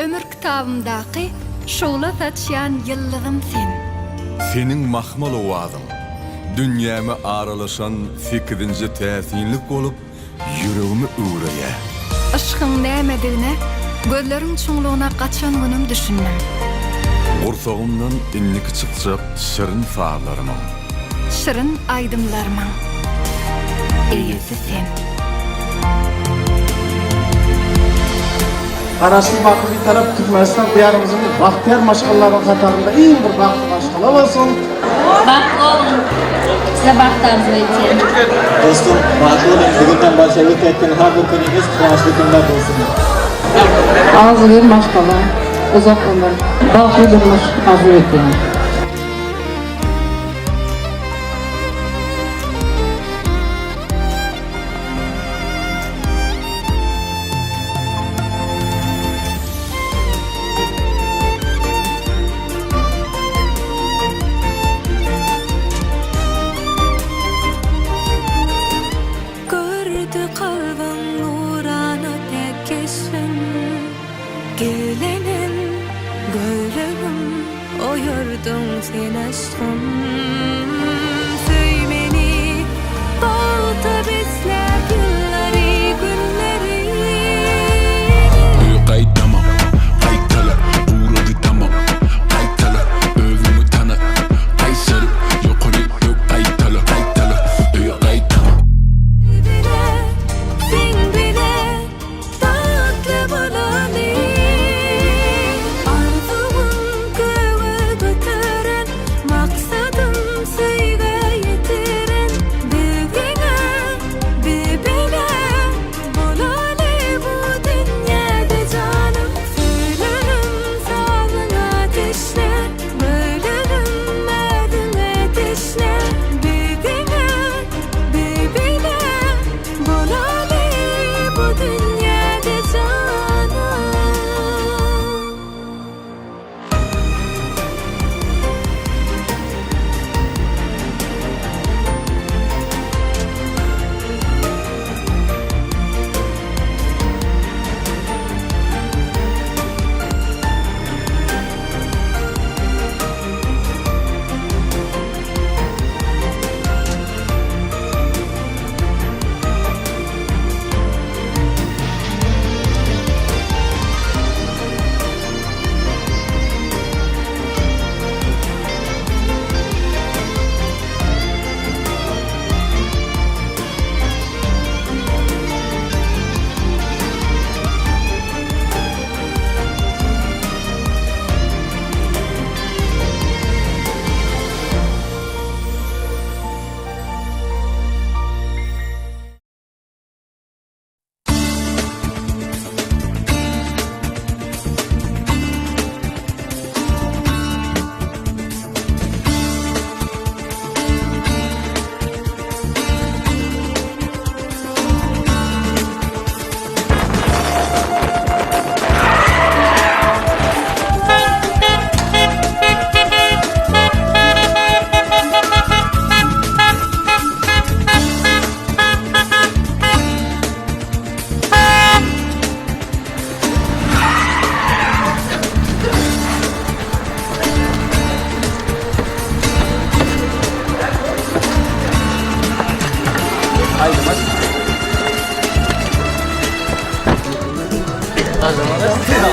Ömür kitabymdaky şugla saçýan ýyldyzym sen. Seniň mahmal owazyň, dünýäme aralaşan sekizinji täsinlik bolup, ýüregimi öwreýär. Yşkyň nämedigine gözleriň çuňlugyna gaçan günüm düşündim. Gursagymdan indiki çykjak şirin sazlarymyň. Şirin aýdymlarymyň eýesi sen. Garaşsyz baky Bitarap Türkmenistan Diýarymyzyň bagtyýar maşgalalaryň hatarynda iň bir bagtly maşgala bolsun! Bagtly boluň! Size bagt arzuw edýän. Dostum, bagtly boluň, bugundan başlap öteyotgan har bir kuningiz quvonchli kunlar bo'lsin. Agzybir maşgala, uzak ömür, bagtly durmuş arzuw etýän. Gördi kalbyň nurana päk keşbin, Gelenim, gölegim, oýardyň sen aşkym. Söý meni, bagta besläp ýyllary, günleri. Öýe gaýtama, gaýtala, gurady tamam. Gaýtala, özüňi tana, gaýşaryp, ýokary gök gaýtala, gaýtala, öýe gaýtama. Bile, sen bile bagtly bolaly. Arzuwym göge göteren, maksadym söýgä ýetiren. Biziňe, bir-bile bolaly bu dünýäde janym. Söýlerim sazyňa teşne, bölerim özüňe teşne. Biziňe, bir-bile bolaly bu dünýäde janym.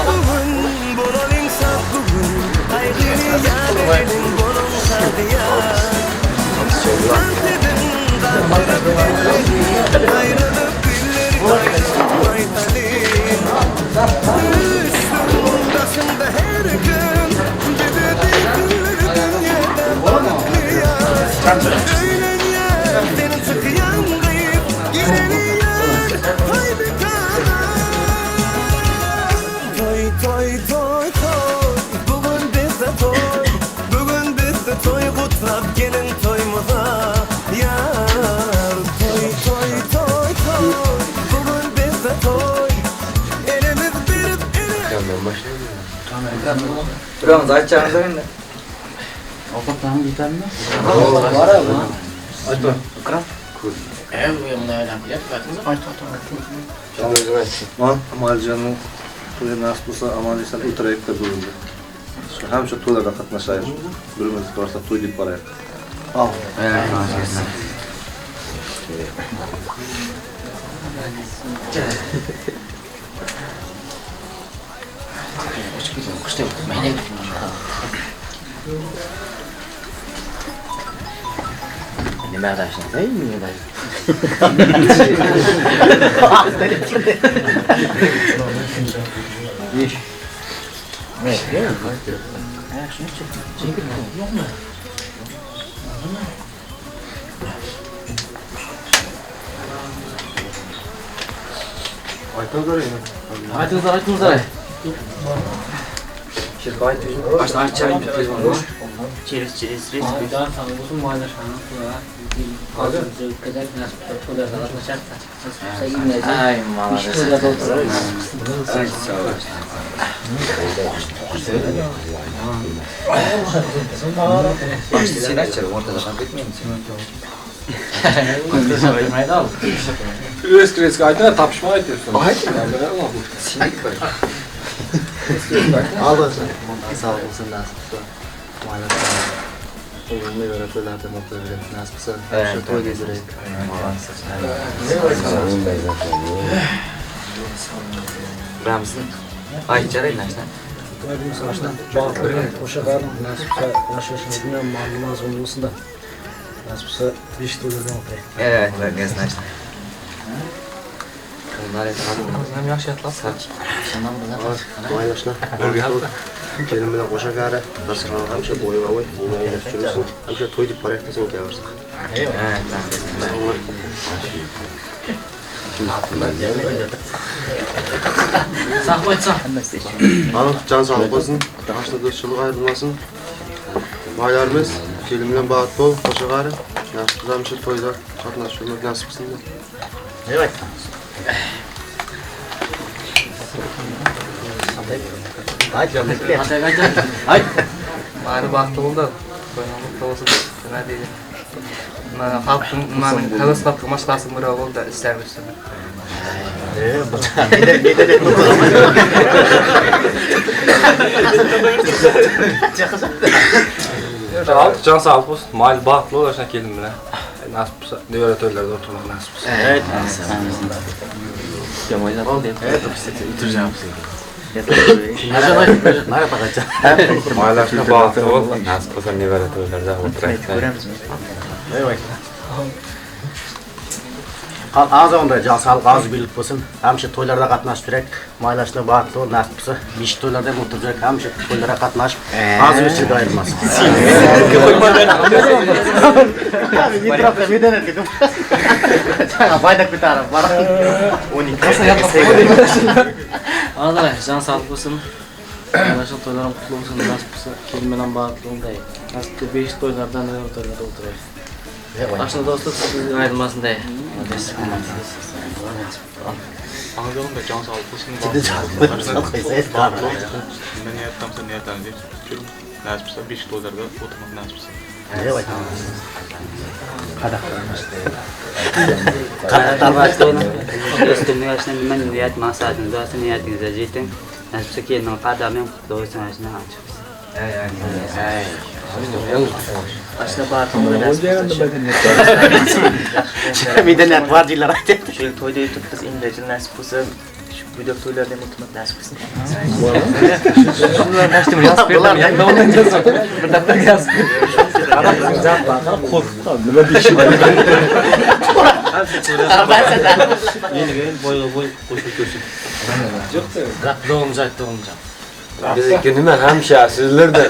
Bugun bolaling shod bugun, Qayg'uni yad bolaling hadya. Dedim qandirib elleri, Ayrılıp dilleri qaytib aytaling. Üstüm daşında her gün, Dedi dilleri dünyada bagtly ýaş. Öýlenýär seniň çykýan gyz, Girenýär toý dükana. Toý, toý, toý, toý, bugun bizde toý. Bugun bizde toý, gutlap geliň toýumyza. Ýar, toý, toý, toý, toý, bugun bizde toý. Elimiz berip ele Biroz aytacağınız endi. Ovqatlanib yetadimi? Bor abi. Bu bunday aylanib kelyapti. Man Amaljonning To'y nasib bo'lsa, aman eson o'tiraylik-da bugunda. Shu hamsha to'ylarda qatnashaylik. Birimiz borsa to'y deb boraylik. Al. Nima adashni? Nima adashni? Aytingizlar, aytingizlar. Через через Ay, молодец. Ay, sağ ol. Başta sen açar, ortada kavga etmeyiniz. Eski aytыңlar, tapışma aytıyorsun. Aldırsın. Sağ olsun nasip olsa. O'g'limga ko'ra to'ylarda o'tiraverib nasib bo'lsa, shu to'yga yuraylik. Ramzin. Aytcharay nashna. Nasip bo'lsa, yashashimizni ma'lum mazmun bo'lsin-da. Nasip bo'lsa 5 to'ylardan o'tiraylik. Evet, nashna. Ham yaxshi yotlasizlar. Mayli, kelin bilan qo'sha gari, dasturxon hamsha bo'yma-bo'y, yursin. Hamsha to'y deb borayotgan kelaversin. Sağ jon sog'lik bo'lsin, yaxshi do'stchilik ayrilmasin. Boylarimiz kelin bilan baxtli bo'l, qo'sha gari. Nasib bo'lsa hamsha to'yda qatnashishimiz nasib qilsin. Evet. Bari baxtli bo'ldi. To'yimiz bo'lsin, nima deydi? Mana xalqning, mana Qirg'iz xalqi mashqalasi biri bo'ldi, ishlarimiz. Jon sog'lik bo'lsin, mayli baxtli bo'l, o'sha kelin bilan. Nasib bo'lsa, nevara to'ylarda o'tirmoq nasib bo'lsin. Evet. Mayli baxtli bo'l, nasib bo'lsa nevara to'ylarda o'tiraylik. Az onda can sağlık, az birlik olsun. Həmişə toylarda qatnaşıb, maylashlar baxtli ol, nasib bo'lsa 5 toylarda ham o'tiracak, həmişə toylara qatnaşıb, az birlik ayırmasın. Ağzına can sağlık olsun. Maylashlar to'ylarim qutlu bo'lsin, nasib bo'lsa kelin bilan baxtli bo'lday. Nasib bo'lsa 5 to'ylardan nevara to'ylarda o'tiraylik. Aşna dostluk sizni ayırmasın day. Ağzında can sağlık olsun. Niyatlamsa niyatlanacak. Nasip bo'lsa 5 to'ylarda o'tirmoq nasip bo'lsin. Do'stimning ashna nima niyat maqsadingiz bo'lsa niyatingizga yeting. Nasib bo'lsa kelinning qadami ham qutlu bo'lsin, ashna ochiq. Ashna baxtli bo'lsin. Medaniyat var deylar aytadi. Shu yil to'yda yutibmiz, endi yil nasib bo'lsa shu buydok to'ylarda ham o'tirmoq nasib qilsin. Bir daftar yozib. Qo'rqib qoldim. Nima deyishim? Endi boyga bo'y qo'shib ko'rsin. Yo'q-da. Doğumcak, doğumcak. Bizniki nima hamshasizlarda.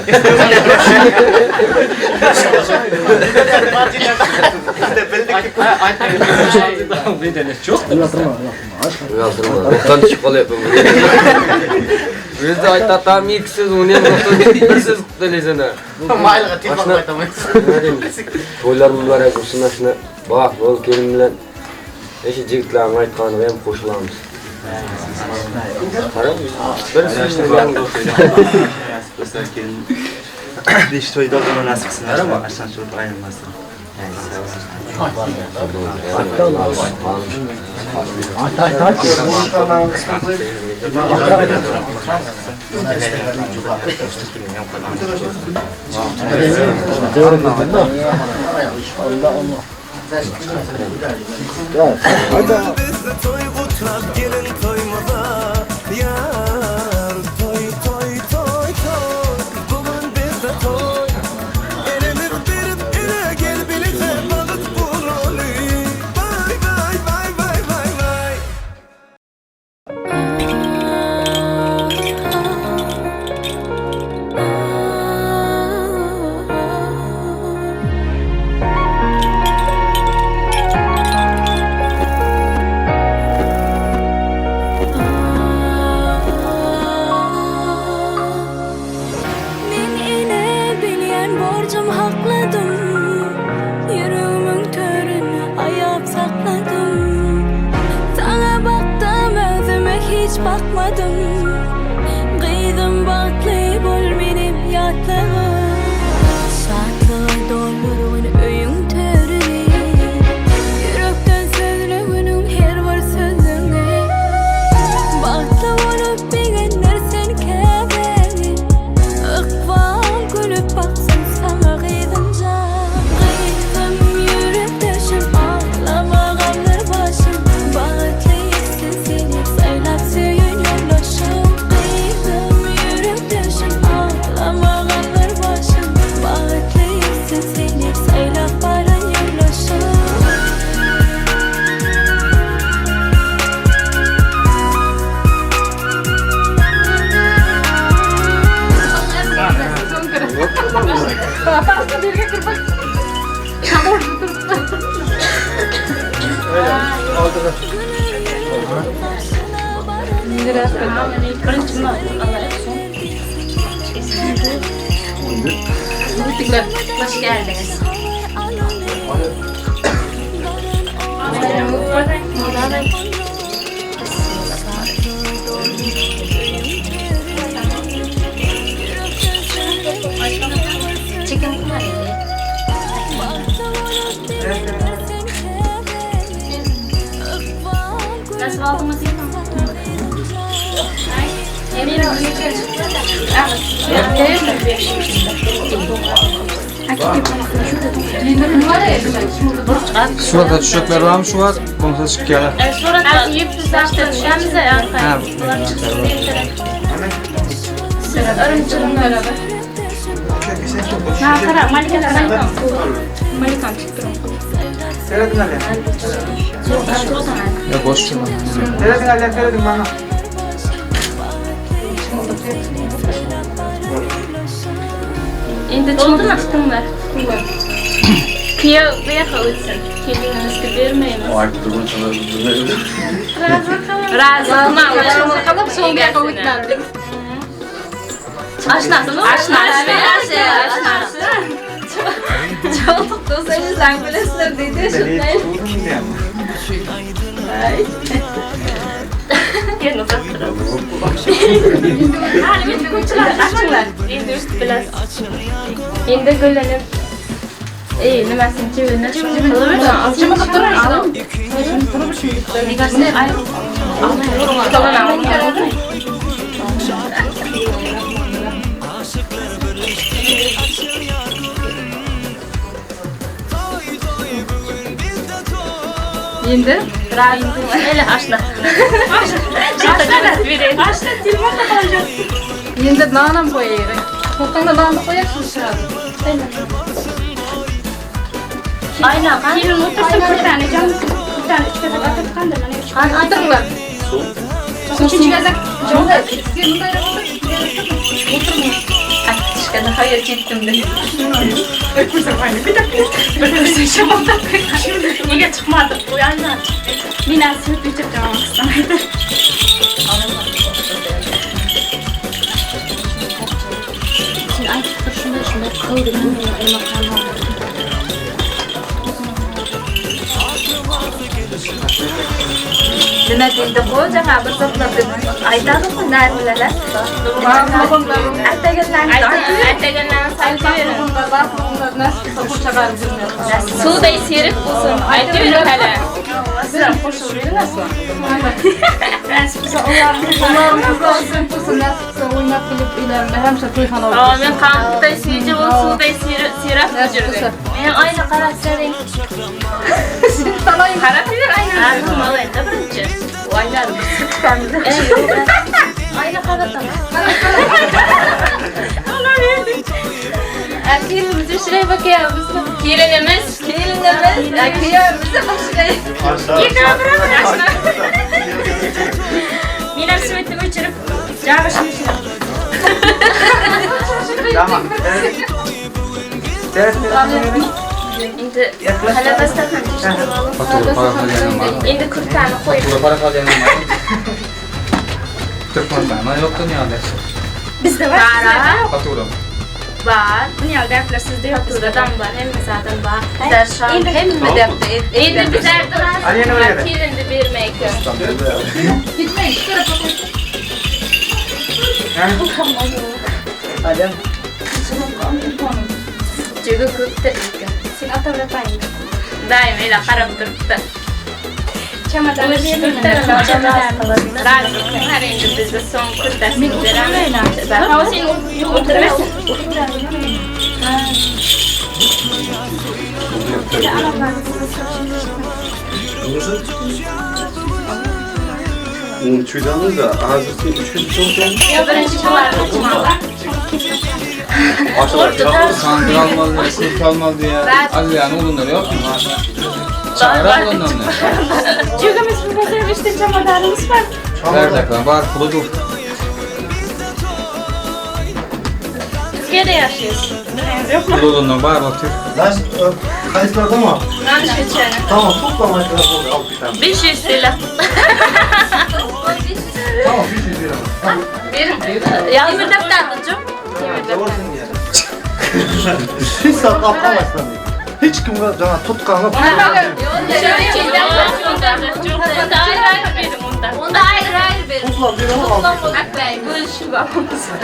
Ruhdan tushib qolyapman. O'zi aytatam ikki so'z, uni ham ruhdan bir so'z qilib Mayliga telefon qo'ytaman. To'ylar muborak bo'lsin, shuni baxtli bo'l kelin bilan. O'sha yigitlarning aytganiga ham qo'shilamiz. Besh to'yda o'tirmoq nasib qilsin. Ashna ayrilmasin. Bizde toy gutlap gelin toymuza yar toy toy toy toy bugün bizde toy elimiz berip ele gel birlikte balık vurulu vay vay vay vay vay vay. Men ene bilýän borcum hakladym, Ýüregimiň törüni aýap sakladym. Saňa bakdym özüme hiç bakmadym. Gyzym bagtly bol menem ýatlagym. Şatlyga doldurgyn öýüň törüni. Ýürekden sözleginiň her bir sözüňi. Bagtly bolup begenler sen käbäni. Ykbal gülüp baksın sana gyzym jan. Gyzym ýürekdeşim ağlama gamlar başym. Bagtly etsin seni saýlap söýen ýoldaşym. Gyzym ýürekdeşim ağlama gamlar başym. Bagtly etsin seni saýlap baran ýoldaşym. Hoş geldiniz. Chicken curry. Nasıl aldınız? Eminim. Suratga tushaklar bormi shu vaqt? Bo'lmasa chiqib kelar. Suratga tushamiz Ha. Ya boş şunu. Endi chiqdimi? Chiqdinglar. Kuyov bu yoqqa o'tsin. Kelinimizga bermaymiz. Rozi qilib so'ng bu yoqqa o'tadi. Oshnasimi? Oshnasi. Oshnasi. Choldiq do'stingiz bilasizlar deydi shunday. Yerni uzattirib. Hali bitta ko'chilar, ochinglar. Endi o'sib bilasiz. Endi gullanib nimasini kevinni qilib Endi Ashna. Ashna telefonda qolgan. Endi non ham qo'yaylik. To'xtangda nonni qo'yasiz sразу. Aynan, kelin o'tirsin kurtani, jon kurtani 3 gazak o'tirganda mana 3 Qani o'tiringlar. Uchinchi gazak Jonda, sen bunday o'tir, o'tirma. Aytishga nihoyat yetdim deb. Nega chiqmadi? Bu aynan chiqdi. Men asli o'chirib qolmoqchiman. Sen aytib tur, shunday shunday qil degan nima qilman. Nima deydi qo'y, jaha bir zotlar deb aytadi ku narmilalar. Aytaganlarni suvday serik bo'lsin, aytaver hali. Nasib bo'lsa ularimiz bo'lsin, nasib bo'lsa o'ynab kulib uylarida hamisha to'yxona bo'lsin. Men qandday suyji bo'lib suvday siyrak yurdim. Men oyna qarab sering. Qarab yur ayna. Olayda birinchi. Oynani bir tutamiz. Oyna qarataman. Kelinimiz o'shiray bakayapmiz. Kelinimiz, kuyovimiz o'shiray. Men ham svetni o'chirib, jag'ishim o'chirib. Tamam. Endi halabasdan ham tekshirib olib. Endi kurtani qo'yib. Para qolganim bor. Turkmanistonda yo'q dunyoda. Bizda bor. Fatura. Bor. Dunyoda gaplar sizda yo'q, bizda ham bor, hammasidan bor. Endi hamma debdi. Endi bizlarda kelinni bermay ekan. Ketmang, shu tarafga qo'ying. Adam. Juda ko'pda ekan. Sen otavratang. Doim ila qarab turibdi. Chamadon berdim. Endi bizda so'ng kurtasini beramiz. Ha, sen o'tiraversin. Uçuydanız da hazır 3 gün çok. Yo, birinchi chamadon. Sandık almalı, kurt almalı diye. Az yani odunları yok mu? Çağırar ondan ne? Jugimiz bu işte çamadanımız var. Nerede var? Pulu dur. Türkiye'de yaşıyorsun. Yok mu? Pulu odundan var otur. Lan kayıtlarda mı? Tamam, toplam ayıklar oldu. Al bir tane. 500 TL. Tamam, 500 lira. Verin. Yağmur daftarlıcım. Hiç saat atlamazsın. Hiç kimge жаңа tutqanı. Onda ayrı ayrı verin onda. Onda ayrı ayrı verin. Toplam bir ama al.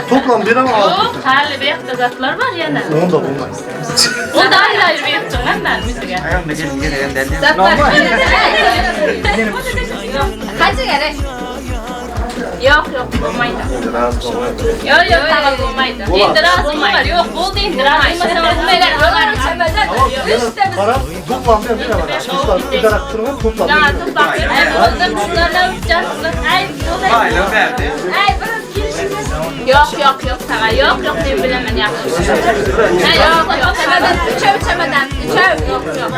Toplam bir ama al. Yo'q, hali bu yoqda zatlar var yana. Onda bo'lmaydi. Onda ayrı ayrı berib turgan bizga. Zatlar. Qancha kerak? Yo'q, yo'q, bo'lmaydi. Yo'q, yo'q, tamam bo'lmaydi. Endi rozi bo'lmadi. Yo'q, bo'ldi endi rozi bo'lmasalar, chamadon. Uchta biz. Qarab, to'plam ber, beraman. Toplam, udarak turgan to'plam. Ha, to'plam ber. Bo'ldi, shularni ay, bo'ldi. Ay, biroz kelishimiz. Yo'q, yo'q, yo'q, tag'a, yo'q, yo'q deb bilaman yaxshi. Yo'q, yo'q, chamadon, uchov chamadon, uchov, yo'q, yo'q.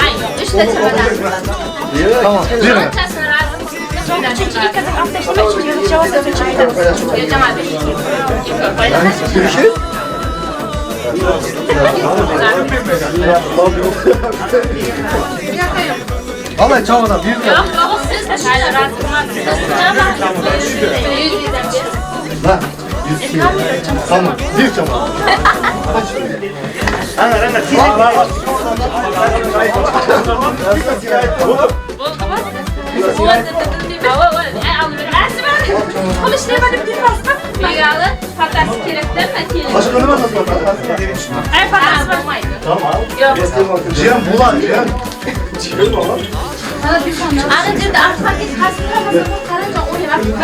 Ay, yo'q, uchta chamadon. Tamam, beraman. Üçüncü ilk adım atlaştırma, üçüncü cevap üçüncü. Vallahi çamadan bir Yok, yok, siz hala razı olmadınız. Lan, 100. Tamam, bir çamadan. Başka ne var? Ay, patası bo'lmaydi. Tamam. Jiyan bular, jiyan. Jiyan bular. Ana yerda paket qasdida qarancha o'ynab bir minut.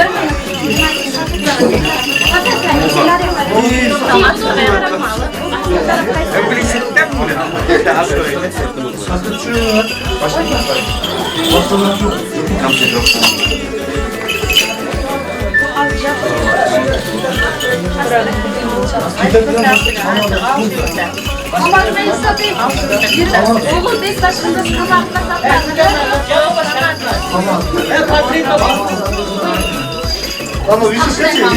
Ama Yusuf kaç ya?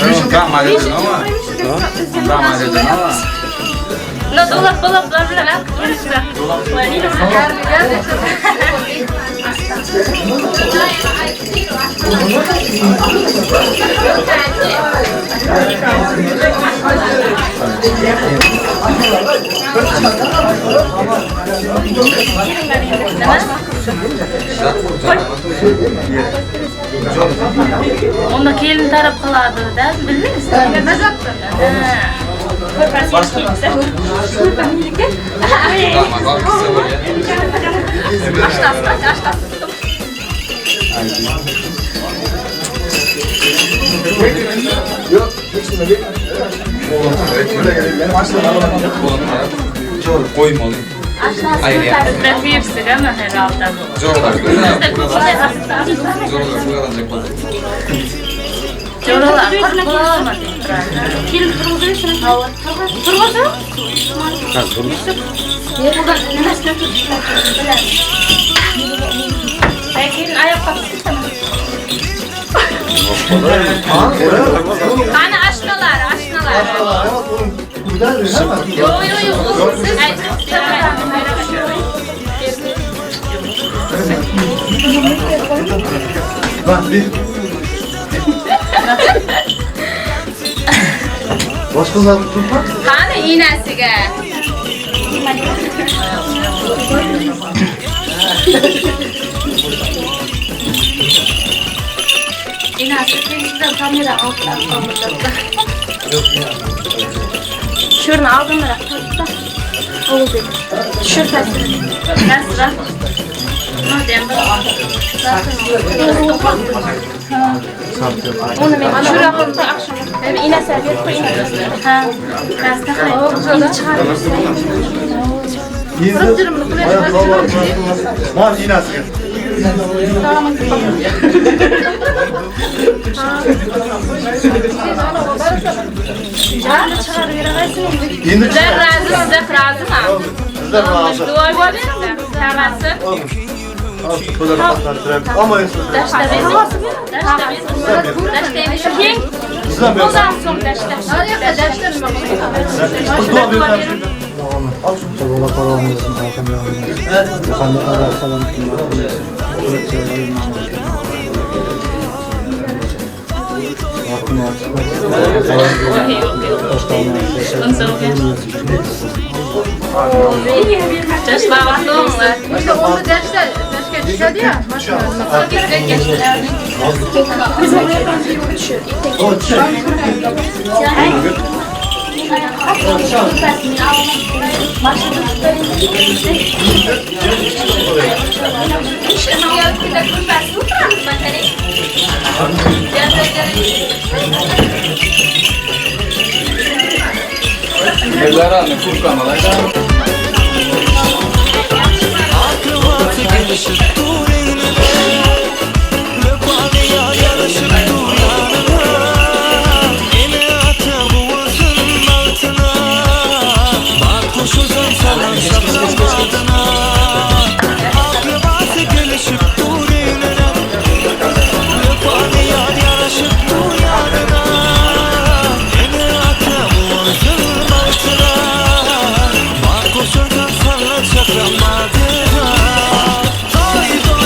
Yusuf kaç? No, dolap dolaplar bilan Onda kelin taraf qiladi da, bildingizmi? Koymalı. Qani ashnalar, ashnalar. Yo'q, yo'q, yo'q. Siz Boshqa zot turpa? Qani inasiga. Inasi tezdan kamera olib qoldi. Shurni oldinroq qo'yib-da. O'g'il. Tushir pastini. Pastroq. Nima deyam bir. Uni men tushiraman oqshom. Men inasi berib qo'y inasi. Ha. Pastda qo'y. Chiqarib. Mar inasiga. Sizlar rozi, sizlar rozimi? Bizlar rozi. Duo bo'ling, hammasi. Ama Toy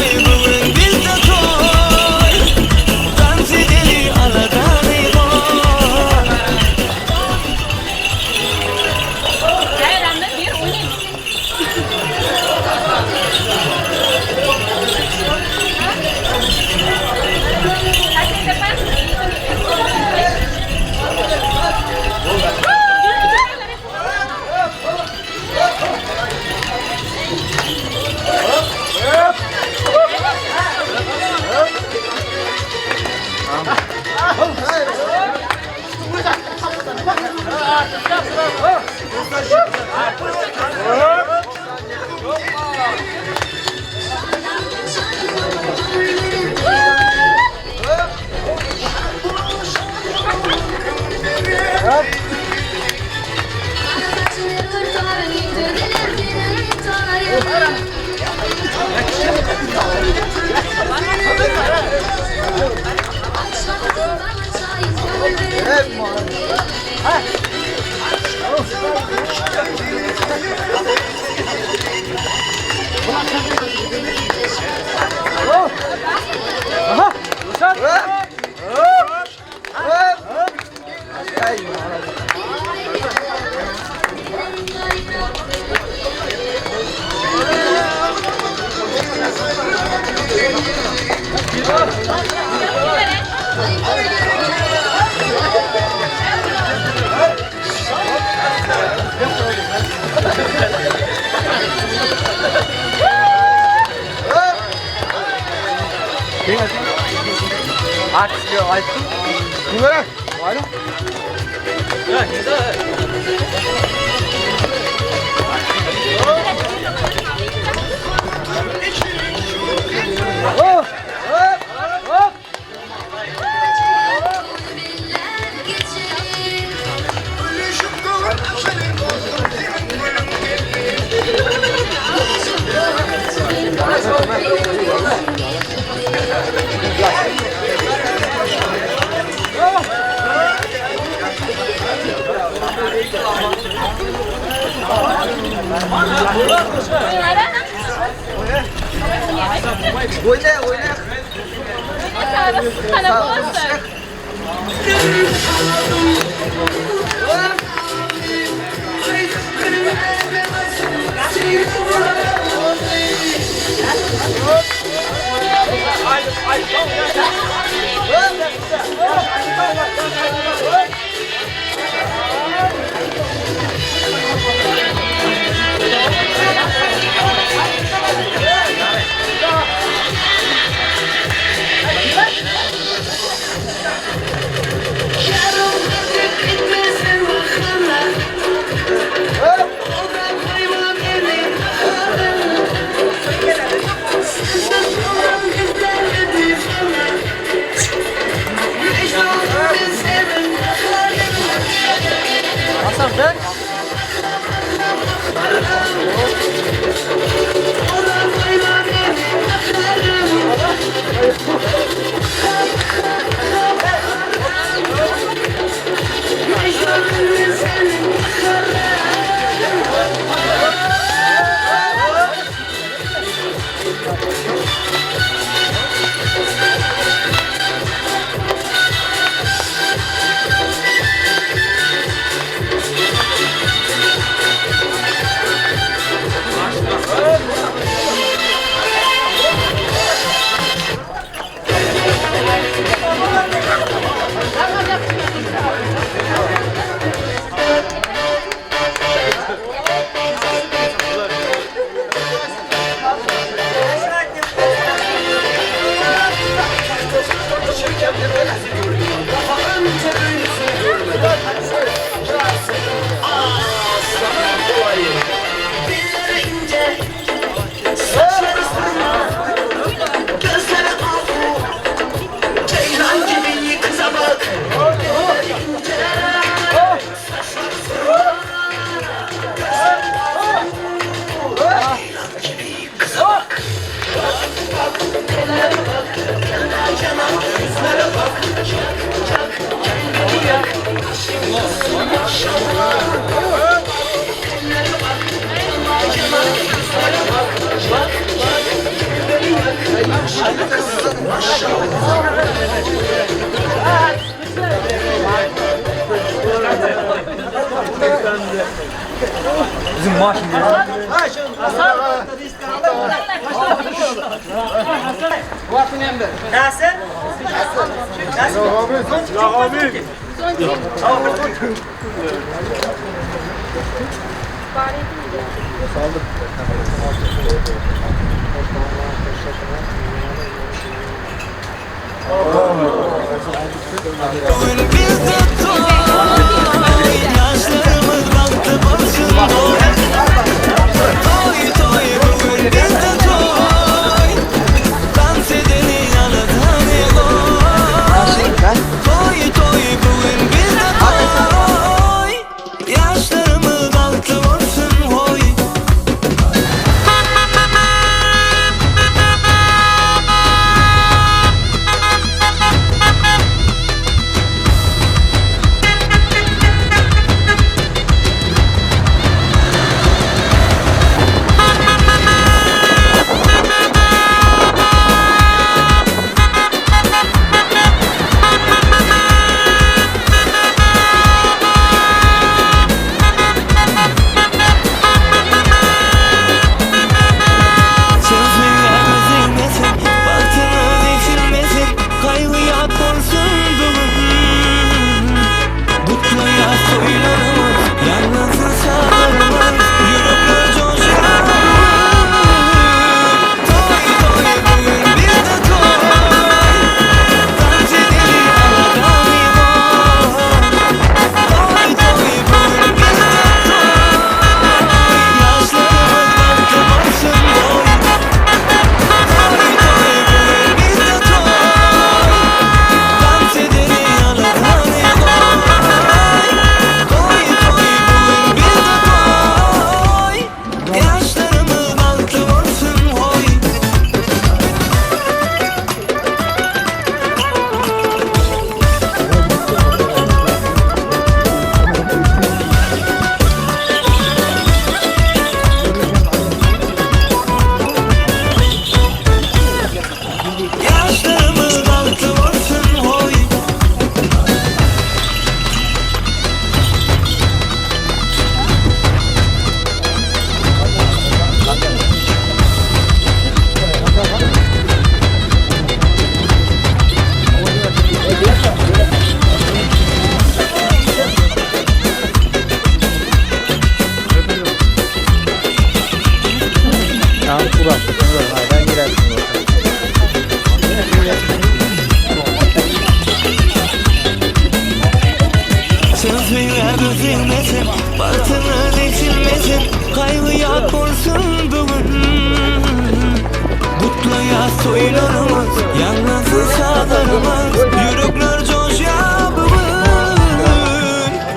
Yaşlarımız yürekler coşuyor bugün.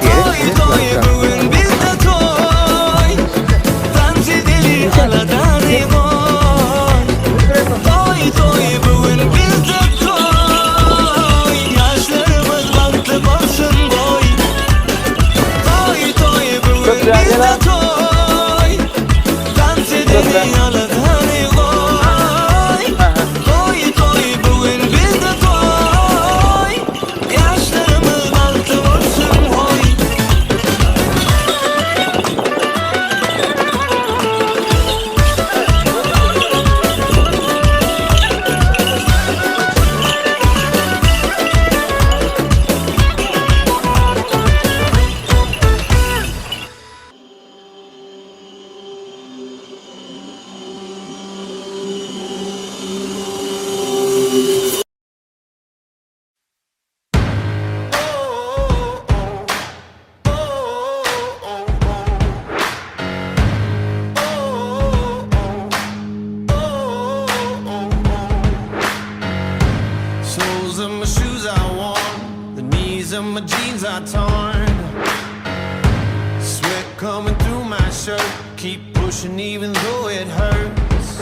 Toy toy bugün bizde toy. Dans edeli aladan koy. Toy toy bugün bizde toy. Yaşlarımız bahtlı bolsun boy. Toy toy bugün bizde toy. Dans edeli aladan koy. Toy toy bugün bizde toy. Yaşlarımız bahtlı bolsun hoy. Soles of my shoes are worn, the knees of my jeans are torn. Sweat coming through my shirt, keep pushing even though it hurts.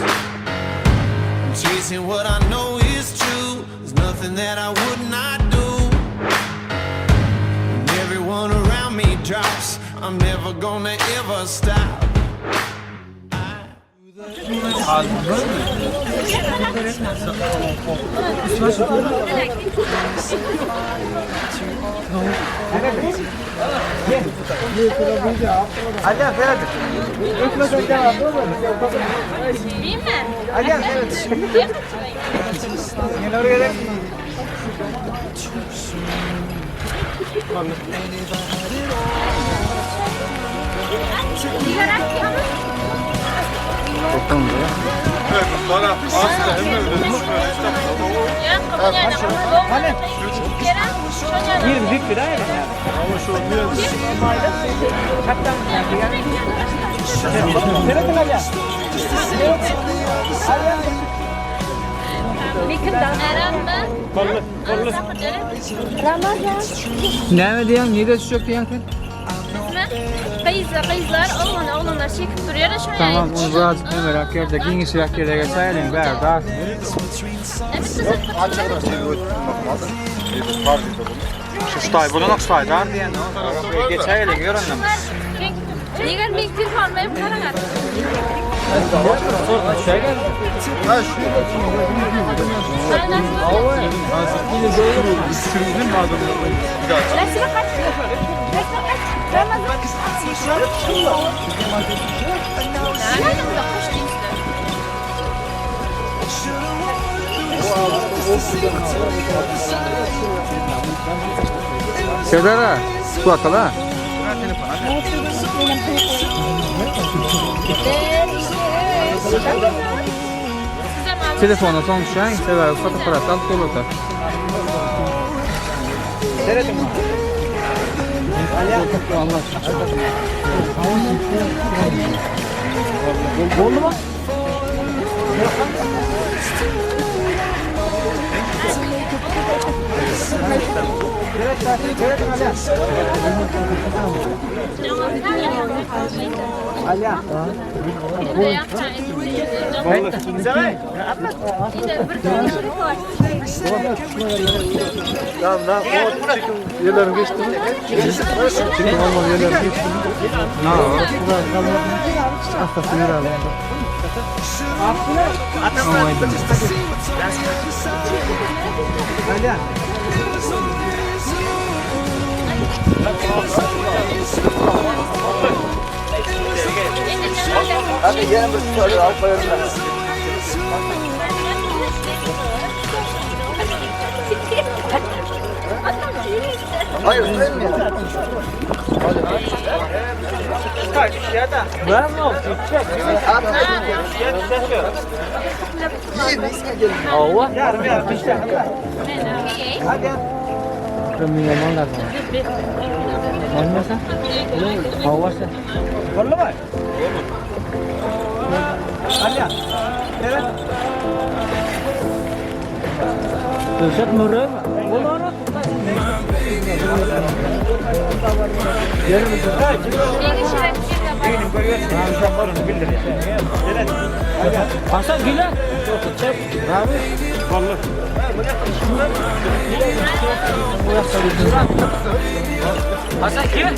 I'm chasing what I know is true, there's nothing that I would not do. When everyone around me drops, I'm never gonna ever stop. Näme diýen, nede düşjek diýen sen? Kızlar, oğlan oğlanlar çekip duruyor da şöyle. Tamam, onu birazcık ne merak ýerde, giňişräk ýerde geçäýeliň, bär da. Şu ştaý, bulan ştaý dar diýen, geçäýeliň, görünüm. Eger men telefon berip karaňar. Serdar, su akala. Telefona son düşen, sever fotoaparat alıp doluda. Allah. Oldu mu? Yerlerini geçti mi? Çıkın olmalı yerlerini geçti mi? Aslında yer aldı. Hadi gelin bir soru al koyalım. Hayır, değil mi? Hasan gel. Hasan gel.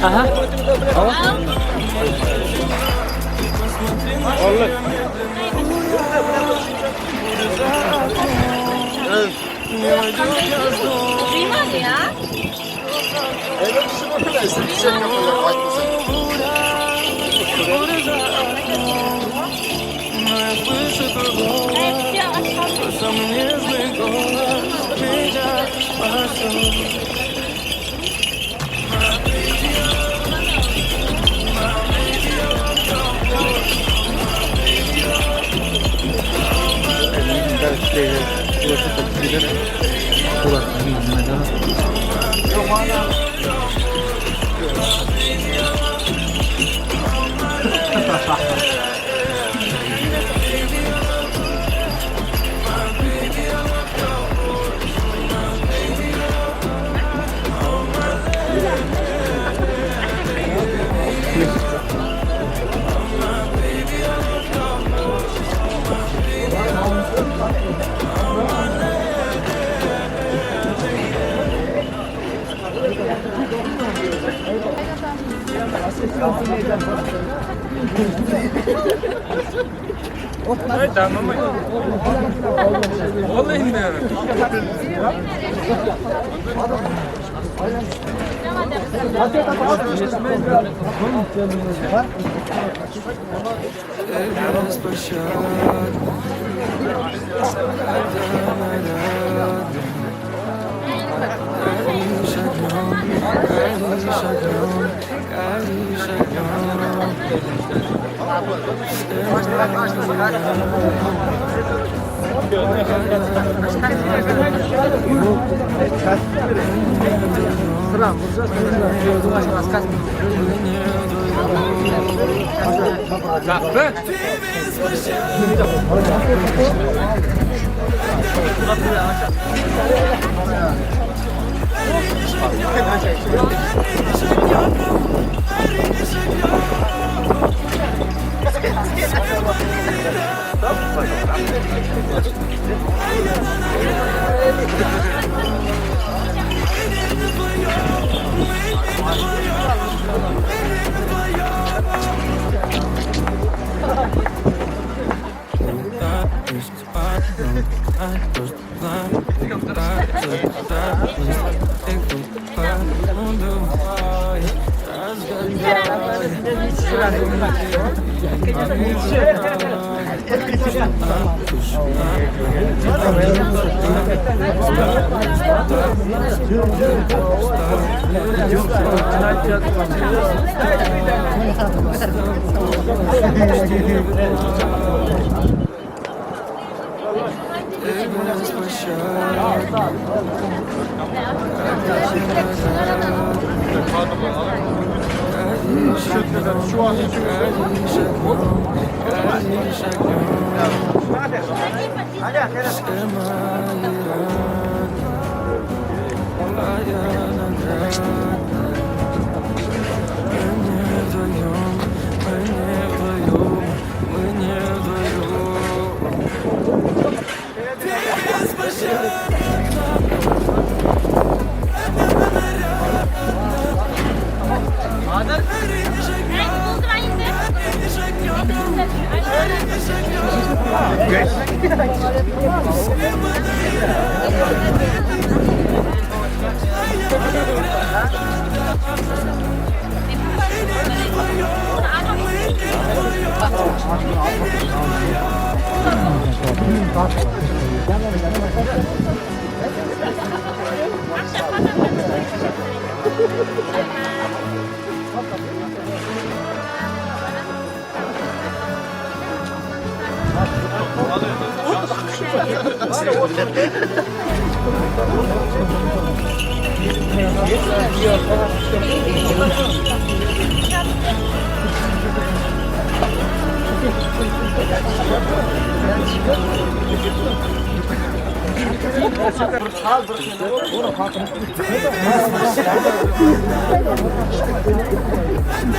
Aha.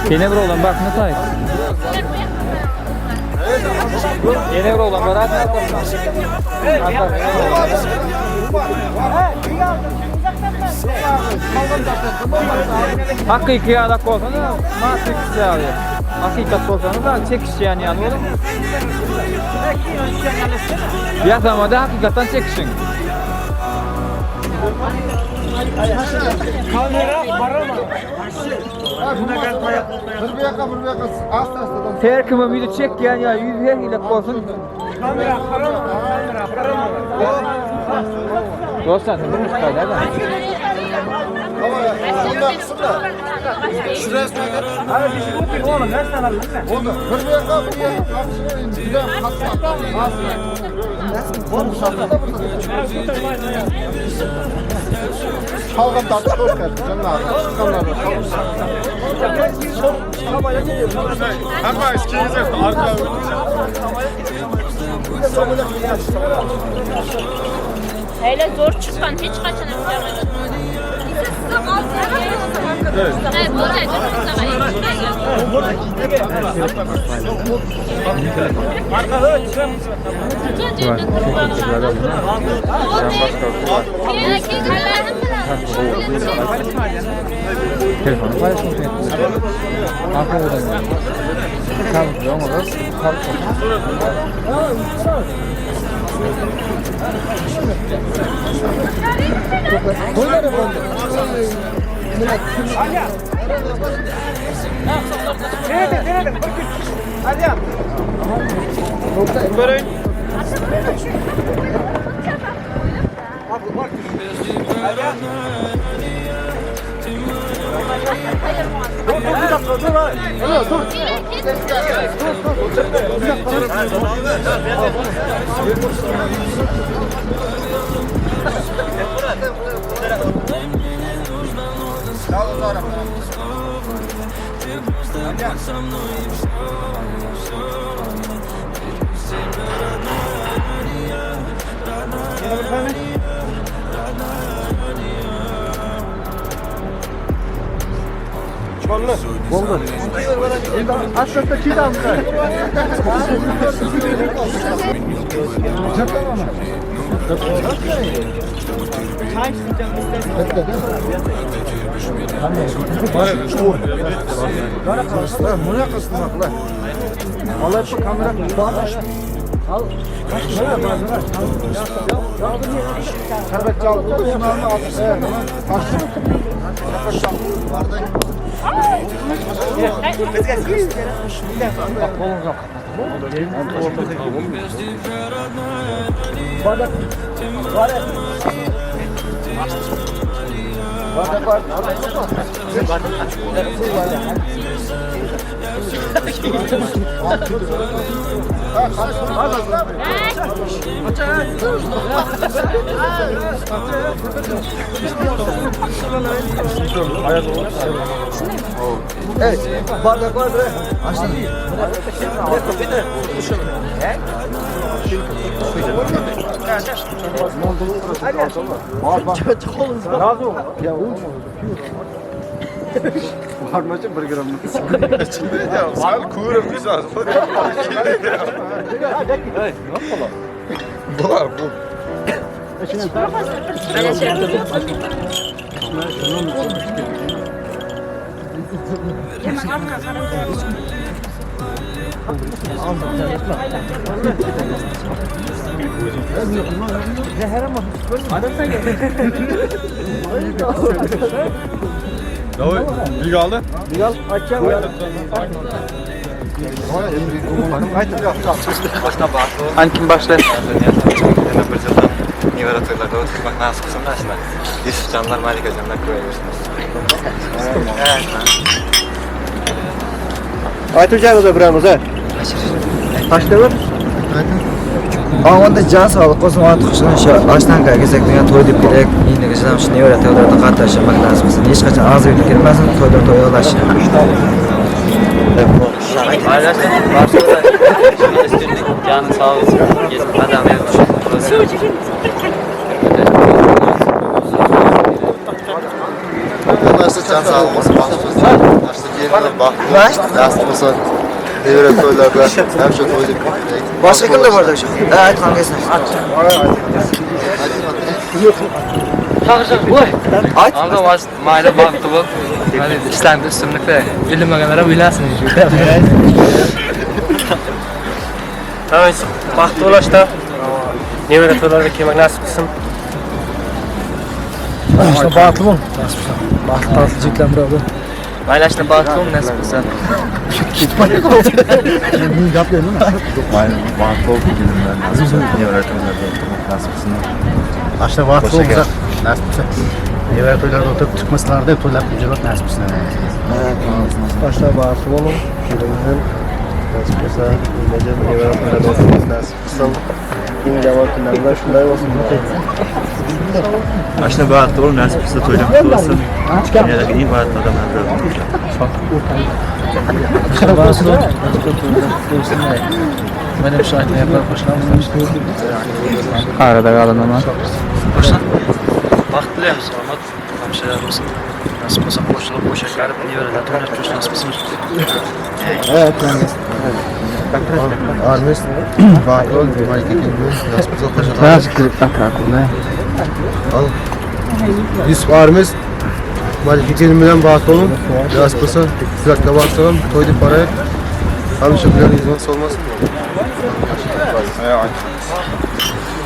Yine bir oğlan bak ne tay. Yine bir oğlan var. Hakiki adak olsana, ma çekişçi abi. Hakikat olsana da çekişçi yani yani oğlum. Yasamada hakikaten çekişin. Her kime yüzü çek yani ya yüzü her ile olsun. Dostlar ne bu kayda da. Hele zor çıkan hiç kaçan Telefonu paylaşmak Kim başlar? Nivara toylarda oturmak nasip olsun da aslında. Yusuf canlar, Malika canlar koyuyorsunuz. Aytun canımıza buramız ha. Taşlar var. Onda can sağlık olsun, artık şu açtan gezek degan to'y deb kerak. Endi shu nevara to'ylarda qatnashmak nasib qilsin. Hech qachon og'zingga kirmasin, to'ylar to'ylash. Canı sağ olsun. Adam Can sağlık olsun, baxt olsun. Başta nasip olsun. Nevara to'ylarda hamsha to'y deb. Boshqa kimlar bor o'sha? Ha, aytgan kelsin. Ayt. Anda mayli baxtli bo'l. Mana ishlarni ustunlikda bilmaganlar ham uylansin. Baxtli bo'lishda nevara to'ylarga kelmak nasib qilsin. Ashna baxtli bo'l, nasib qilsin. Baxtli tatlı jigitlar birodar. Mayli ashna baxtli bo'l, nasib qilsin. Mayli baxtli bo'l, kelinlar nasib qilsin. Nevara to'ylarda o'tirmak nasib qilsin. Ashna baxtli bo'lsa nasib qilsin. Nevara to'ylarda o'tirib chiqmaslar deb to'ylab yurmak nasib qilsin. Ashna baxtli bo'ling, kelinlar nasib qilsa, nevara to'ylarda o'tirmak nasib qilsin. Eng yomon kunlarda shunday bo'lsin. Ashna baxtli bo'l, nasib qilsa to'ylar qutlu bo'lsin. Dunyodagi eng baxtli odamlar Ashna baxtli bo'l, nasib qilsa to'ylar qutlu bo'lsin. Mana shu aytganlar qo'shilamiz. Arada qolinaman. Baxt tilaymiz, omad hamshalar bo'lsin. Nasib qilsa qo'shilib, qo'sha karib nevaralar to'ylab yurish nasib qilsin. Armis, baxtli bo'l, Malika kelin, nasib qilsa qo'sha. Al. Yusuf Armis, Malika kelin bilan baxtli bo'ling. Nasib qilsa, sizlarga baxtli bo'ling, to'y deb boraylik. Hamisha bularning yuzini solmasin.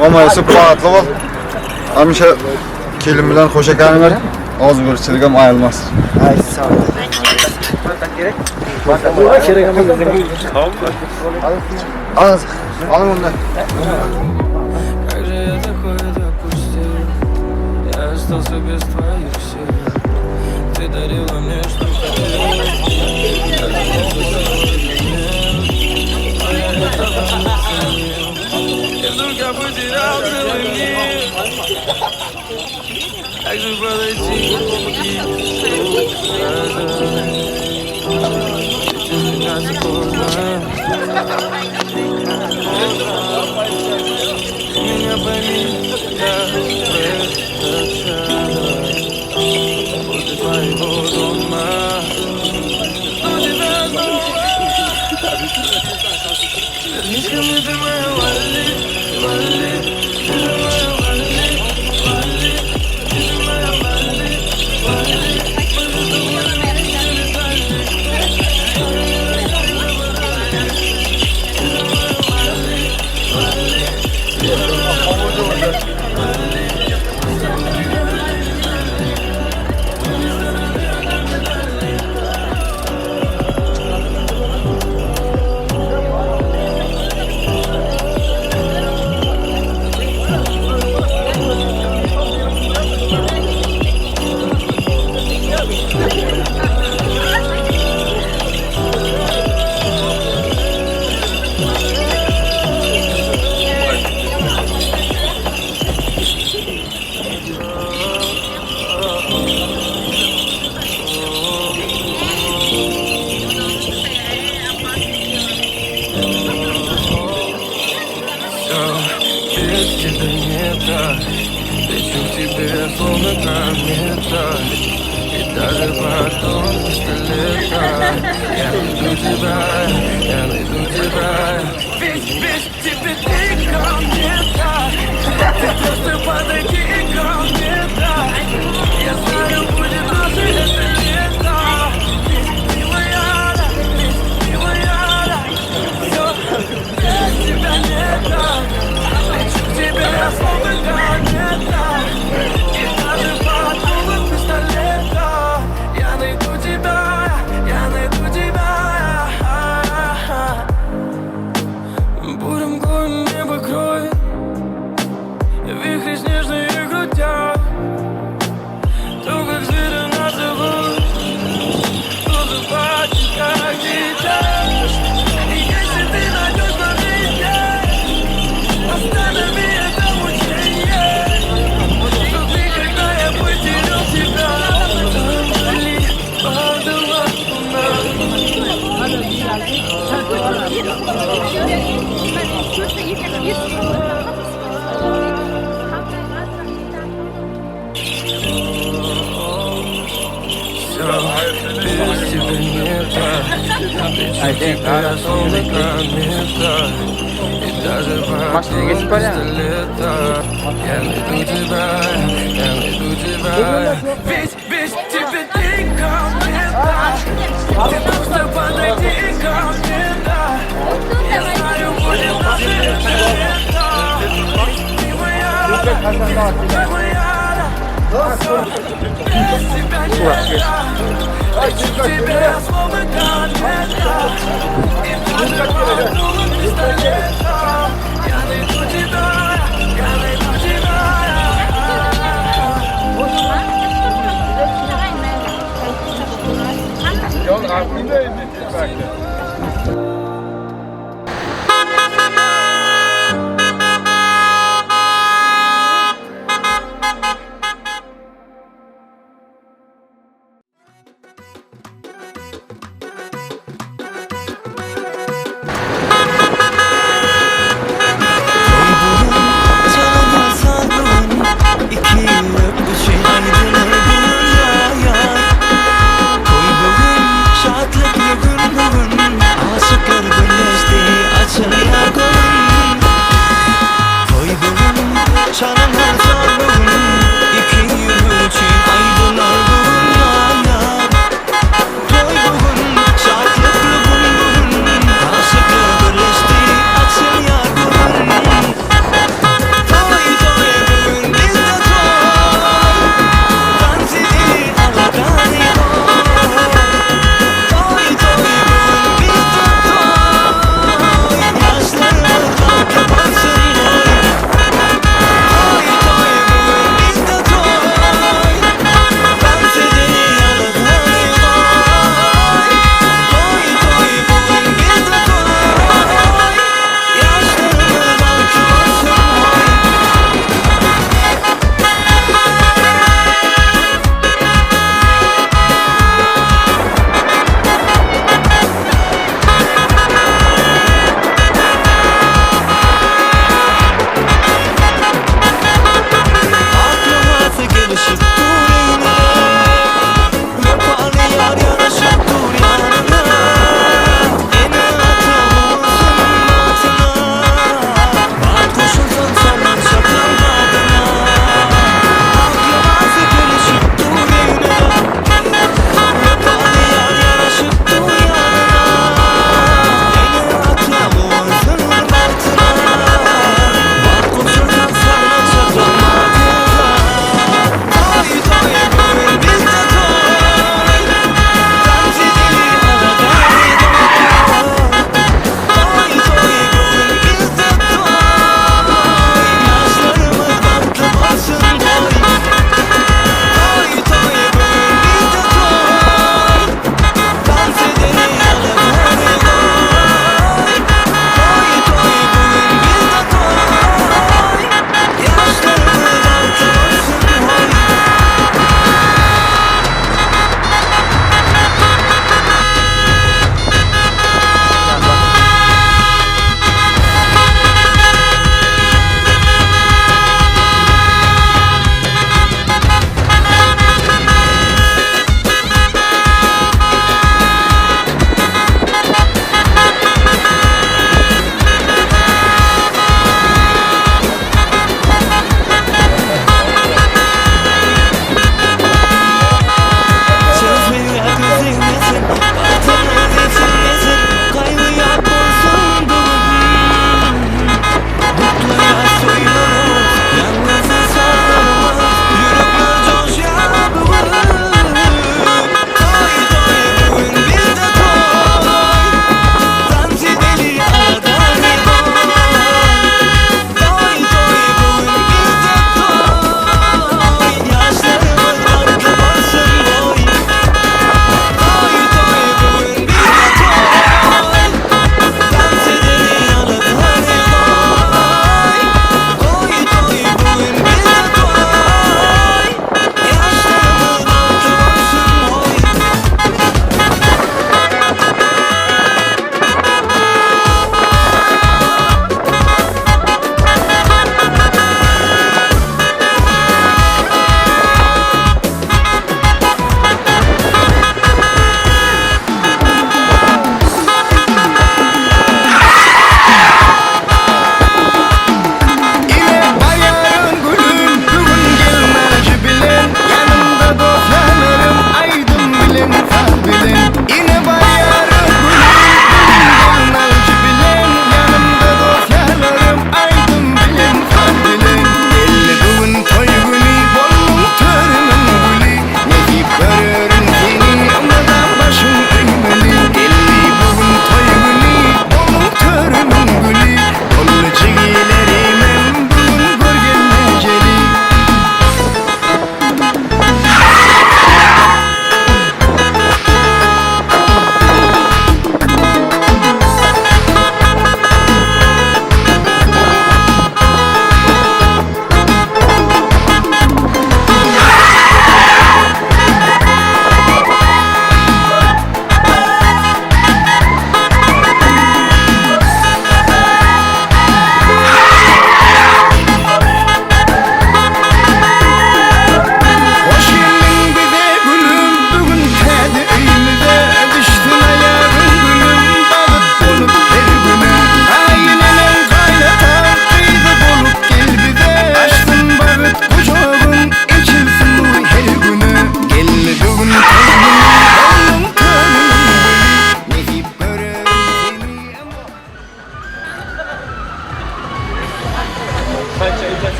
Mama Yusuf baxtli bo'l. Hamisha kelin bilan qo'sha karimlar, og'zibirchilik ham ayrilmas. Ay, sağ ol. Alın, alın ondan. Как же я такое допустил? Я остался без твоих сил. Ты дарила мне, что хотел. Я думал, ты но я этого не ценил. И вдруг я потерял целый мир. Как же подойти и сказать? Ведь извиняться поздно. Ты меня пойми, я в этот час возле твоего дома жду тебя снова. Вернись ко мне, ты моя Вали, Вали, ты же моя Вали, Вали, ты же моя Вали, Вали. Мы же с тобой вместе летали. Ты же моя Вали, Вали, ты же моя Вали, Без тебя не так, лечу к тебе словно комета. И даже потом пистолета я найду тебя, я найду тебя. Ведь без тебя ты ко мне так, ты просто подойди ко мне так. Я знаю, будет наше это лето. Ведь ты моя, ведь ты моя. Все, без тебя не так. Лечу к тебе, словно комета. И даже под дулом пистолета я найду тебя, я найду тебя. Будем гулять. Тебя я словно комета. И даже Maşina geçip barýar. пистолета. Я найду тебя, я найду тебя. Ведь без тебя ты ко мне, да. Ты просто подойди ко мне, да. Я знаю, будет наше лето. Ты моя, ты моя, да. Без тебя нет, да. Хочу тебя я словно комета. И даже под дулом пистолета. Я найду тебя, я найду тебя. Yol aklında indi belki.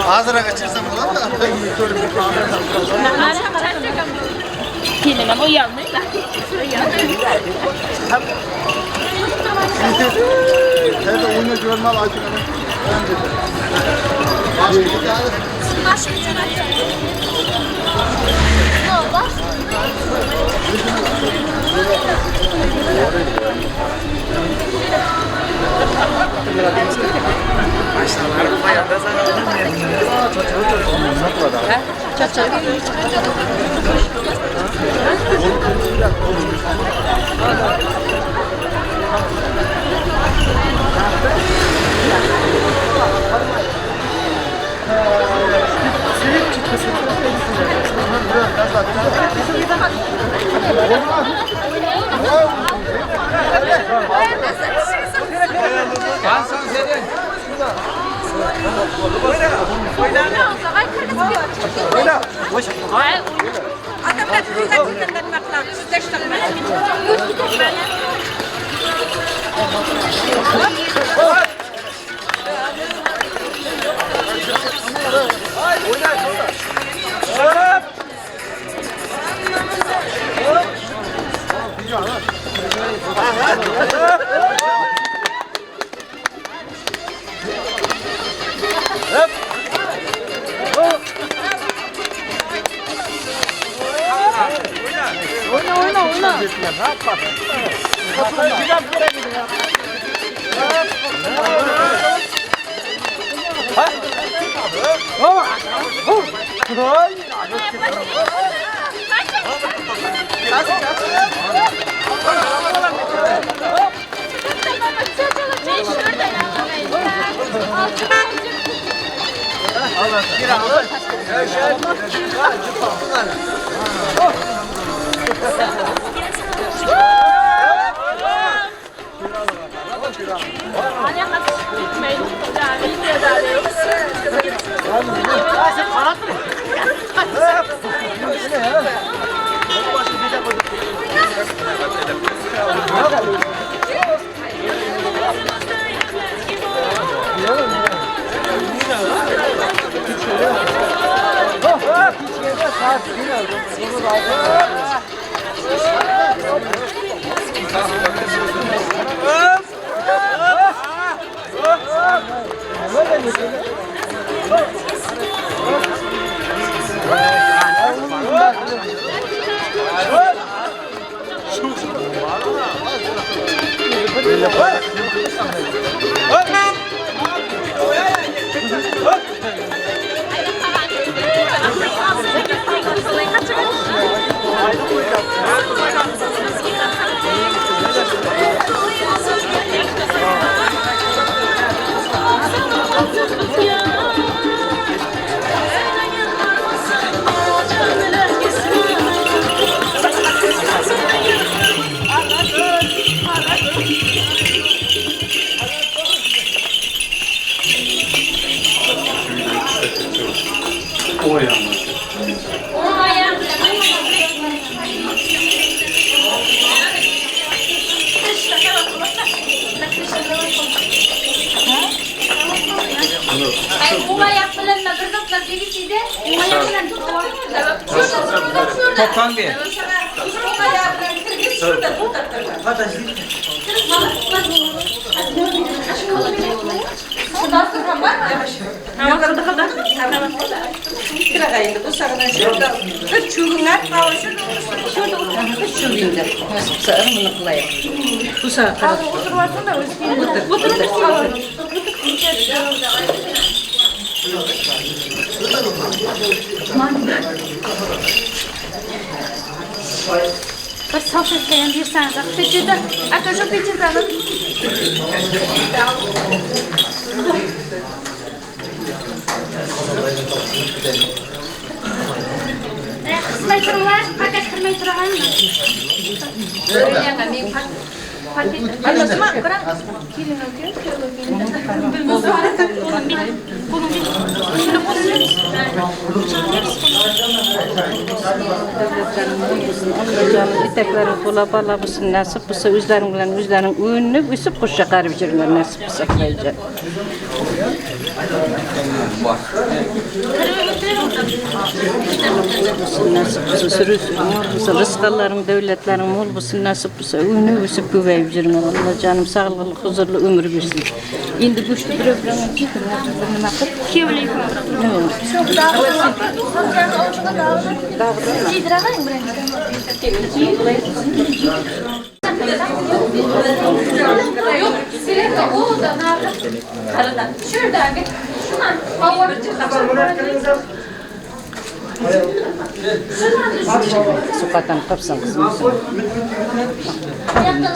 Azırak açırsam olur mu? Kelinam uyalmaylar. Hadi oyuna görmel açın. Toptan diye. Bir salfetka ham bersangiz, pechada, aka shu pechadani. Qismay turinglar, paket kirmay turganmi? Paket. Eteklari to'la bala bo'lsin, nasib bo'lsa o'zlaring bilan o'zlaring o'ynab o'sib qo'sha qarib yuringlar, nasib bo'lsa Xudojon. Nasib bo'lsa suru-suru bo'lsin, rizqlaring, davlatlaring mo'l bo'lsin, nasib bo'lsa o'ynab o'sib ko'payib yuringlar. Alloh sog'liqli, huzurli umr bersin. Endi go'shtni birov-birovga nima qilib Suqatan qilsin qizim. Endi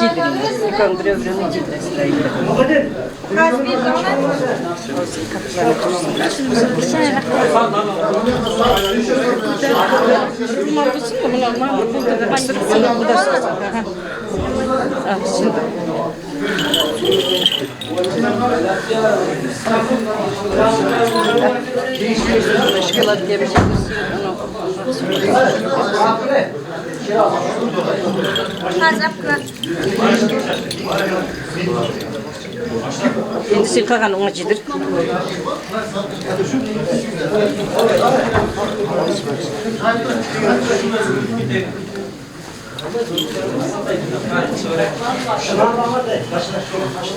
sen qilgan unga jedir.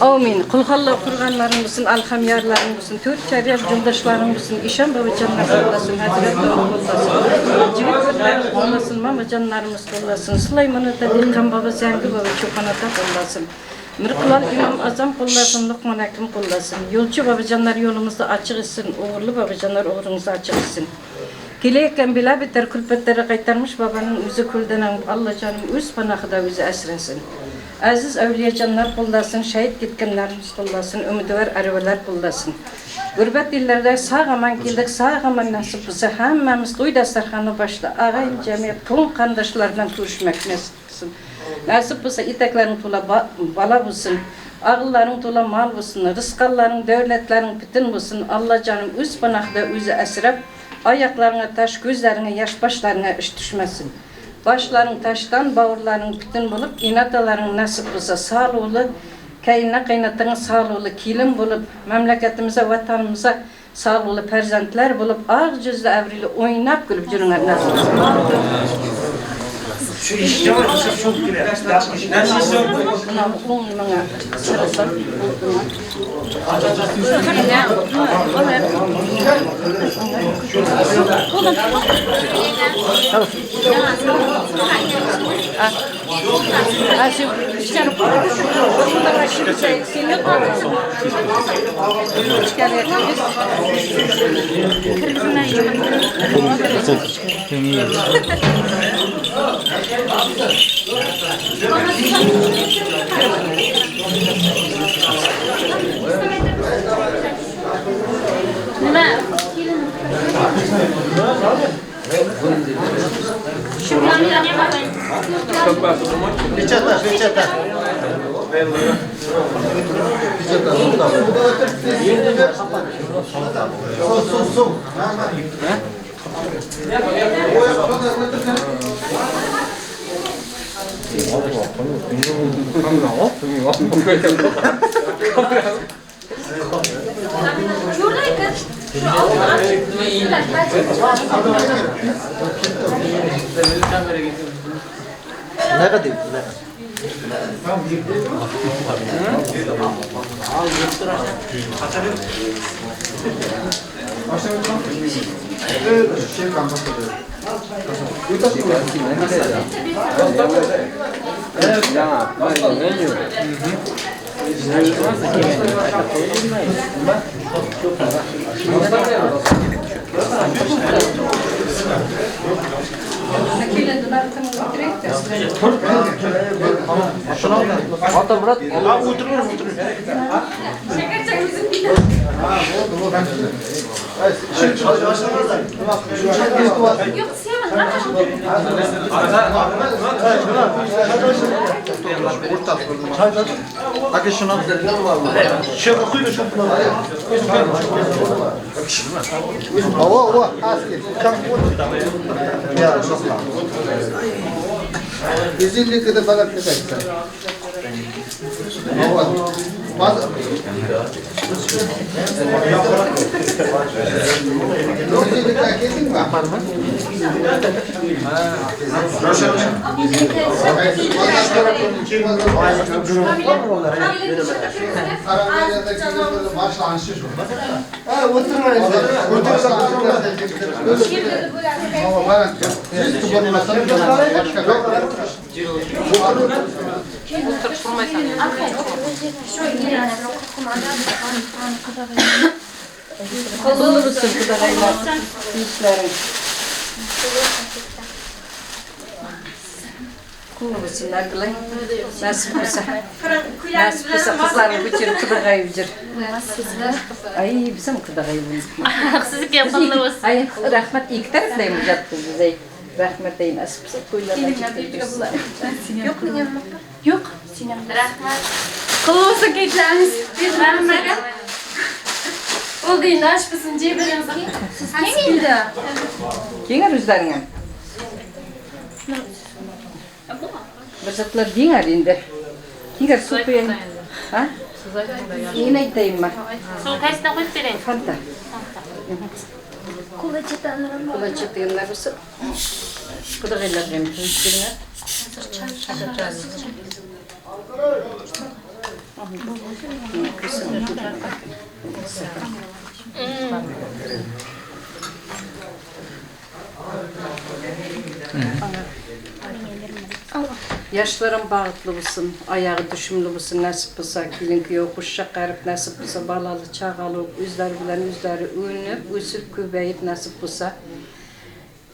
Amin. Qulxallo qurganlaring bo'lsin, alhamyarlaring bo'lsin, to'rt charyar yo'ldoshlaring bo'lsin, ishon bobojonlar qo'llasin, hazrat qo'llasin, jigitlar qo'llasin, mamajonlarimiz qo'llasin, Sulaymon ota, Dehqon bobo, Zangi bobo, Cho'pon ota qo'llasin. Mirqilal İmam Azam qo'llasin, Luqman Hakim qo'llasin. Yo'lchi bobojonlar yo'limizni ochiq etsin, o'g'irli bobojonlar o'g'rimizni ochiq etsin. Kelayotgan bela betar kulfatlarga qaytarmish babaning o'zi ko'ldanang Alloh o'z panohida o'zi asrasin. Aziz avliyojonlar qo'llasin, shahid ketganlarimiz qo'llasin, umidvor arvalar qo'llasin. G'urbat yillarda sog' omon keldik, sog' omon nasib bo'lsa hammamiz to'y dasturxoni boshida ag'ayin jamiyat qavm qarindoshlar bilan ko'rishmak nasib qilsin. Nasib bo'lsa etaklaring to'la bola bo'lsin, og'illaring to'la mol bo'lsin, rizqlaring, davlatlaring butun bo'lsin. Alloh jonim o'z panohida o'zi asrab, oyoqlaringga tosh, ko'zlaringga yosh, boshlaringga ish tushmasin. Boshlaring toshdan, bovurlaring butun bo'lib, inatalaring nasib bo'lsa sog'liqli, qayna qaynotang sog'liqli kelin bo'lib, mamlakatimizga, vatanimizga sog'liqli farzandlar bo'lib, oq yuzli avrili o'ynab kulib yuringlar nasib bo'lsin. Şu iş çok güzel. Печата. Ne kadar? Nasip bolsa. Nasip bolsa qizlarni ko'chirib qudag'ayib jur. Ay, biz ham qudag'ayib. Sizga qulluq bo'lsin. Ay, rahmat, ikki taraflayam yotibmiz. Rahmat, ay, nasip bo'lsa to'ylarda. Yo'q, yo'q. Rahmat. Qulluq bo'lsin kechlarimiz. Rahmat. Bo'ldi, endi ash bo'lsin, jey beramiz. Siz kelinglar. Kelinglar o'zlaring ham. Bir zatlar deyinglar endi. Kelinglar suv qo'ying. Ha? Men aytayinmi? Suv qaysidan qo'yib bering? Fanta. Kola Kola bo'lsa, qudag'aylarga ham qo'yib beringlar. Yaşlarım bağıtlı olsun, ayağı düşümlü olsun, nasip olsa, kelin kuyov qo'shiq qarib nasip bo'lsa, balalı chaqalı o'zlari bilan o'zlari o'ynab, o'sib, ko'payib nasip bo'lsa,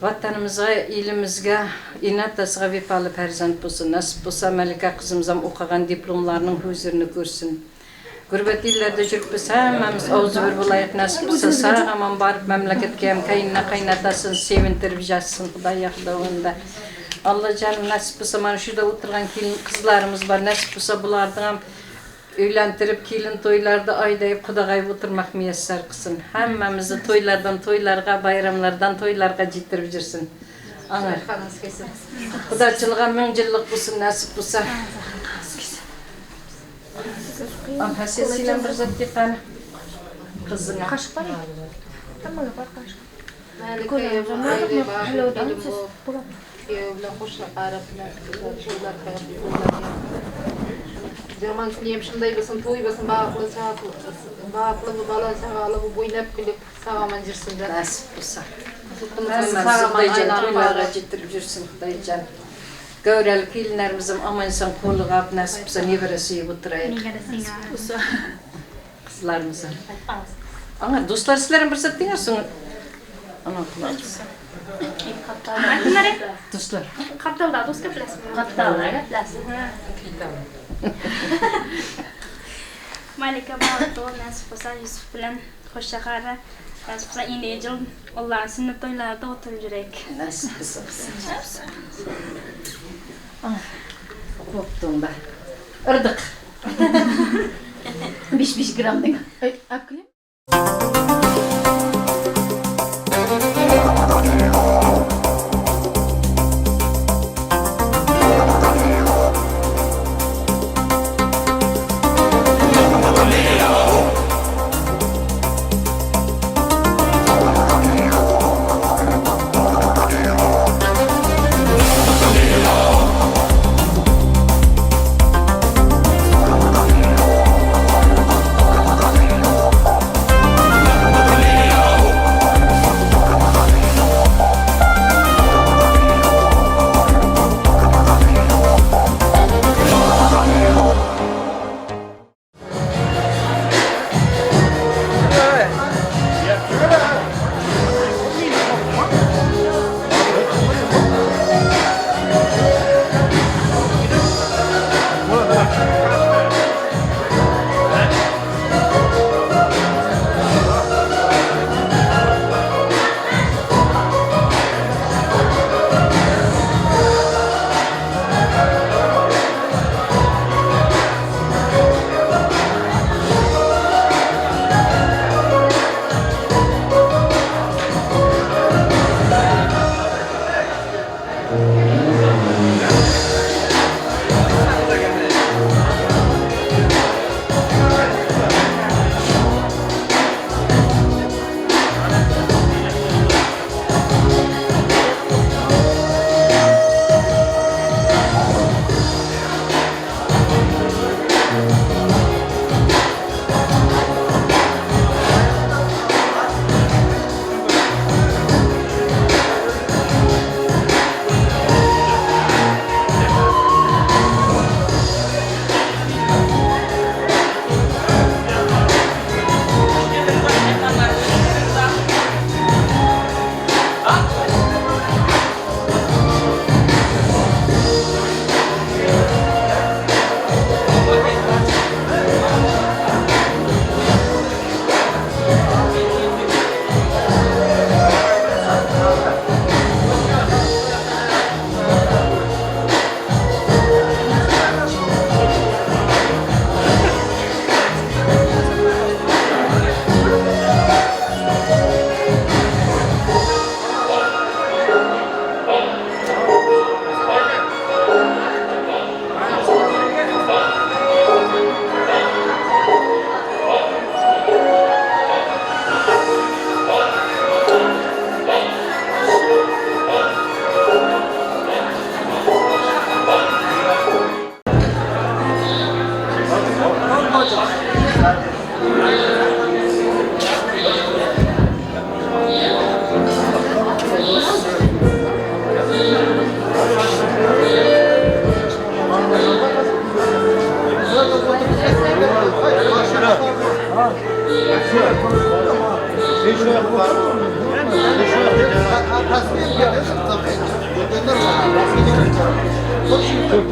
vatanimizga, elimizga, ena-otasiga vefoli farzand bo'lsin, nasip bo'lsa, Malika qizimiz ham o'qigan diplomlarining huzurini ko'rsin. G'urbat yillarda yurib biz hammamiz og'zi bir bo'laylik, nasip bo'lsa, sog' omon borib mamlakatga ham qaynona qaynotasini sevintirib yashsin, Xudo yoqda unda. Allah canım nasip bo'lsa, mana şurada o'tirgan kelin qizlarimiz bor, nasip bo'lsa bularni ham uylantirib kelin to'ylarda aydayib qudag'ayib o'tirmoq muyassar qilsin. Hammamizni to'ylardan to'ylarga, bayramlardan to'ylarga yetirib yursin. Ana. Xudochilig'a 1000 yillik bo'lsin, nasip bo'lsa. Aha, sen bir zot qani. Qizingga. Qoshiq bormi? Hammaga bor qoshiq. Жаман тілеймін, шындай болсын, той болсын, бағытлы, бала шағалы ойнап күліп сақ аман жүрсін. Насип болса. Құдайжан тойларға жетіріп жүрсін, Құдайжан. Гәурәлі келінлерімізім аман-есен қолыға алып, насип болса, небере сүйіп отырайық. Қызларымызым. Аңа, достар, сілерім бір сәт деңер, соң ана қыламыз. Dostlar. Qaptalda do'st gaplasizmi? Qaptalda gaplasiz. Malika baxtli nasib bo'lsa, Yusuf bilan Qo'shaqari nasib bo'lsa, endi yil Allohning sunnat to'ylarida o'tirib yuraylik. Nasib bo'lsa. Bo'pti unda. Irdiq. 5-5 grammdan. Olib keling.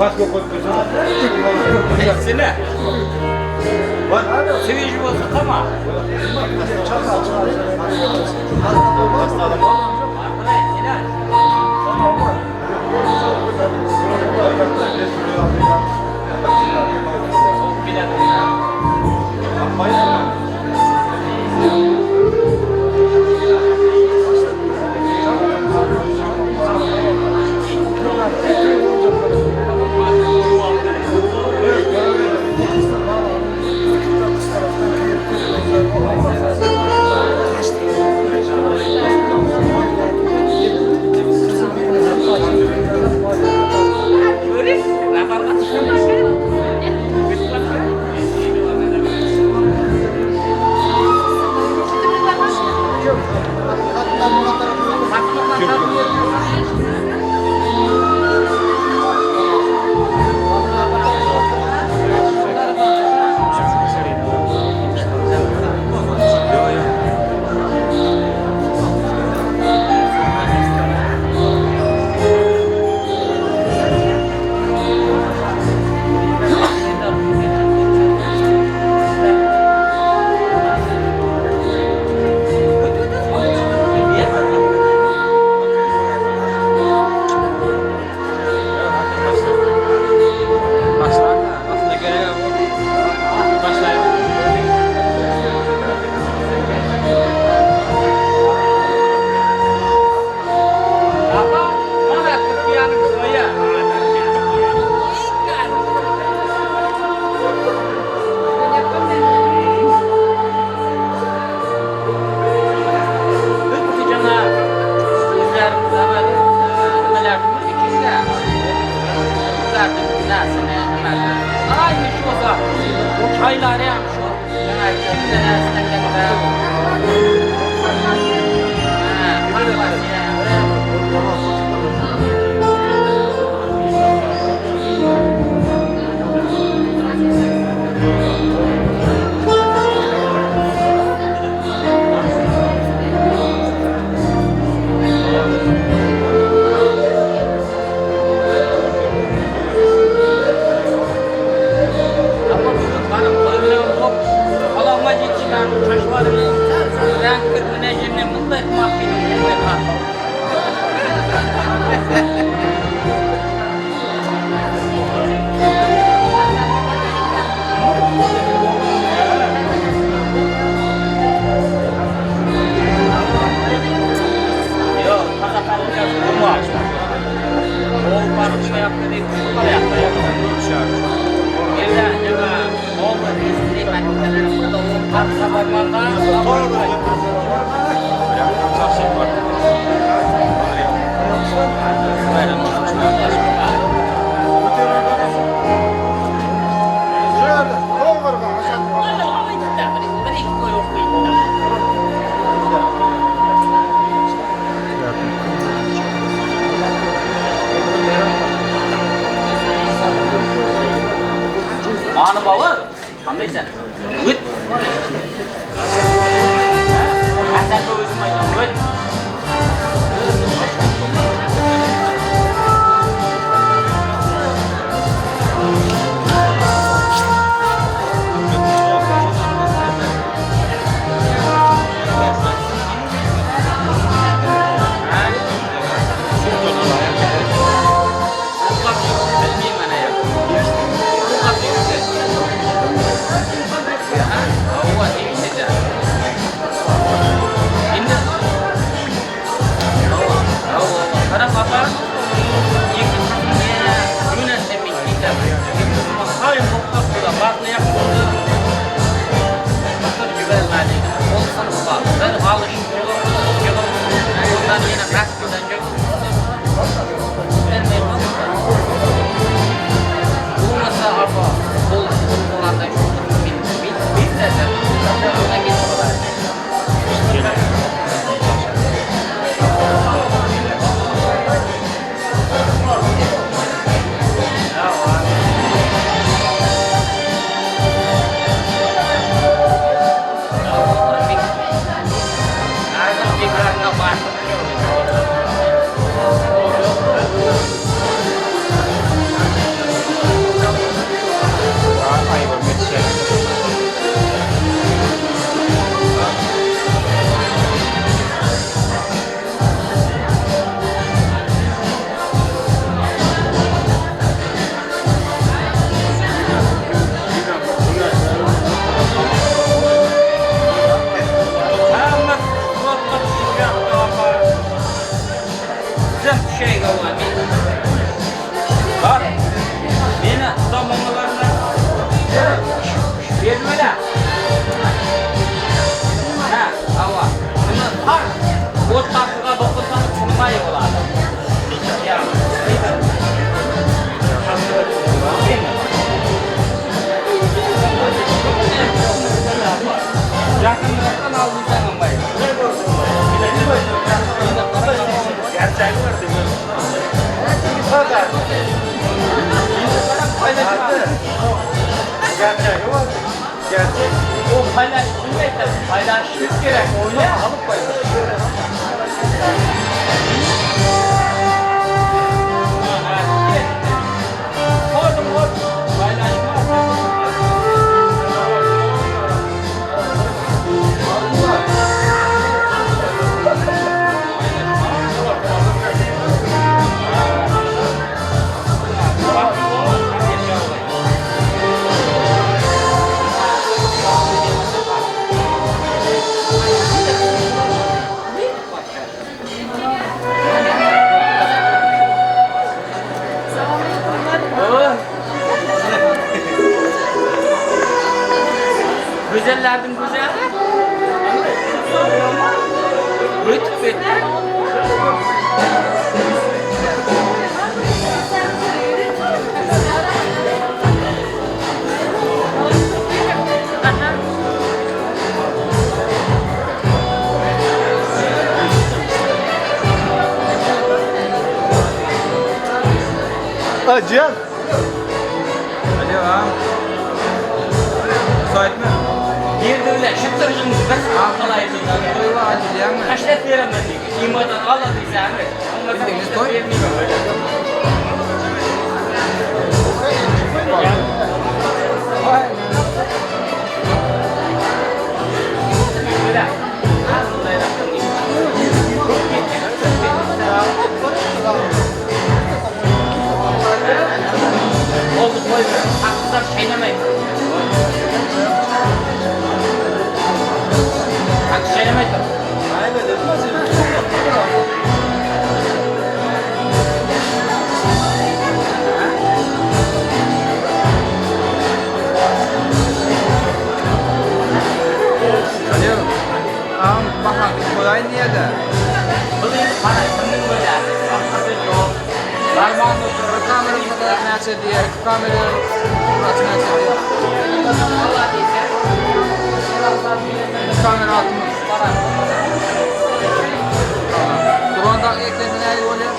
Maska qo'yib qo'ysin. Seni. Свежий bo'lsa qama. Bor. Meni tomonlarimdan bermalar. Ha, ava. Buni har o't taqiga do'qilsam tinmay bo'ladi. Yaqinroqdan oldingdan olmay. Gerçeği var değil mi? Gerçeği var. Gerçek. O paylaşılmaydı. Paylaşış gerek. Oyunu alıp paylaş. Güzellerdim güzel. Lütfen. Ha Cihan. Alo ha. Müsait mi? Bir de öyle şıttırıcımız biz arkalaydı. Kaşlet veremedik. İmadan aladı zahmet. Bildiniz toy. Oldu koy. Haksızlar şeylemeyin. Alo. Ağam bakan kolay niye de? Kamera neçə deyər, kamera neçə deyər. Kamera 60. Duran da ekledi ne oluyor?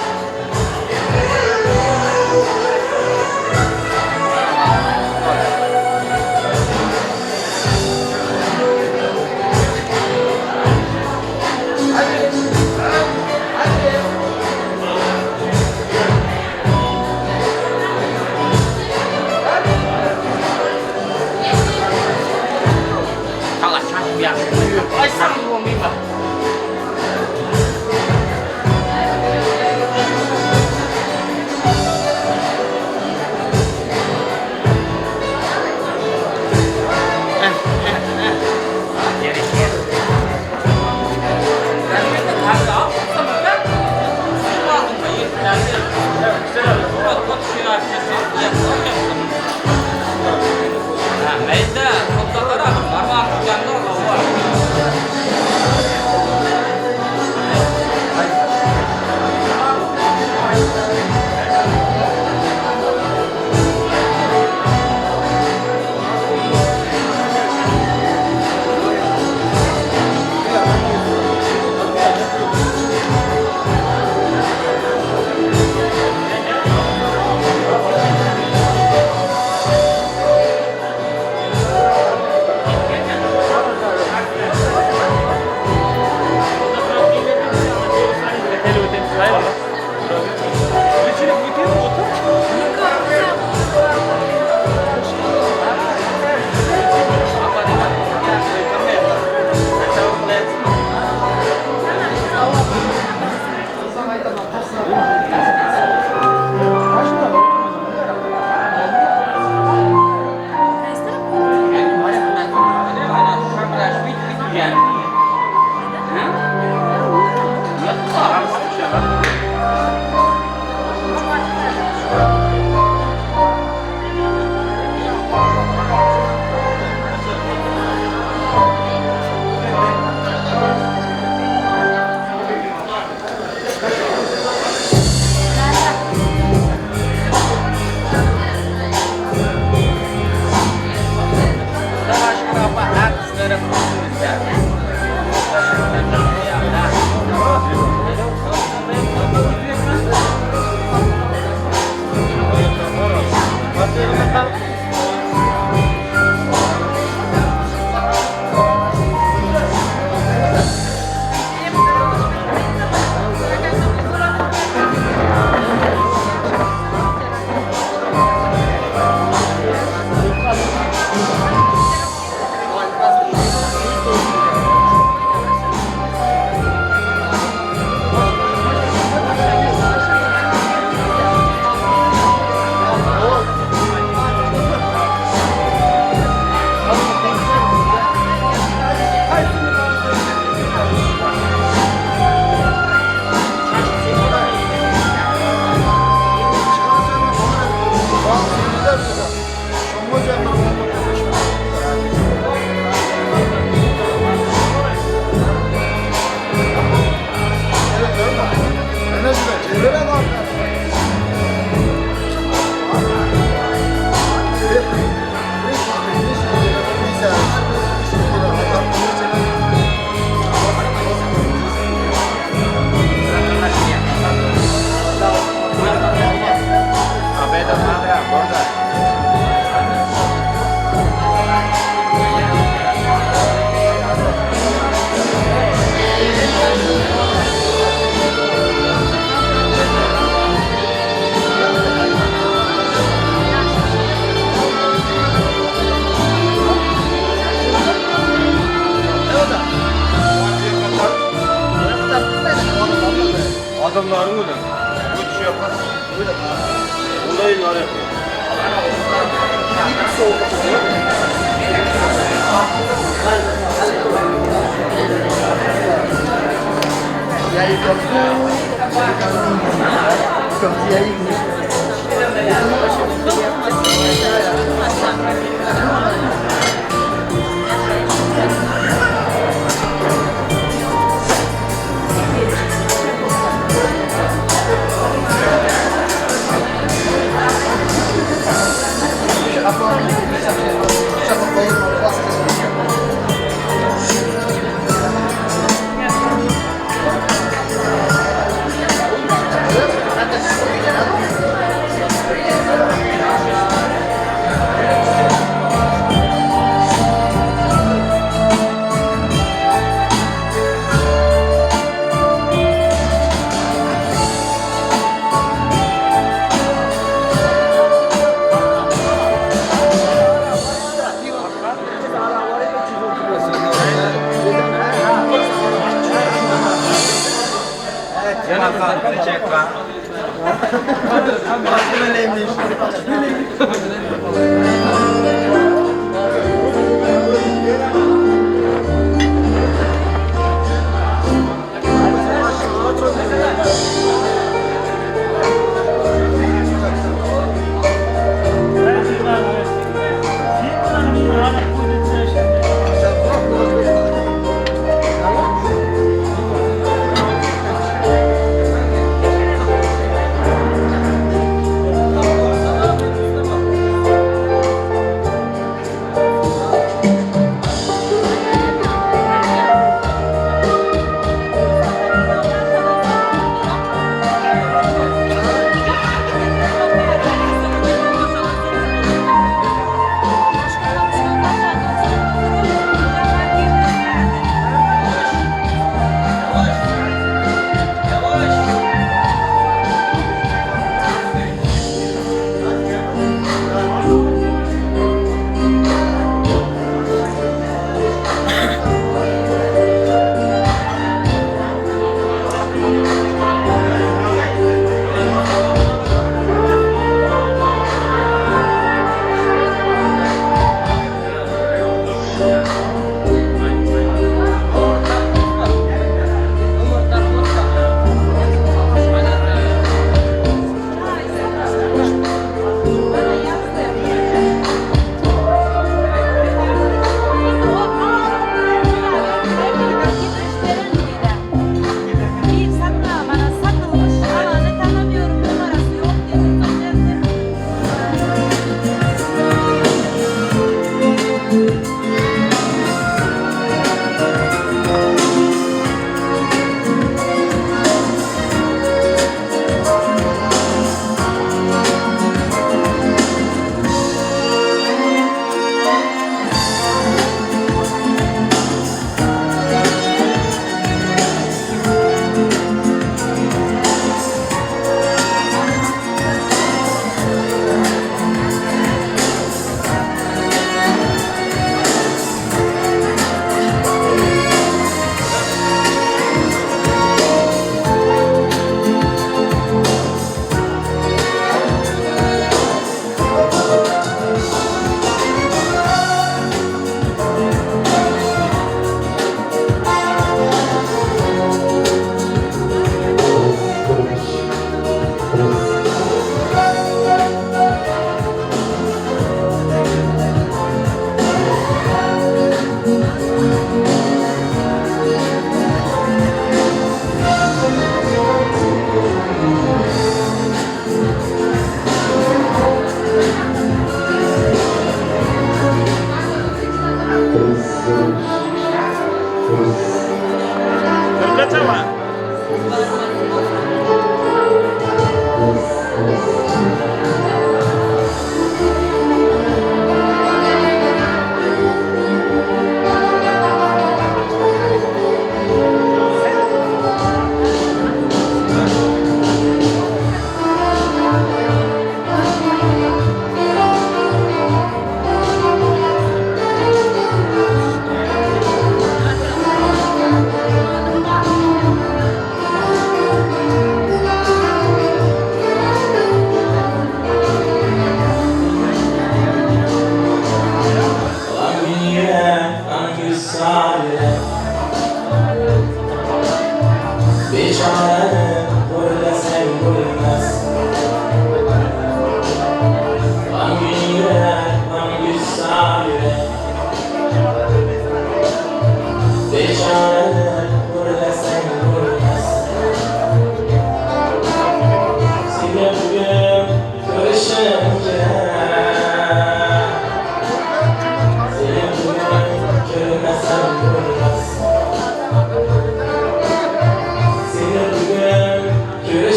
Ay sen olmayayım bak.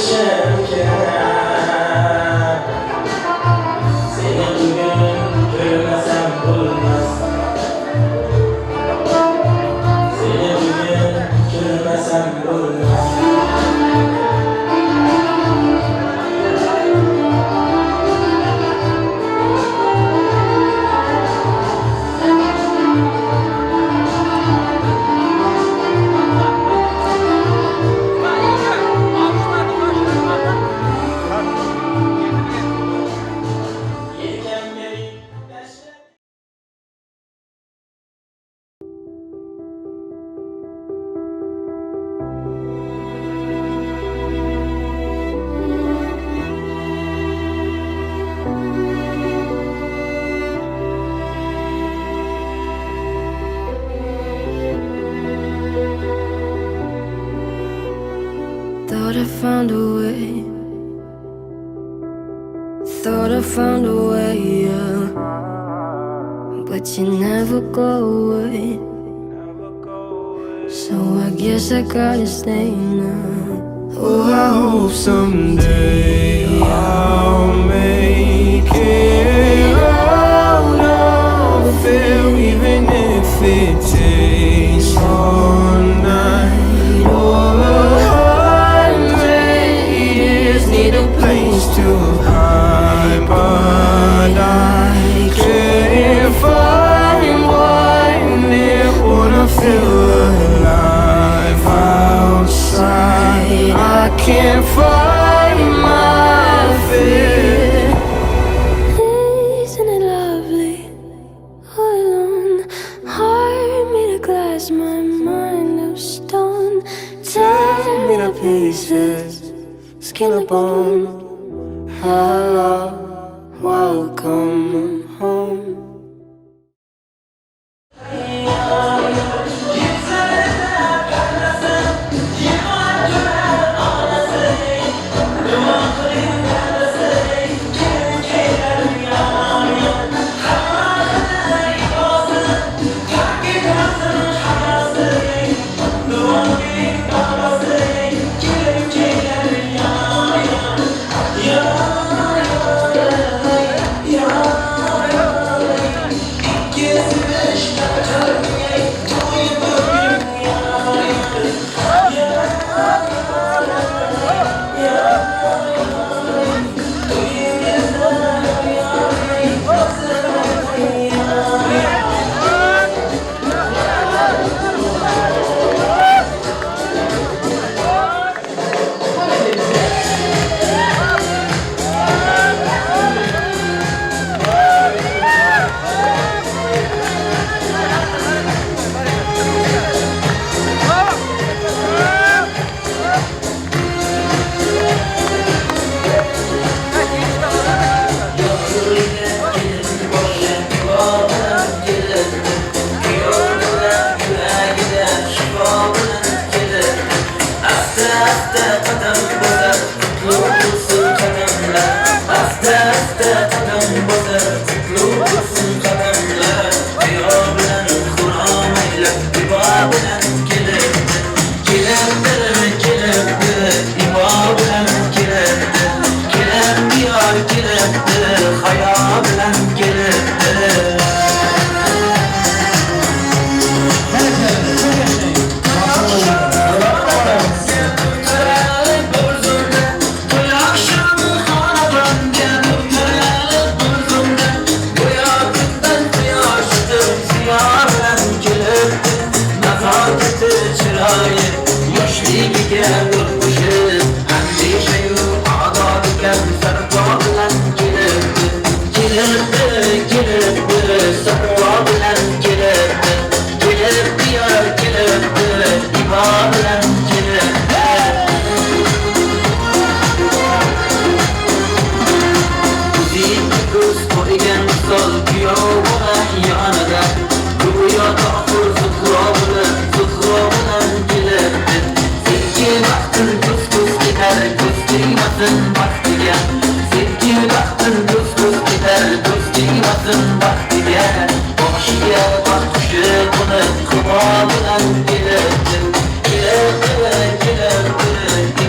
Qilishim kerak. Seni bugun ko'rmasam bo'lmas. Seni bugun ko'rmasam bo'lmas. Thought I found a way. Thought I found a way, yeah. But you never go away. So I guess I gotta stay now. Oh, I hope someday I'll make it out of here, even if it takes all night. All 100 years need a place to hide, but I can't find one. It wanna feel alive outside. I can't find my fear. Isn't it lovely? All alone, heart made of glass, my mind of stone. Tear me to pieces, skin to bone. Hello, welcome home. Kelibdi, kelibdi, kelibdi,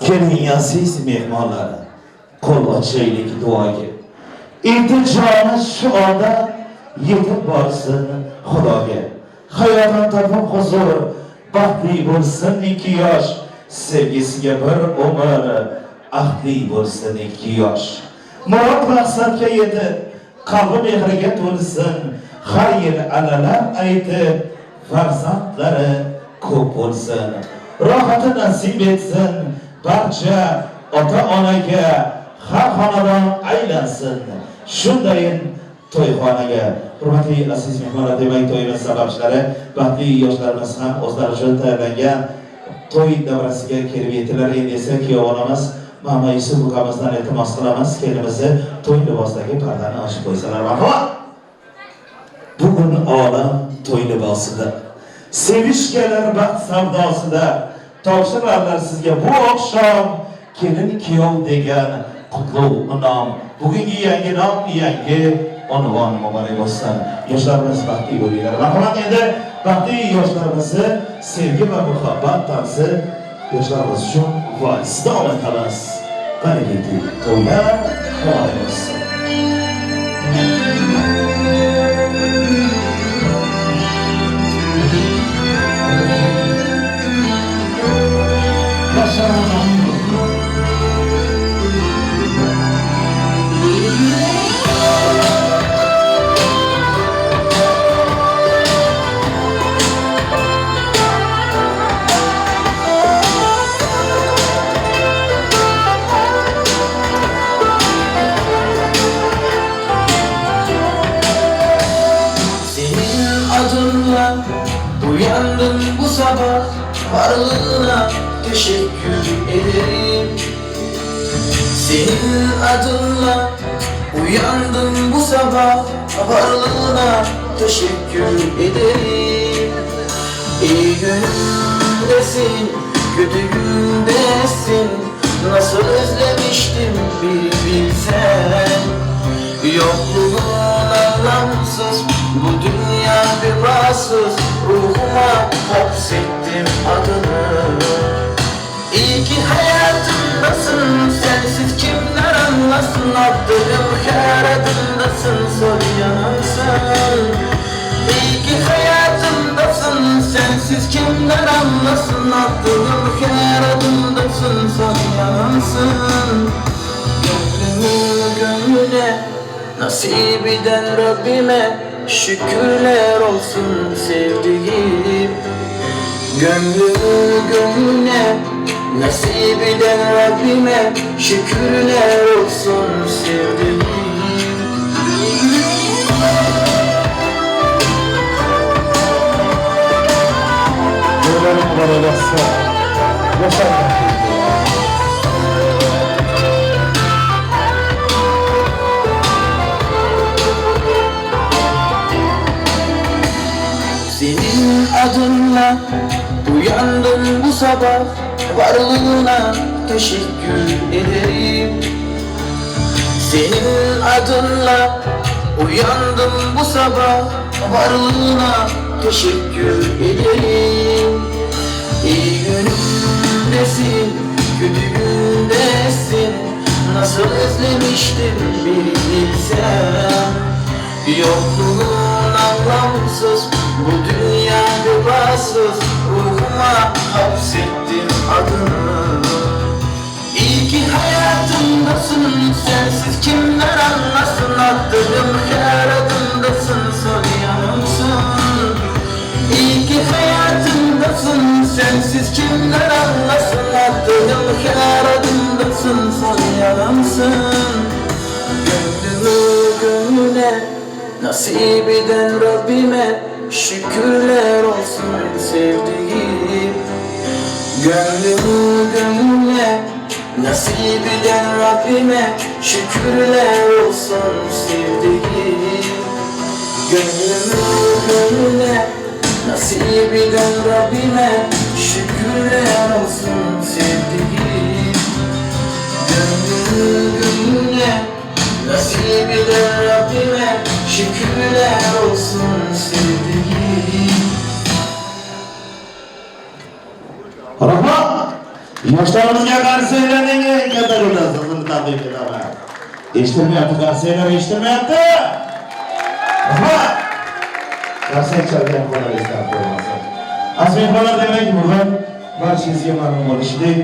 Keling aziz mehmonlar, qo'l ochaylik duoga. Iltijoni shu onda yetib borsin Xudoga. Hayotim topib huzur, baxtli bo'lsin ikki yosh, sevgisiga bir umr, ahdli bo'lsin ikki yosh. Murod maqsadga yetib, qalbi mehriga to'lsin, har yil alalab aytib, farzandlari ko'p bo'lsin. Rohati nasib etsin barcha ota-onaga, har xonadon aylansin shundayin to'yxonaga. Hurmatli aziz mehmonlar, demak to'yimiz sababchilari, baxtli yoshlarimiz ham o'zlari uchun tayyorlangan to'y davrasiga kelib yetdilar. Endi esa kuyovonamiz Mama Yusuf ukamizdan iltimos qilamiz, kelinimizni to'y libosidagi pardani ochib qo'ysalar. Marhamat. Bugun olam to'y libosida, sevishganlar baxt savdosida, topshirarlar sizga bu oqshom kelin kuyov degan qutlug' nom. Bugungi yangi nom, yangi unvon muborak bo'lsin. Yoshlarimiz baxtli bo'linglar. Marhamat, endi baxtli yoshlarimizni sevgi va muhabbat tarzi yoshlarimiz uchun vals davom etamiz. Barakatli to'ylar muborak bo'lsin. Senin adınla uyandım bu sabah, varlığına teşekkür ederim. Senin adınla uyandım bu sabah, varlığına teşekkür ederim. İyi gündesin, kötü gündesin, nasıl özlemiştim bir bilsen. Yokluğun anlamsız, bu dünya vefasız, ruhuma hapsettim adını. İyi ki hayatımdasın, sensiz kimler anlasın, attığım her adımdasın, sor yanımsın. İyi ki hayatımdasın, sensiz kimler anlasın, attığım her adımdasın, sor yanımsın. Gönlümü gönlüne nasip eden Rabbime şükürler olsun sevdiğim. Gönlümü gönlüne nasip eden Rabbime şükürler olsun sevdiğim. To'ylar muborak bo'lsin. Yoshlar Senin adınla uyandım bu sabah, varlığına teşekkür ederim. Senin adınla uyandım bu sabah, varlığına teşekkür ederim. İyi günümdesin, kötü gündesin, nasıl özlemiştim bir bilsen. Yokluğun anlamsız, bu dünya vefasız, ruhuma hapsettim adını. İyi ki hayatımdasın, sensiz kimler anlasın, attığım her adımdasın, sor yanımsın. İyi ki hayatımdasın, sensiz kimler anlasın, attığım her adımdasın, sor yanımsın. Gönlümü gönlüne nasip eden Rabbime şükürler olsun sevdiğim. Gönlümü gönlüne nasip eden Rabbime şükürler olsun sevdiğim. Gönlümü gönlüne nasip eden Rabbime şükürler olsun sevdiğim. Gönlümü gönlüne nasip eden Rabbime şükürler olsun sevdiğim. Rahmat. Yoshlarimizga qarsanglarning eng katta ro'zasini taqdim etaman. Eshitilmayapti, qarsanglar eshitilmayapti. Rahmat. Qarsak chalgan qo'llar esdan qo'ymasin. Aziz mehmonlar, demak, bugun barchangizga ma'lum bo'lishidek,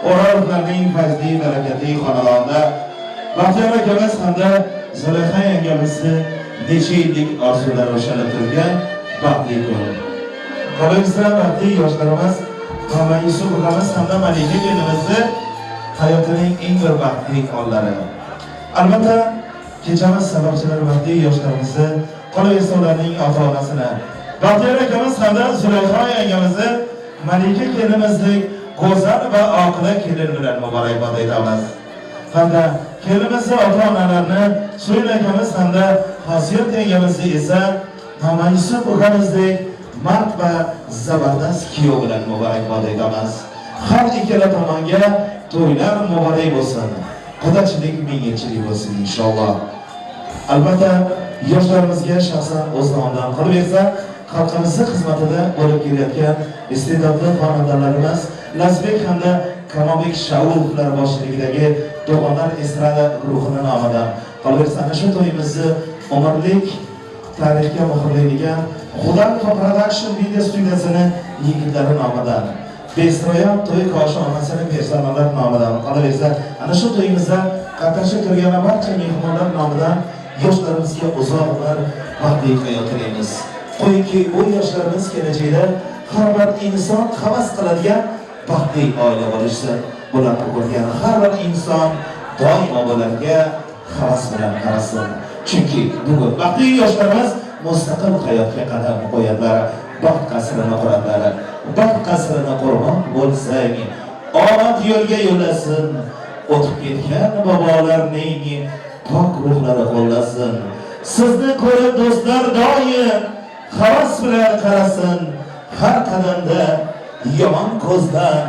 O'rolovlarning fayzli, barakatli xonadonida Baxtiyor akamiz hamda Zulayho yangamizni necha yillik orzulari o'shalib turgan baxtli kun. Qo'limizda baxtli yoshlarimiz Muhammad Yusuf ukamiz hamda Malika kelinimizni hayotining eng bir baxtli onlari. Albatta, kechamiz sababchilari baxtli yoshlarimizni, qolaversa ularning ota-onasini, Baxtiyor akamiz hamda Zulayho yangamizni Malika kelinimizdek go'zal va oqila kelin bilan muborakbod etamiz. Hamda kelinimizni ota-onalarini So'yil akamiz hamda Xosiyat yangamizni esa Muhammad Yusuf ukamizdek mard va zabardast kuyov bilan muborakbod etamiz. Har ikkala tomonga to'ylar muborak bo'lsin. Qudachilik ming yilchilik bo'lsin inshaalloh. Albatta, yoshlarimizga shaxsan o'z nomidan qilib bersa, xalqimizni xizmatida bo'lib kelayotgan iste'dodli xonandalarimiz Lazbek hamda Kamolbek Shaulovlar boshchiligidagi Do'g'onlar estrada guruhini nomidan qolaversa, ana shu to'yimizni umrlik tarixga muhrlaydigan Xudanfa Production video studiyasini yigitlari nomidan, Besroyan to'y koshonasini personallar nomidan qolaversa, ana shu to'yimizda qatnashib turgan barcha mehmonlar nomidan yoshlarimizga uzoq umr, baxtli hayot tilaymiz. Qo'yingki, bu yoshlarimiz kelajakda har bir inson havas qiladigan baxtli oila bo'lishsin. Bularni ko'rgan har bir inson doimo bularga havas bilan qarasin. Chunki bugun baxtli yoshlarimiz mustaqil hayotga qadam qo'yadilar, baxt qasrini quradilar. Baxt qasrini qurmoq bo'lsang, omad yo'lga yo'lasin, o'tib ketgan bobolarning pok ruhlari qo'llasin. Sizni ko'rib do'stlar doim havas bilan qarasin, har qadamda yomon ko'zdan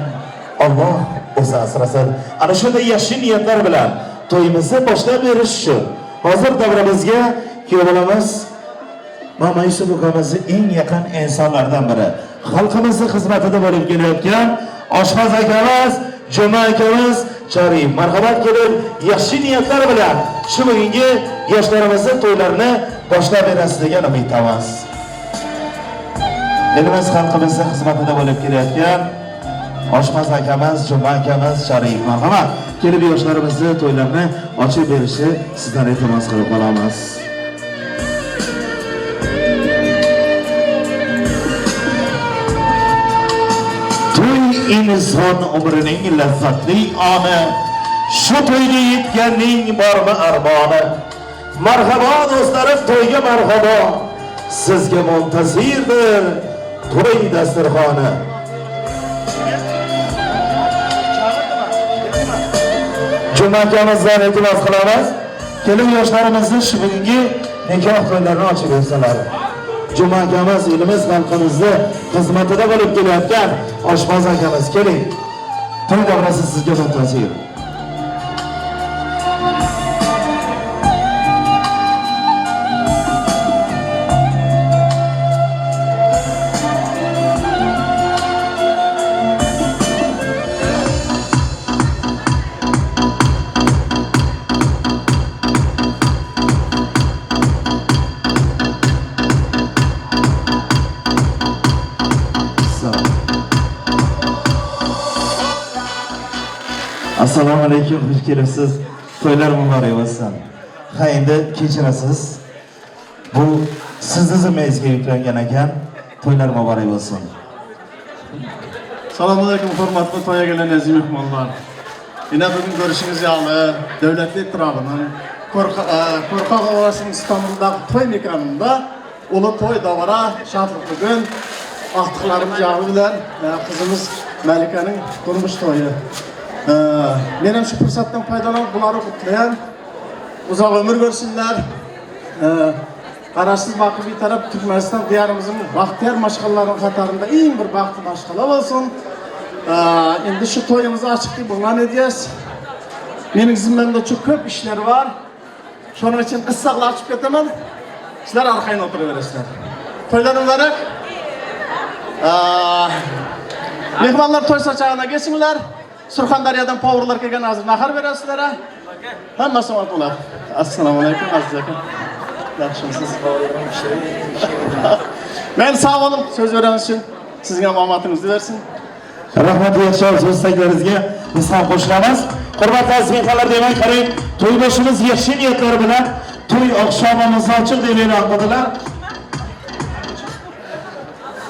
Alloh o'zi asrasin. Ana shunday yaxshi niyatlar bilan to'yimizni boshlab berish uchun hozir davramizga kuyovimiz Muhammad Yusuf ukamizni eng yaqin insonlardan biri, xalqimizni xizmatida bo'lib kelayotgan oshpaz akamiz, Juma akamiz Choriyev marhamat kelib, yaxshi niyatlar bilan shu bugungi yoshlarimizni to'ylarini boshlab berasiz degan umiddamiz. Elimiz xalqimizni xizmatida bo'lib kelayotgan oshpaz akamiz, Juma akamiz Choriyev marhamat kelib yoshlarimizni to'ylarini ochib berishi sizdan iltimos qilib qolamiz. Inson umrining lazzatli oni, shu to'yga yetganning bormi armoni. Marhabo do'stlarim, to'yga marhabo, sizga muntazirdir to'y dasturxoni. Juma akamizdan iltimos qilamiz, kelin yoshlarimizni shu bugungi nikoh to'ylarini ochib bersalar. Juma akamiz elimiz xalqimizni xizmatida bo'lib kelayotgan oshpaz akamiz, keling. To'y davrasi sizga muntazir. Assalomu alaykum, xush kelibsiz. To'ylar muborak bo'lsin. Ha, endi kechirasiz. Bu sizni zimmangizga yuklangan ekan. To'ylar muborak bo'lsin. Assalomu alaykum hurmatli to'yga kelgan aziz mehmonlar. Yine bugün görüşünüz yağlı Devletli etrafının Korkak Ovası'nın İstanbul'daki toy mekanında ulu toy davara şatlık bugün aktıklarımız yağlı bilen kızımız Melika'nın durmuş toyu. Men ham shu fursatdan foydalanib bularni qutlayan, uzoq umr ko'rsinlar. Qarashsiz baqi betaraf Turkmaniston diyorimizning baxtiyor mashqalalarining qatorida eng bir baxtli mashqala bo'lsin. Endi shu to'yimizni ochiq deb e'lon edamiz. Mening zimmamda çok ko'p ishlar bor. Shuning uchun qissaqlar ochib ketaman. Sizlar arqayin o'tiraverasizlar. To'ylar muborak. Mehmonlar to'y sochog'ina kelsinlar. Surxondaryodan повар lar kelgan, hozir nahar berasizlar. Hammasi omad bo'ladi. Assalomu alaykum aziz aka. Yaxshimisiz? Men sog' bo'ling, so'z berganingiz uchun. Sizga ham omadingizni bersin. Rahmat yaxshi so'zlaringizga biz ham qo'shilamiz. Hurmatli aziz mehmonlar, demak, qarang, to'yboshimiz yaxshi niyatlar bilan to'y oqshomimizni ochiq deb e'lon qildilar.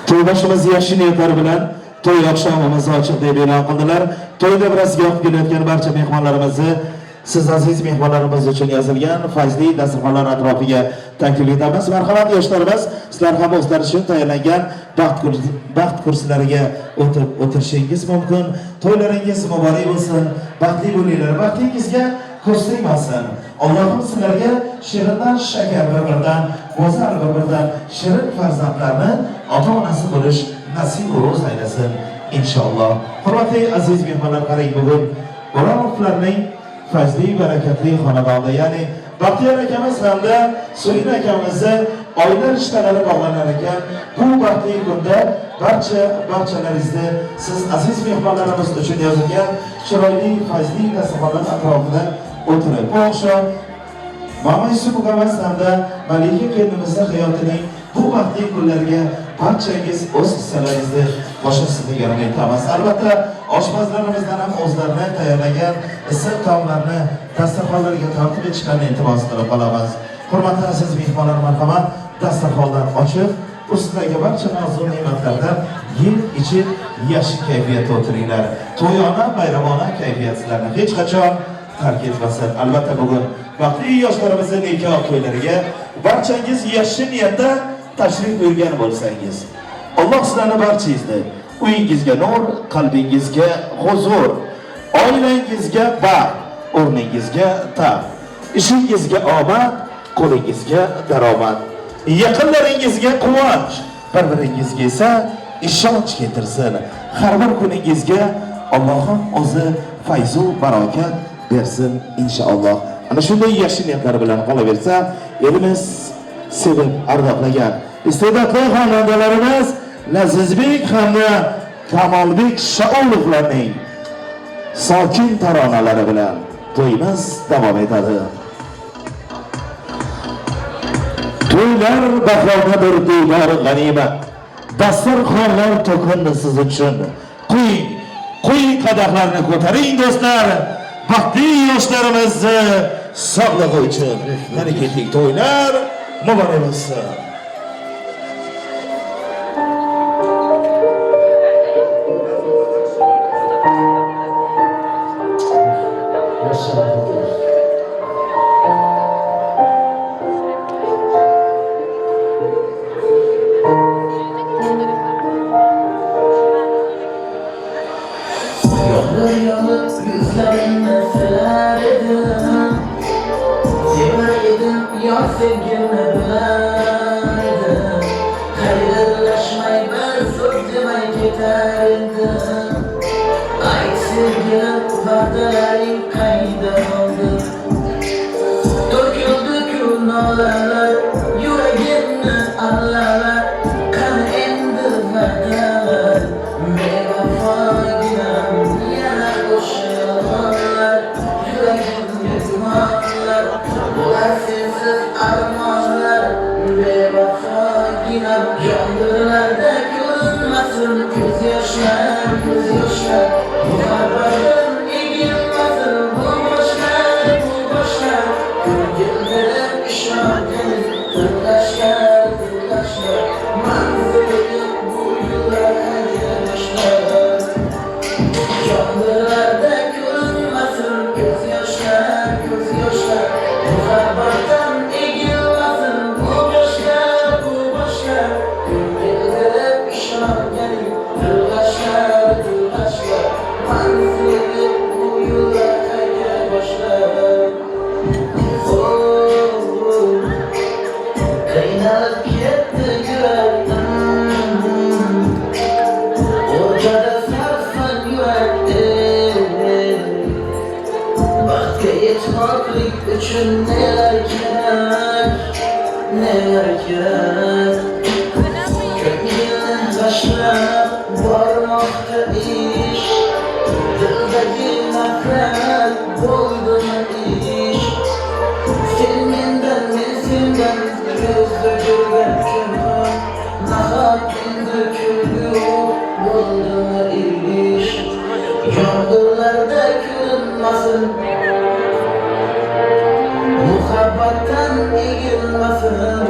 To'yboshimiz yaxshi niyatlar bilan to'y oqshomimizni ochiq deb e'lon qildilar. To'yda birasiga olib kelayotgan barcha mehmonlarimizni siz aziz mehmonlarimiz uchun yozilgan fayzli dasturxonlar atrofiga taklif etamiz. Marhamat yoshlarimiz, sizlar ham o'zlari uchun tayyorlangan baxt kursilariga o'tib o'tirishingiz mumkin. To'ylaringiz muborak bo'lsin, baxtli bo'linglar, baxtingizga ko'z tegmasin. Allohim sizlarga shirindan shakar, bir-birdan go'zal, bir-birdan shirin farzandlarni ota-onasi bo'lish nasib ro'z aylasin inshaalloh. Hurmatli aziz mehmonlar, qarang, bugun O'ronovlarning fayzli barakatli xonadonida, ya'ni Baxtiyor akamiz hamda So'yin akamizni oila rishtalari bog'lanar ekan. Bu baxtli kunda barchalaringizni siz aziz mehmonlarimiz uchun yozilgan chiroyli fayzli dasturxonlar atrofida o'tirib, bu oqshom Mama Yusuf ukamiz hamda Malika kelinimizni hayotining bu baxtli kunlariga barchangiz o'z hissalaringizni qo'shasiz degan umidamiz. Albatta, oshpazlarimizdan ham o'zlarini tayyorlagan issiq taomlarni dasturxonlarga tortib chiqarni iltimos qilib qolamiz. Hurmatli aziz mehmonlar, marhamat, dasturxonlar ochiq, ustidagi barcha nozu ne'matlardan yeb ichib yaxshi kayfiyatda o'tiringlar. To'yona, bayramona kayfiyat sizlarni hech qachon tark etmasin. Albatta, bugun baxtli yoshlarimizning nikoh to'ylariga barchangiz yaxshi niyatda tashrif buyurgan bo'lsangiz, Alloh sizlarni barchangizni uyingizga nur, qalbingizga huzur, oilangizga baxt, o'rningizga taxt, ishingizga omad, qo'lingizga daromad, yaqinlaringizga quvonch, bir-biringizga esa ishonch keltirsin. Har bir kuningizga Allohim o'zi fayzu barokat bersin inshaalloh. Ana shunday yaxshi niyatlar bilan qolaversa, elimiz sevib ardoqlagan iste'dodli xonandalarimiz Lazizbek hamda Kamolbek Shaolovlarning sokin taronalari bilan to'yimiz davom etadi. To'ylar bahorda bir diydor g'animat. Dasturxonlar to'kildi siz uchun. Qo'ying, qo'ying qadahlarni ko'taring do'stlar. Baxtli yoshlarimizni sog'lig'i uchun. Mana ketdik, to'ylar muborak bo'lsin. Bo'ldimi ish? Sen mendan, men sendan yuz o'girgan kun, nahot endi kulgu bo'ldimi ish? Yomg'irlarda ko'rinmasin, muhabbatdan egilmasin.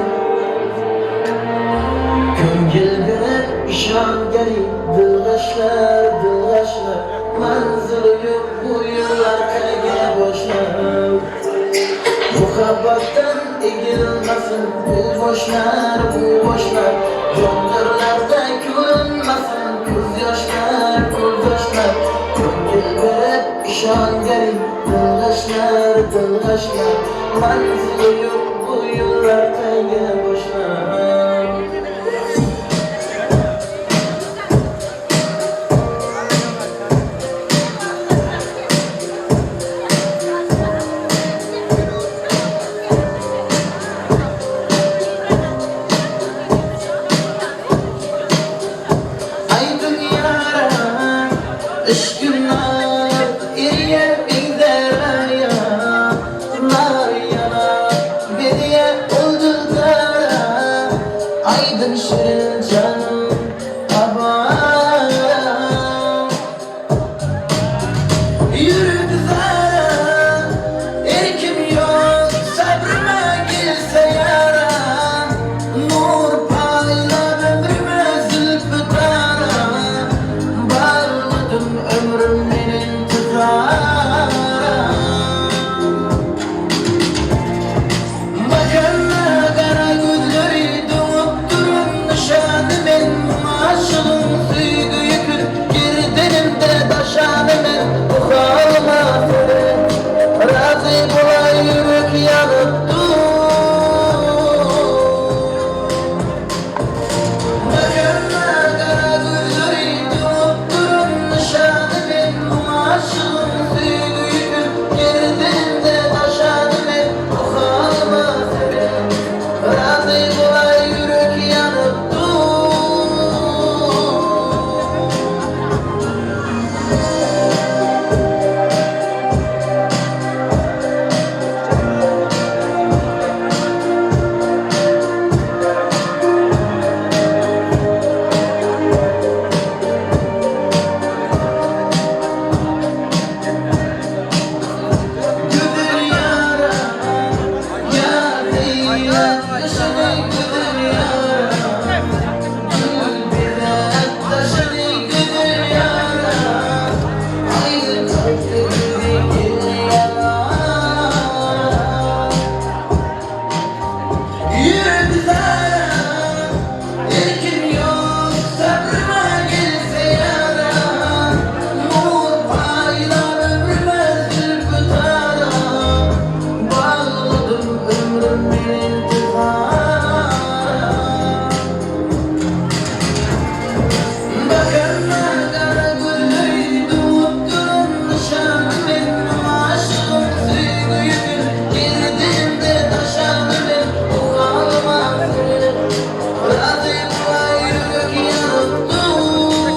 Ko'ngil berib ishonganing dilg'ashlar, dilg'ashlar, manzili yo'q bu yo'llar qayga boshlar. Muhabbatdan egilmasin bu boshlar, bu boshlar, yomg'irlarda ko'rinmasin ko'z yoshlar, ko'z yoshlar. Ko'ngil berib ishonganing dilg'ashlar, dilg'ashlar, manzili yo'q bu yo'llar qayga boshlar. Aydın şirin canım aman. Yürü güzel, erkim yok, sabrıma gelse yara. Nur payla ömrüme zülfü tara. Bağladım ömrümün intizara. Bakanla kara gözleri doğup durun nişanı men. Aşığın süygü yükün girdenimde taşanı men. Bu halıma seret, razı bolay yürek yanıp dur. Bakanla kara gözleri doğup durun nişanı men. Aşığın süygü yükün girdenimde taşanı men. Bu halıma seret, razı bolay yürek yanıp dur. Güzel yara, yar taşını güzel yara, gül taşını güzel yara, ayrı kalktı gül yara. Yürü güzel, erkim yok, sabrıma gelse yara. Nur paylar ömrüme zülfü tara. Bağladım ömrümün intizara. Bakanla kara gülleri doğup durun nişanı men. Aşığım süygü yükün girdiğimde taşanı men. Bu halıma seret, razı bolay yürek yanıp dur.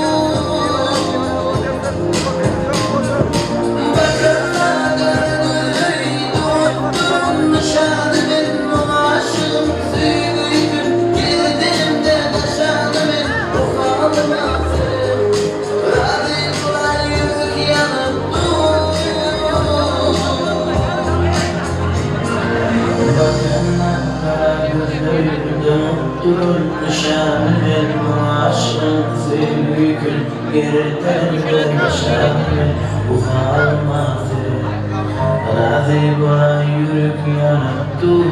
Bakanla kara gülleri doğup durun nişanı men. Aşığım süygü yükün girdiğimde taşanı men. Bu halıma seret, razı bolay yürek yanıp dur. Bakanla kara gözleri dönüp durur nişanı men. Aşığım sevgi yükün gerdenimde taşanı men. Bu halıma seret, razı bolay yürek yanıp dur.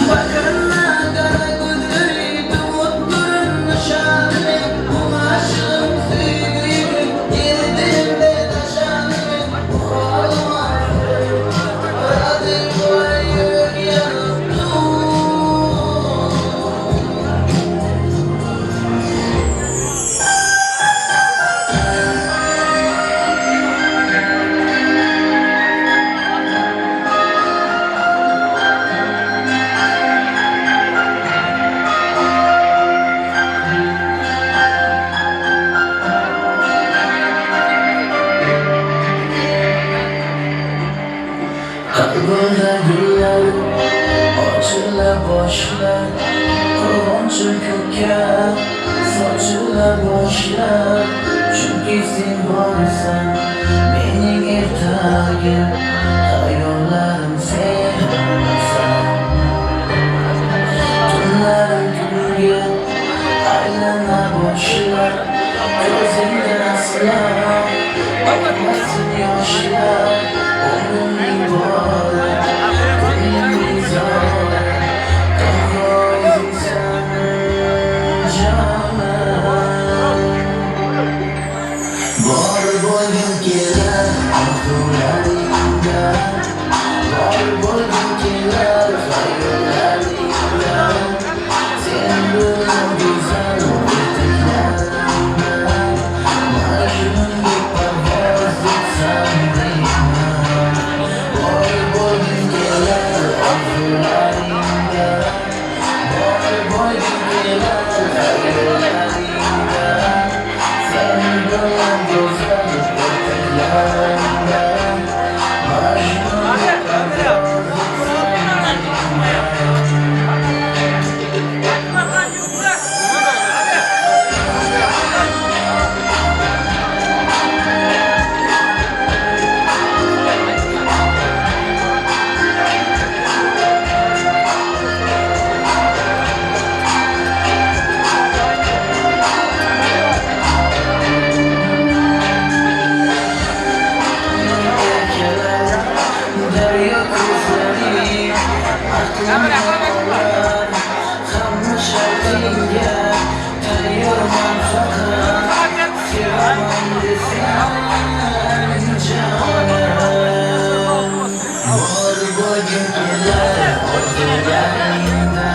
Bakanla kara gözleri doğup durun nişanı men. Bu aşığım sevgi yükün gerdenimde taşanı men. Bu halıma seret, razı bolay yürek yanıp dur. Ochila boshlar quvonchi ko'kka, sochila boshlar, chunki sen borsan mening ertagim, xayollarim sensan. Tunlarim kunga aylana boshlar, ko'zingdan aslo oqmasin yoshlar, umrimning bori, ko'nglimning zori, tanho o'zingsan jonim. Bor bo'lgim kelar orzularingda, bor bo'lgim kelar xayollaringda, sen bilan go'zal ertaklarimda, Majnundek parvoz etsam deyman. Bor bo'lgim kelar orzularingda, bor bo'lgim kelar xayollaringda, sen bilan go'zal ertaklarimda, Majnundek parvoz etsam deyman. Daryo ko'zlaring aqlimni olar, hamma shartingga tayyorman, faqat sevaman desang jonim. Bor bo'lgim kelar orzularingda,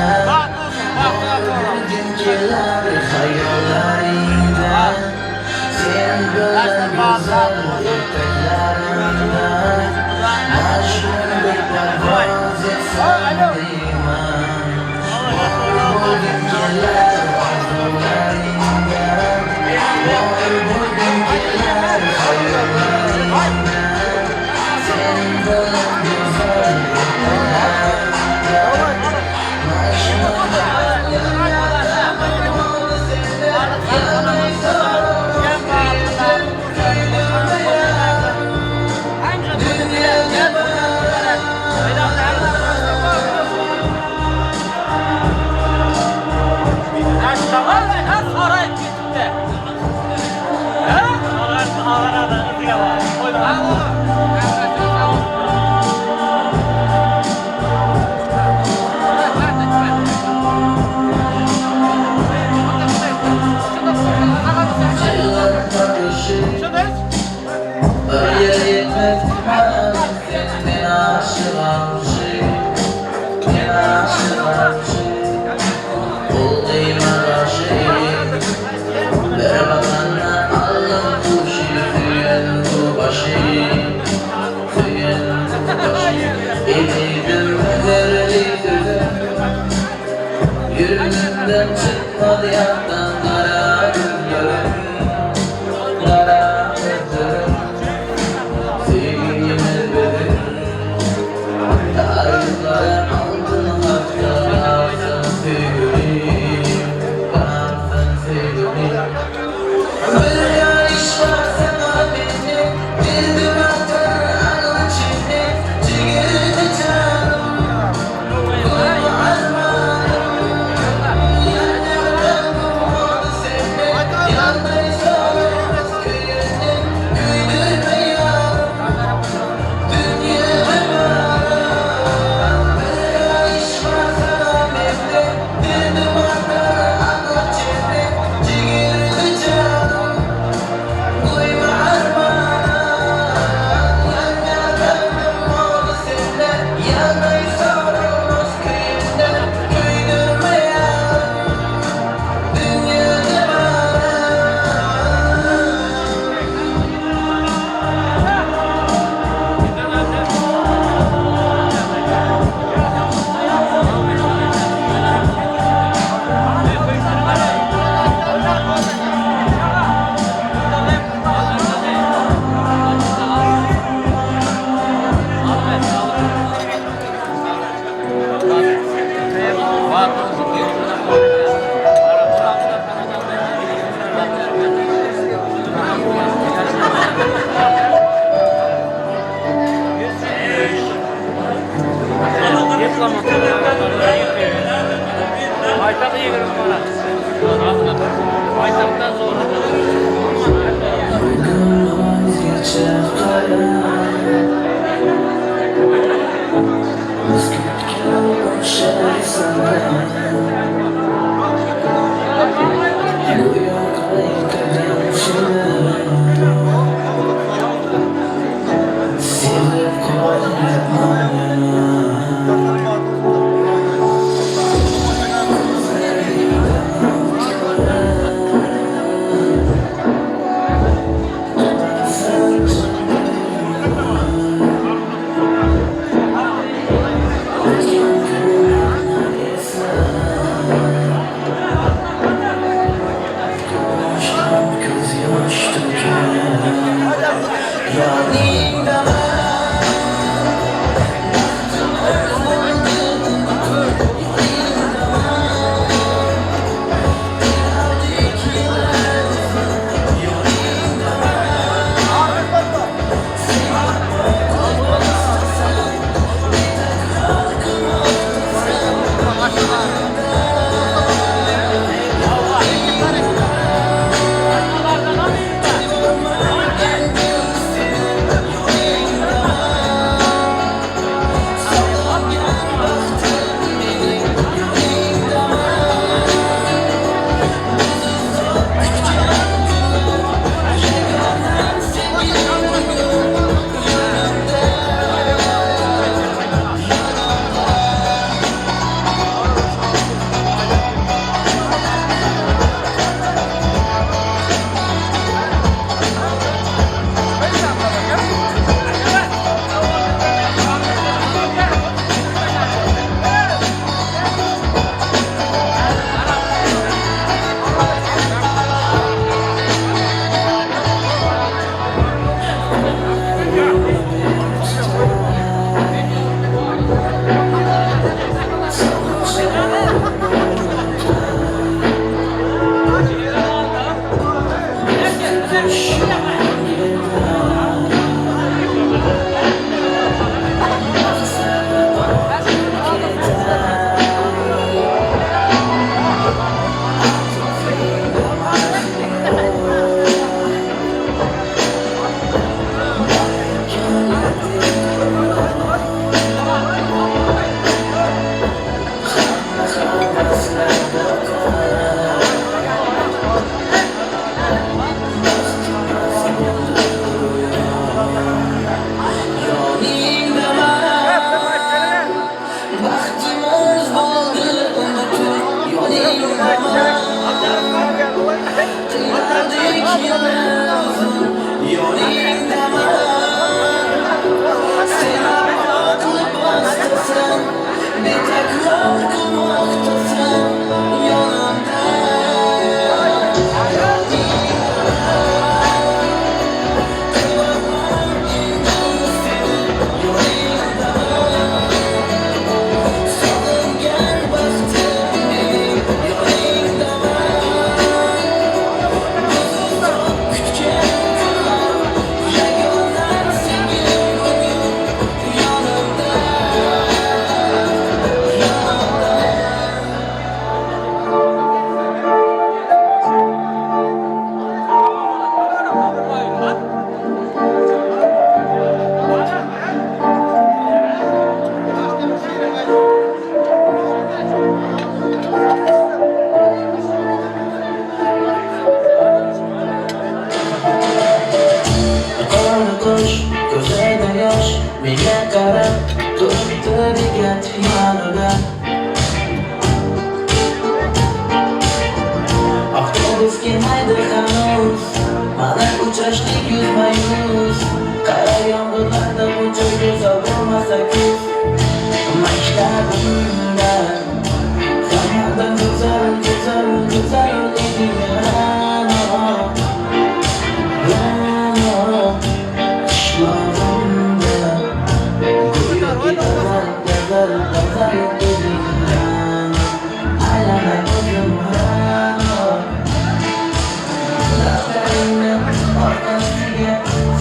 bor bo'lgim kelar xayollaringda, sen bilan go'zal ertaklarimda, Majnundek parvoz etsam deyman. Bor bo'lgim kelar orzularingda, bor bo'lgim kelar xayollaringda, sen bilan go'zal ertaklarimda, Majnundek.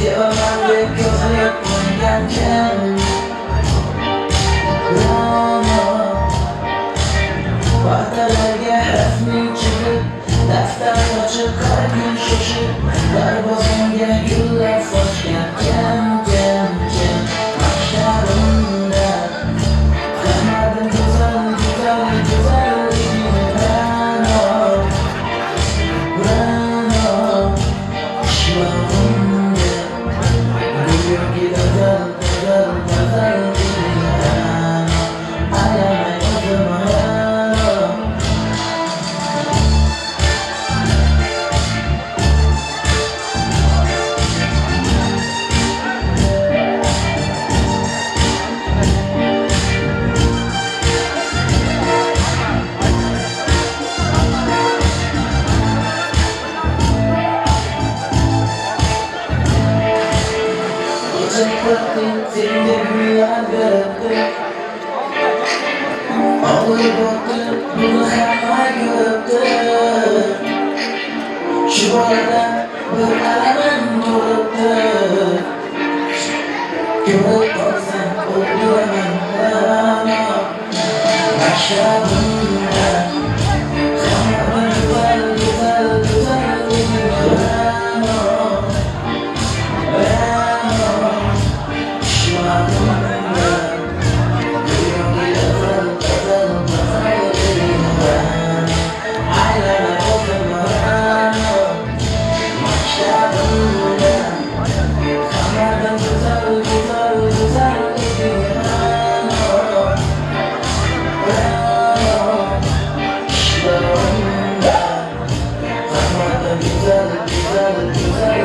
Sevaman deb ko'zib qo'ygan kim? Senga gullar beribdi. Og'ir o'tib, buni hamma ko'ribdi. Shu borada bir alamim turibdi. Ko'rib qolsam o'ldiraman, Ra'no. Maktabimda hamma go'zal, go'zal, go'zal Ra'no. Ra'no. Qishlog'imda go'yoki qizil, qizil, qizil Ra'no. Aylanib o'zim Ra'no. Maktabimda hammadan go'zal, go'zal, go'zal Ra'no. Ra'no. Qishlog'imda hammadan go'zal, go'zal, go'zal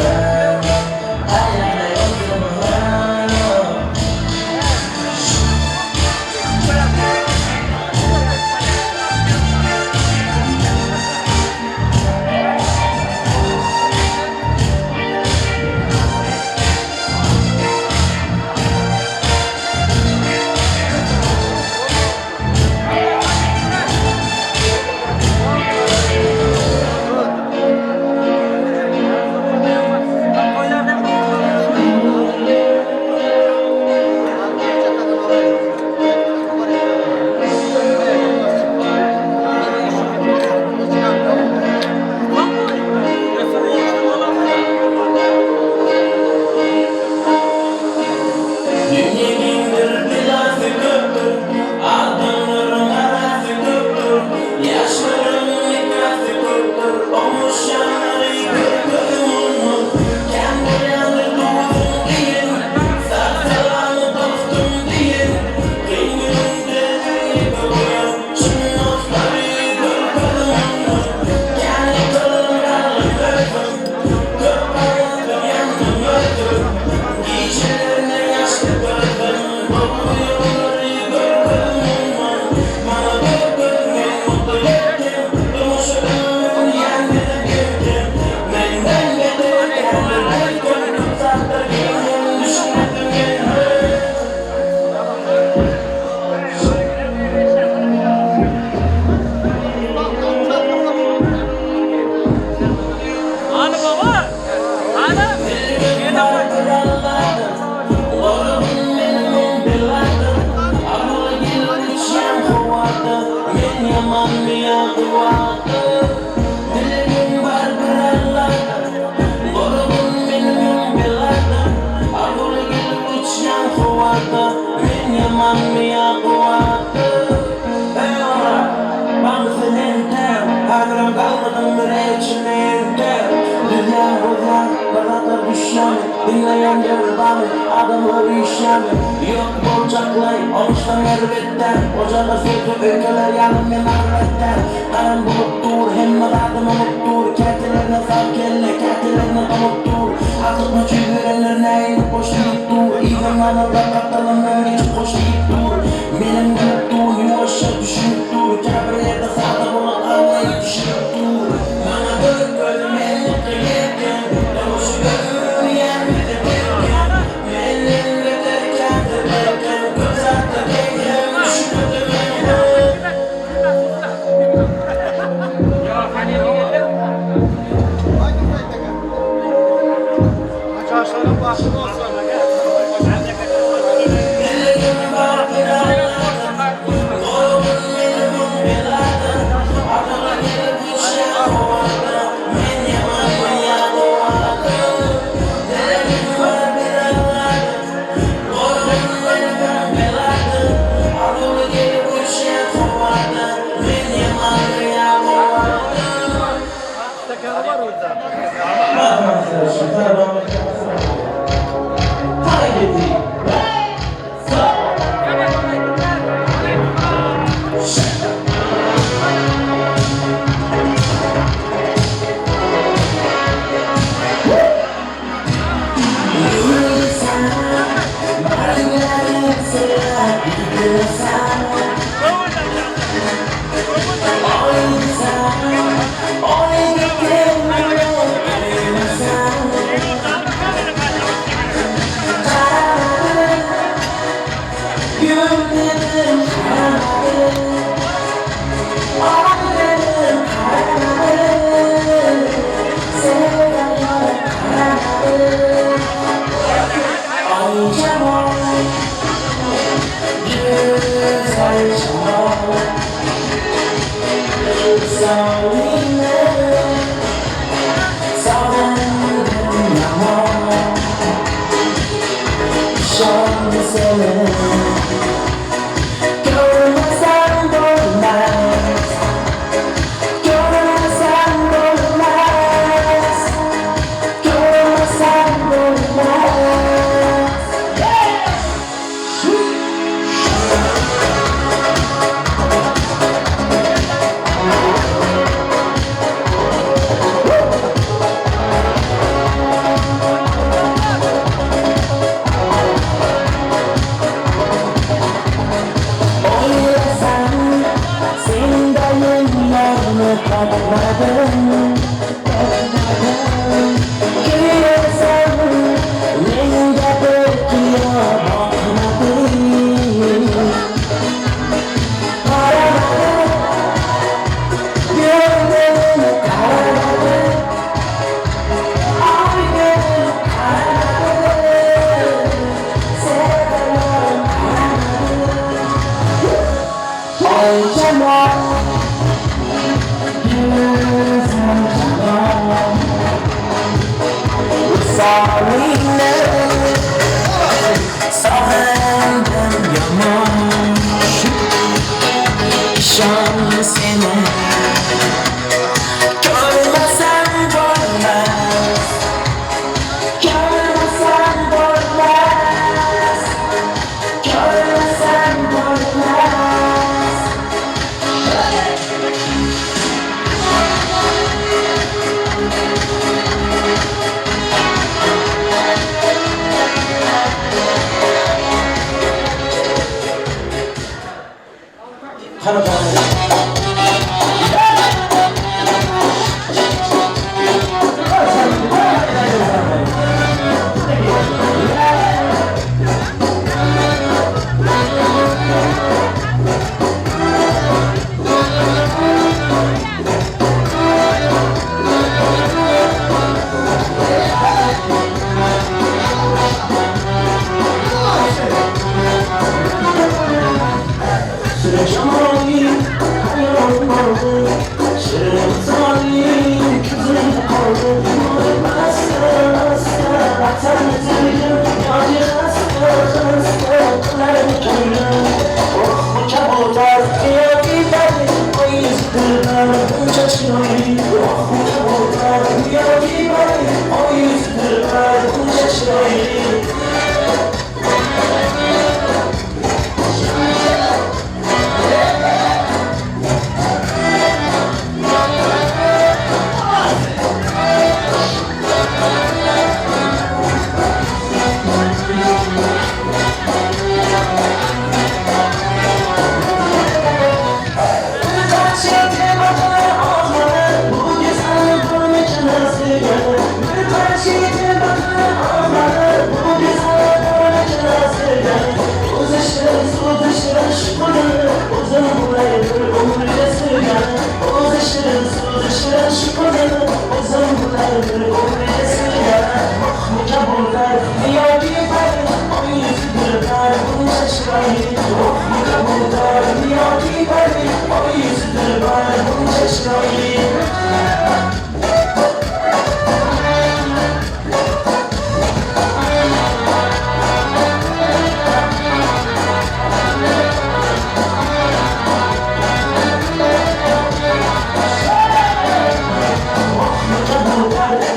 Ra'no. Aylanib o'zim Ra'no. Dünyenindir belası köptür, adamların arası köptür, yaşların nikası köptür, olmuşanları görmedim onu. Kendi yandı doğdum deyin, sağ dostum deyin, kıymırımda dünyada boyan, çın dostları görmedim onu. Kendi kılımlarını öptüm, kök hayatım yandım öldüm, gecelerine yaşlı gördüm, doğru yolları görmedim onu. Bana gördüm, men mutlu ettim, durmuşu ömrüm yendim gittim. Menden beter kendim öldüm, uzakta değilim, düşünmedim beni. Hadi baba. Hadi. Dinleyen bana adamlar işlemi yok bolcaklay oluştan elbette ocağa sözü ülkeler yanım men elbette karan bulup dur hem adım olup dur kentilerine sal kelle kentilerine dolup dur artık maçı görenlerine eğilip boş deyip dur İzanlarla kaptalım geçip koş deyip dur benim gülüp dur yavaşça düşünüp dur kabirlerde sağda bulup anlayıp düşünüp dur bana dön gözüm en mutlu yedim doğuşu gözüm yenmedi All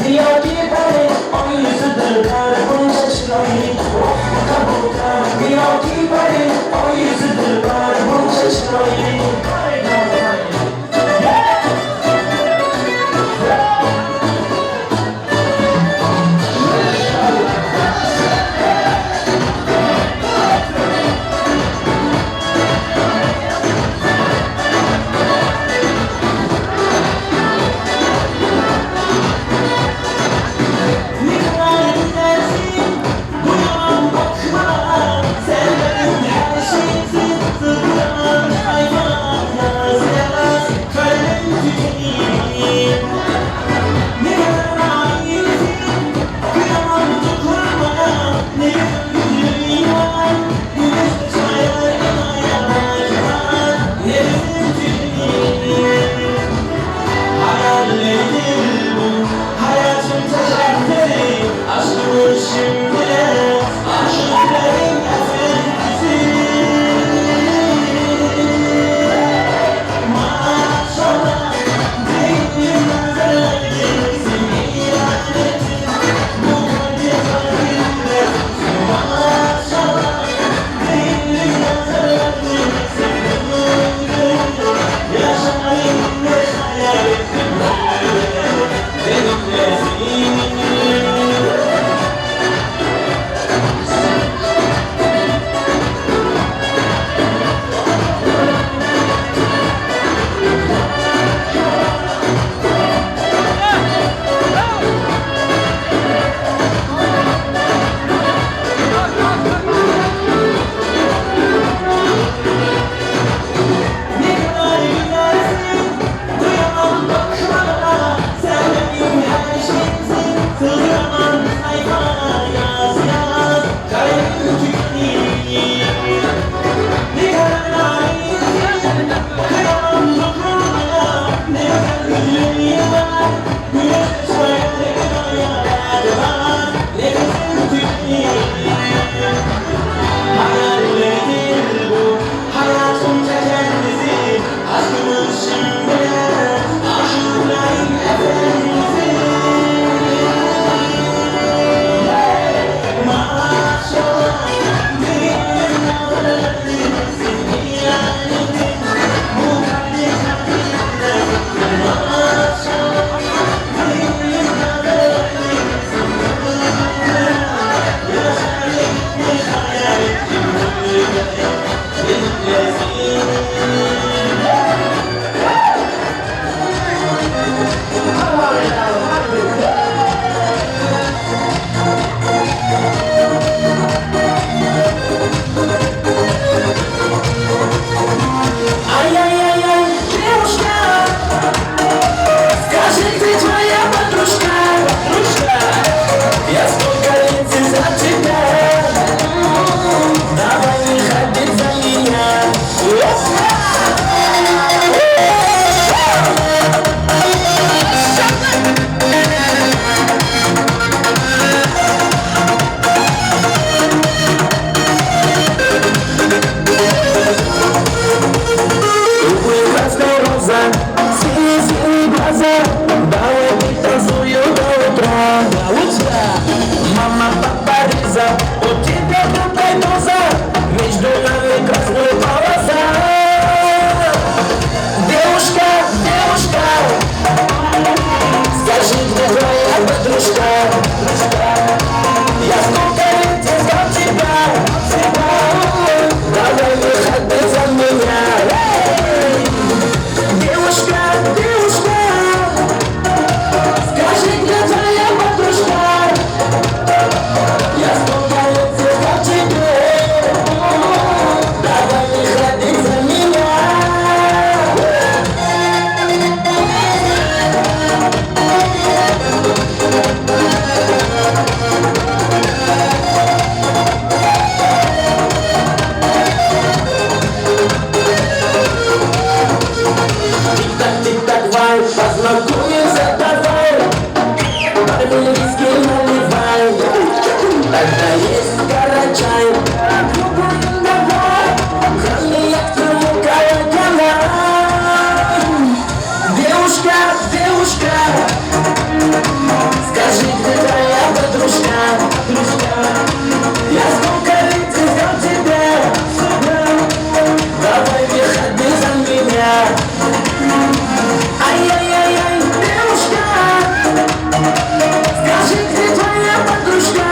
Yo. Тогда есть Карачай. Девушка, девушка, скажи, где твоя подружка? Я сколько лет искал тебя, давай выходи за меня. Ай-яй-яй-яй, девушка, скажи, где твоя подружка?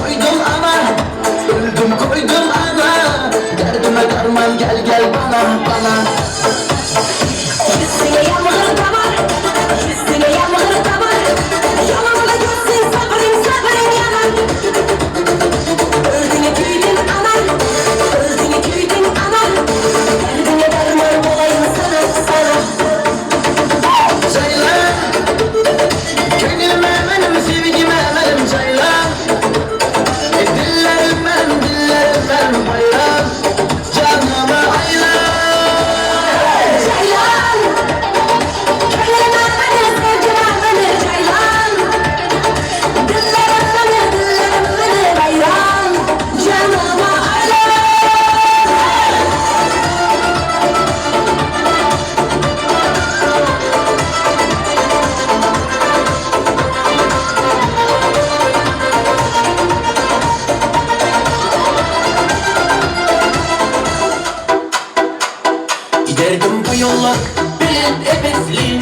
Koydum ana, öldüm koydum ana. Derdime derman gel gel bana bana. Üstüne yağmur damar, üstüne yağmur damar. Yolumda görsün sabrım sabrım yanar. Öldüğüne küydün anar, öldüğüne küydün anar. Derdine derman olayım sana sana. Ceylan, gönlüme benim sevgime benim Ceylan. Dillerim benim dillerim benim hayran. Canıma hayran. Ceylan, gönlüme benim sevgime benim Ceylan. Dillerim benim dillerim benim hayran. Canıma hayran. Giderdim bu yolla bilip ebesli.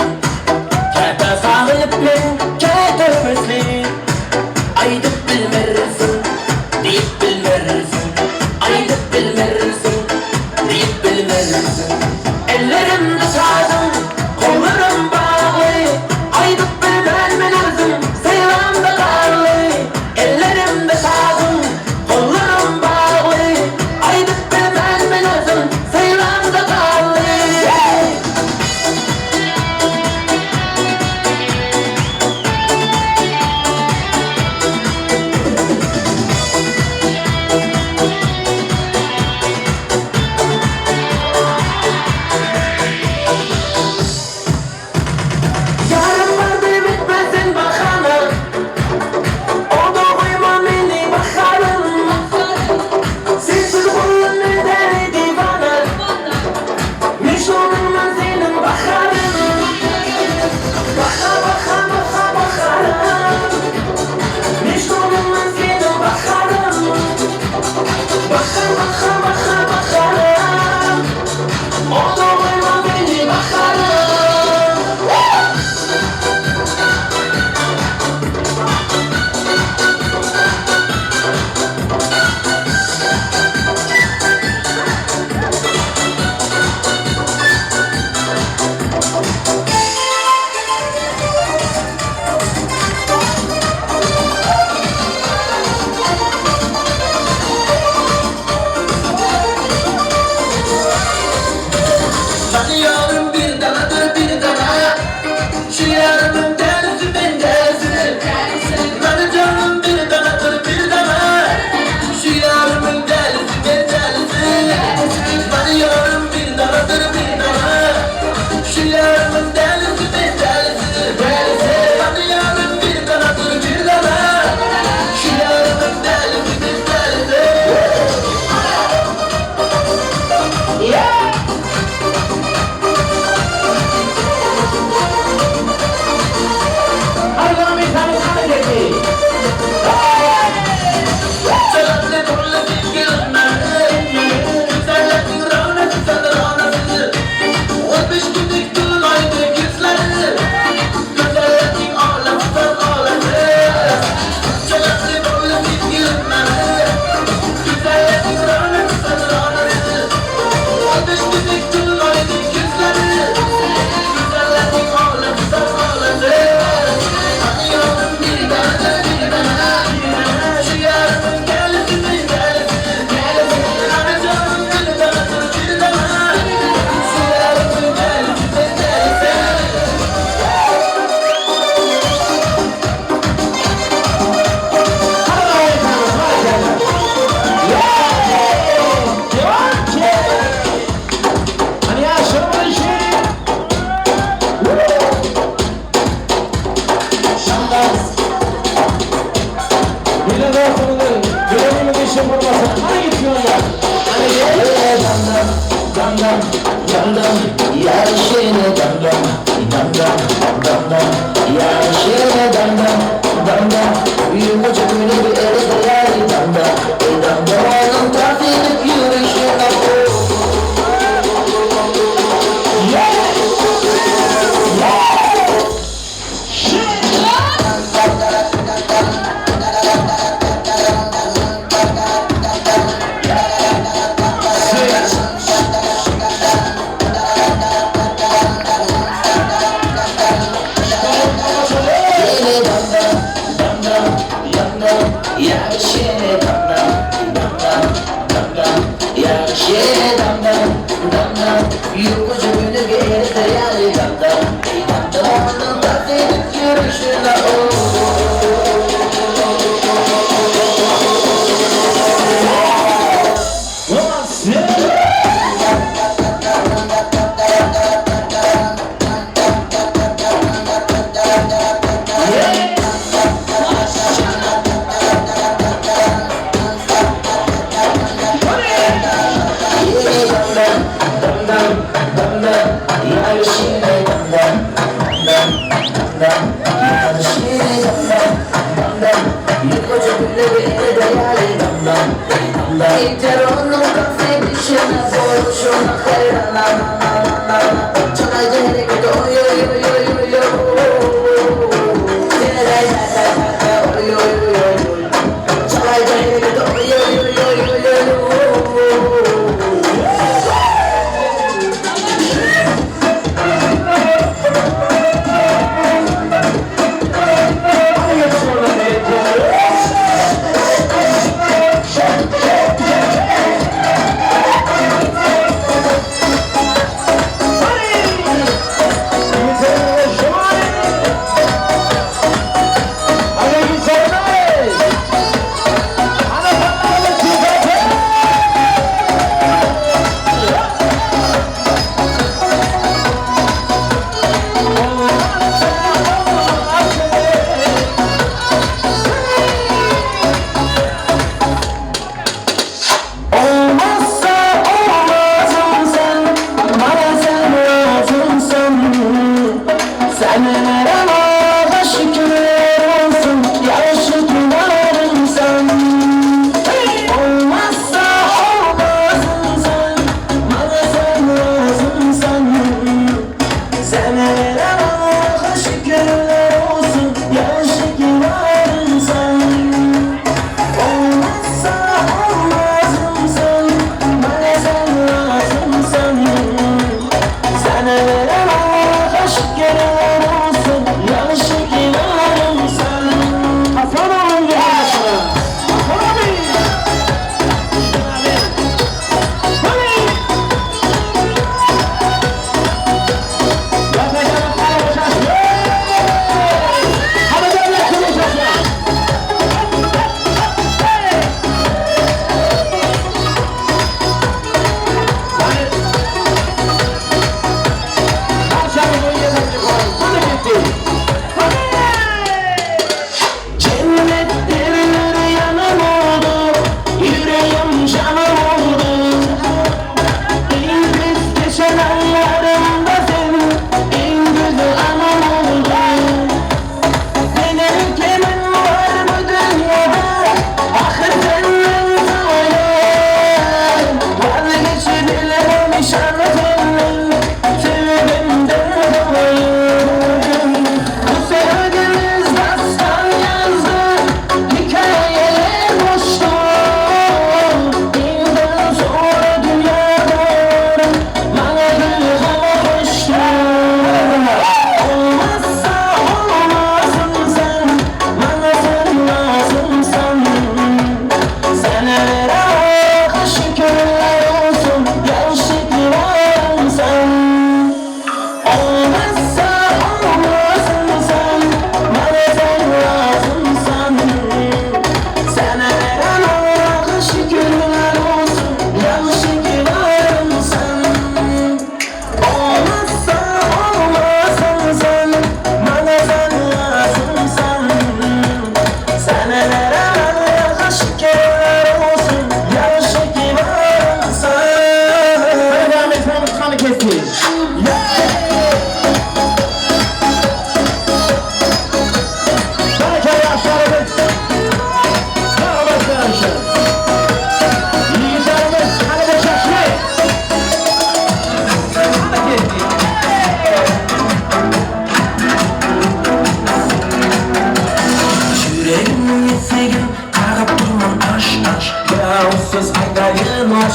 Kete sağılıp men kete ömesli. Aydıp bilmersin, deyip bilmersin. Aydıp bilmersin, deyip bilmersin. Ellerimde sazım, kollarım bağlı. Aydıp bilmem men özüm, seyramda karlı. Ellerimde sazım, kollarım bağlı. Aydıp bilmem men özüm, seyramda karlı.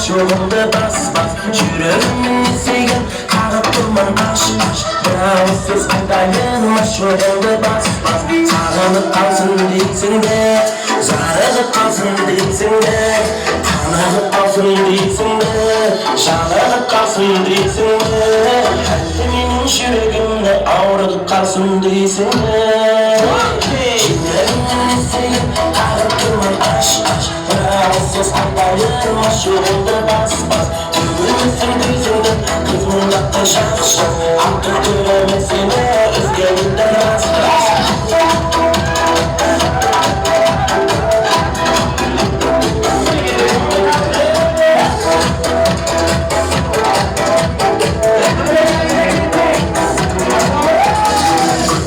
Yolunda bas bas, yüreğimin esegin. Қағып тұрмын аш аш, бір ауыз сөз айтайын, машуғыңды бас бас. Сағынып қалсын дейсің бе, зарығып қалсын дейсің бе, қанығып қалсын дейсің бе, жалығып қалсын дейсің бе, әлде менің жүрегімді ауыртып қалсын дейсің бе? Жүрегімнің есігін қағып тұрмын аш аш, бір ауыз сөз айтайын, машуғыңды бас бас. Төгілмесін көзіңді, қыз мұңдатқан шақ шақ, артық көремін сені, өзгеніңді рас рас.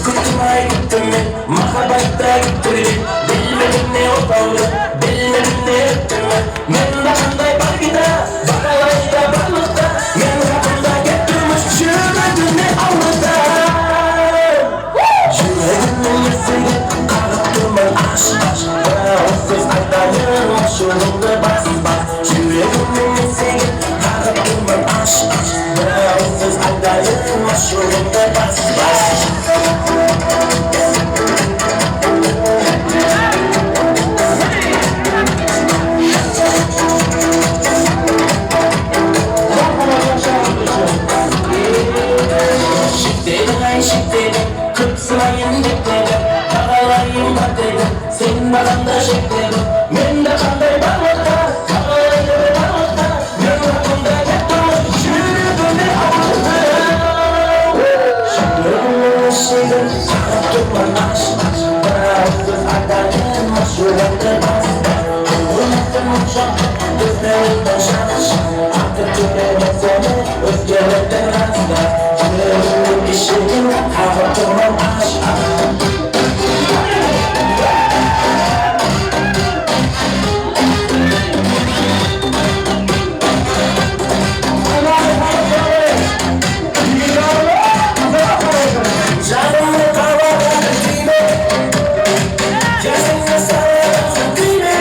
Күттім ай күттім мен, махаббатта күттірдім, білмедім не отауды, білмедім не өттім мен. Менде қандай бар кінә, бағалайда барлықта, мен хақымда кеттім жүрегімне ауырта. Жүрегімнің есігін қағып тұрмын аш аш, бір ауыз сөз айтайын, ашуыңды бас бас. Жүрегімнің есігін қағып тұрмын аш аш, бір ауыз сөз айтайын, ашуыңды бас бас. Шектедің ай шектедің, көп сынайын деп дедің, бағалайын бар дедің, сен маған да шектедің. Менде қандай барлықта, бағалайды барлықта, мен хақымда кеп тұрмын, жүрегімде ауырды. Жүрегімнің есігін қағып тұрмын аш аш, бір ауыз сөз айтайын, ашуыңды бас бас. Көңілімді моншақты, көздеріңді шақ шақ, артық көремін сені, өзгерді рас рас. Жүрегімнің есігін қағып тұрмын аш аш. Жанымды қалаған күйме, кезіңді салған күйме,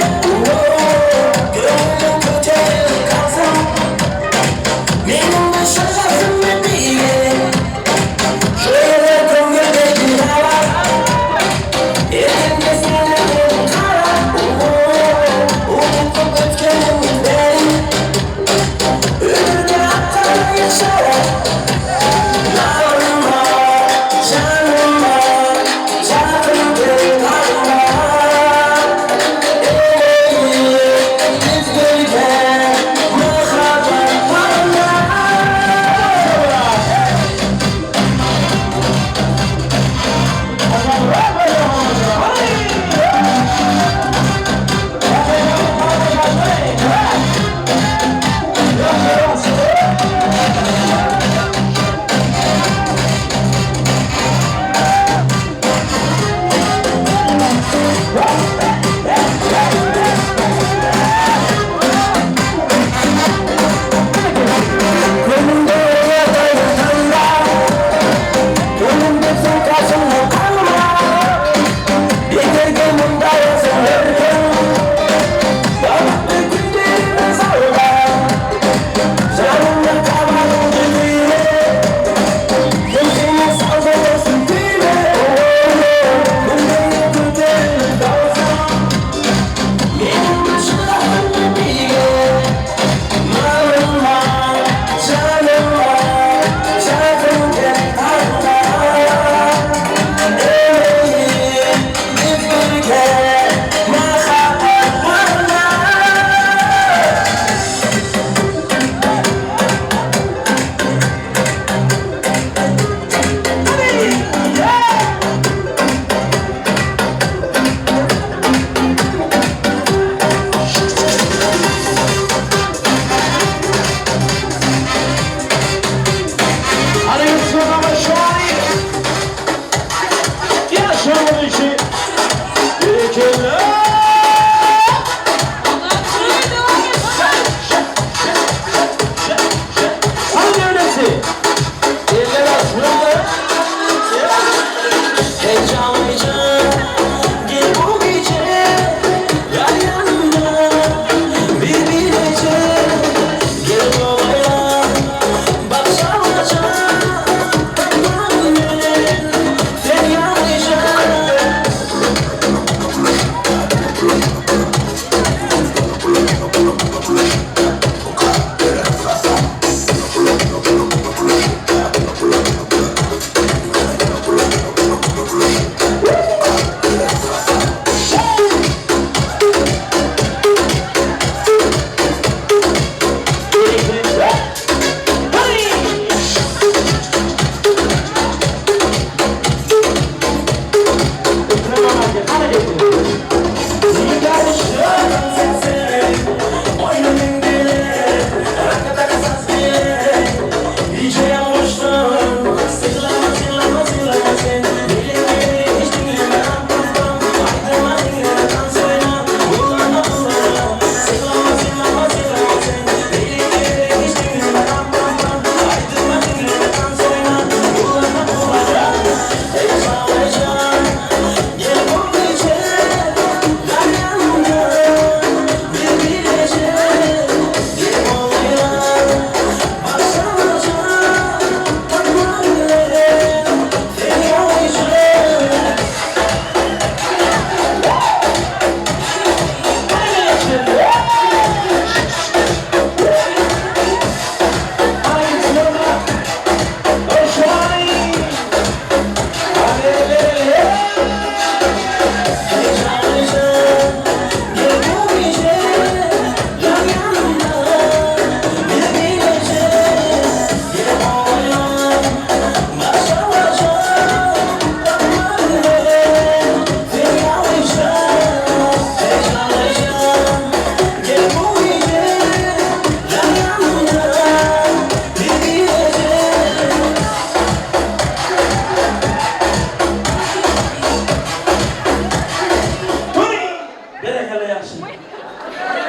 көңілің көтеріліп қалсын, менің де шығасың биге. Шөлі көңілде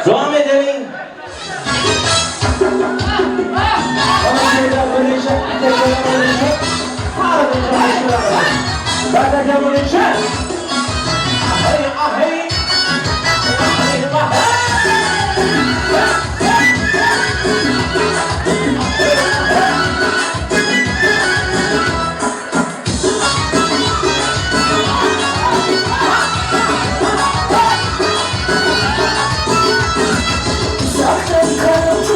Devam edelim. Uzaktan karanlık,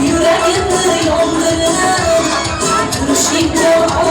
yüreğimi yandırır, turşikten.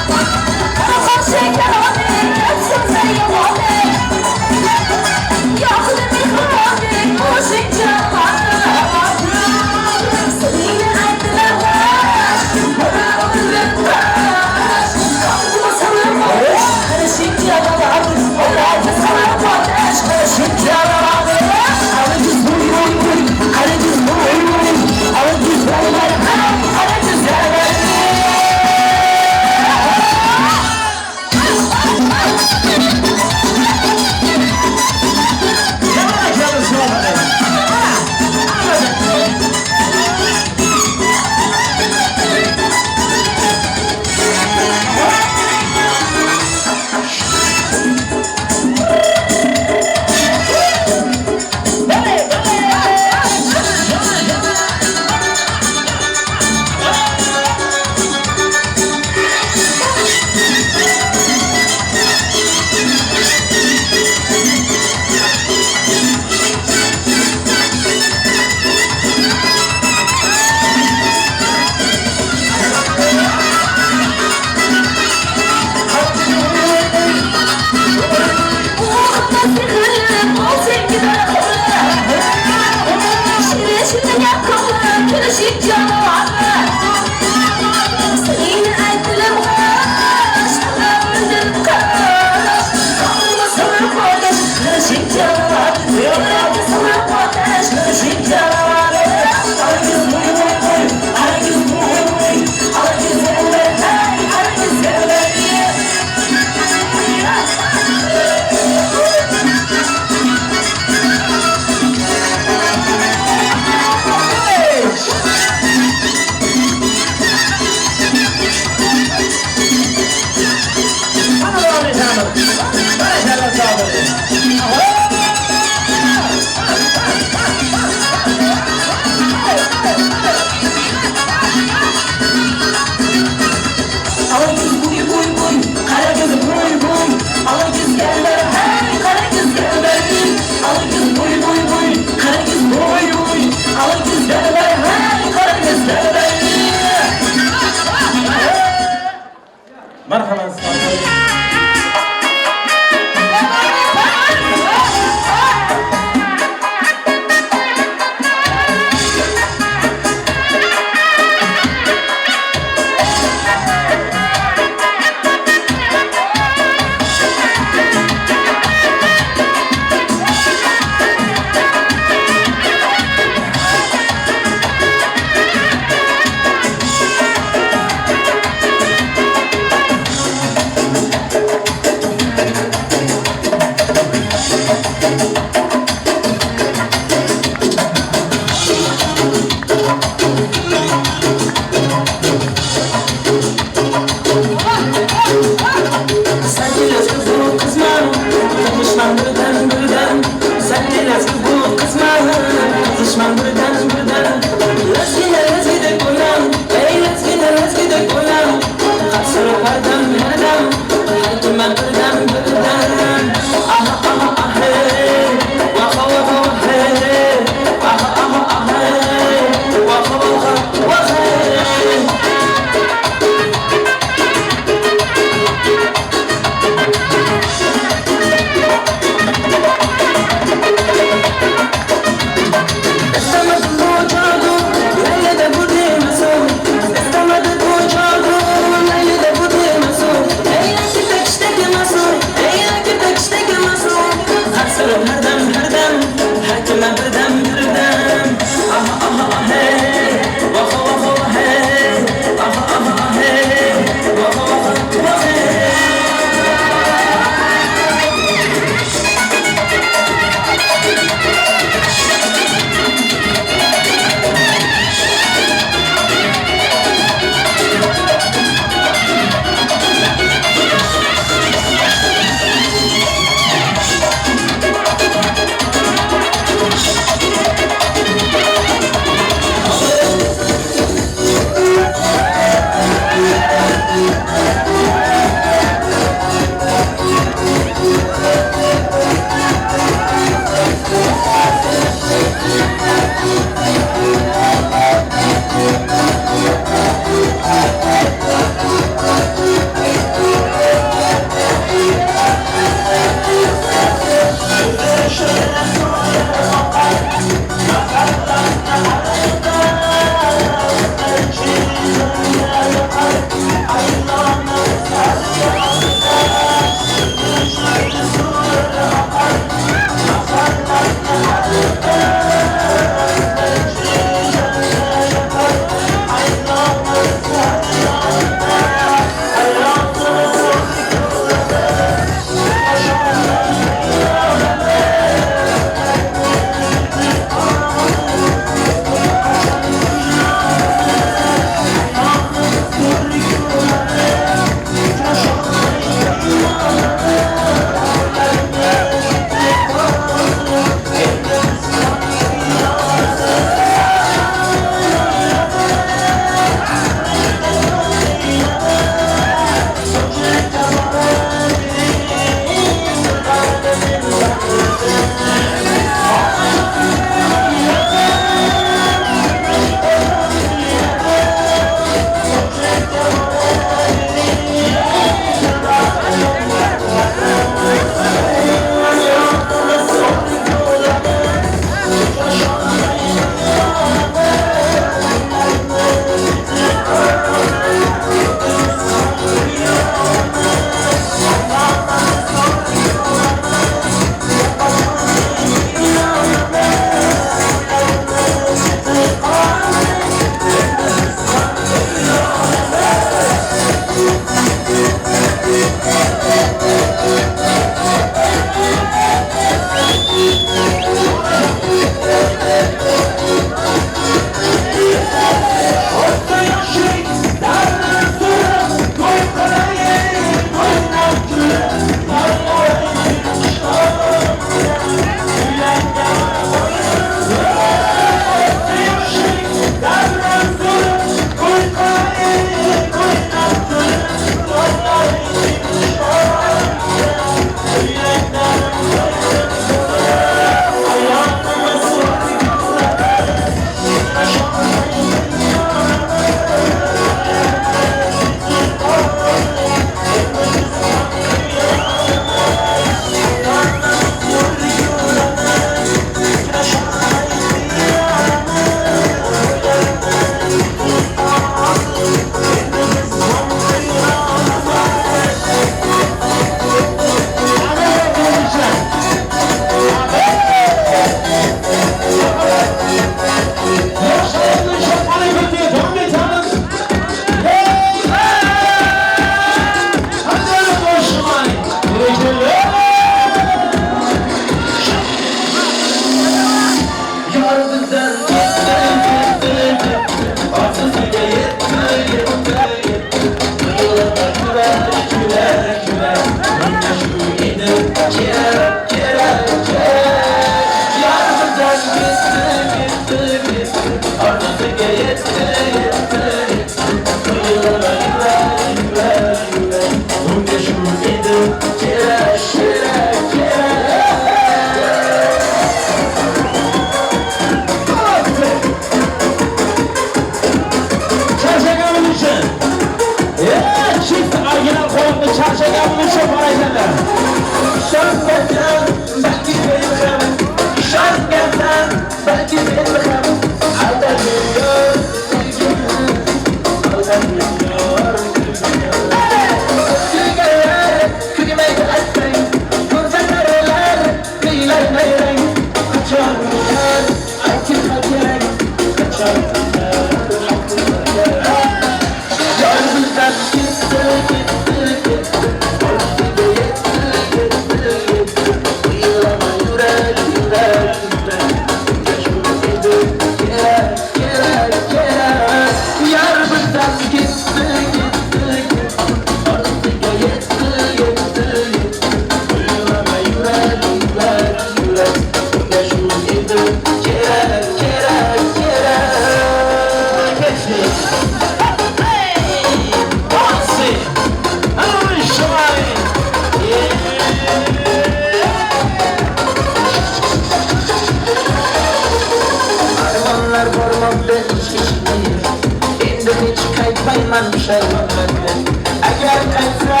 Pushaymon, pushaymonman men. Agar qaytsa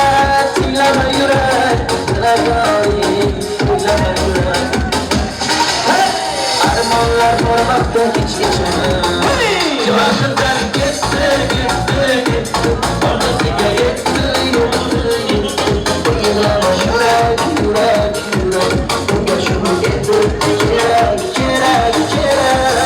tinglama yurak, Navoiy, tinglama yurak. Armonlar bormoqda ich-ichimda. Yoshimdan ketdi, ketdi, ketdi. Onasiga yetdi, yetdi, yetdi. Yig'lama yurak, yurak, yurak. Unga shu endi kerak, kerak, kerak.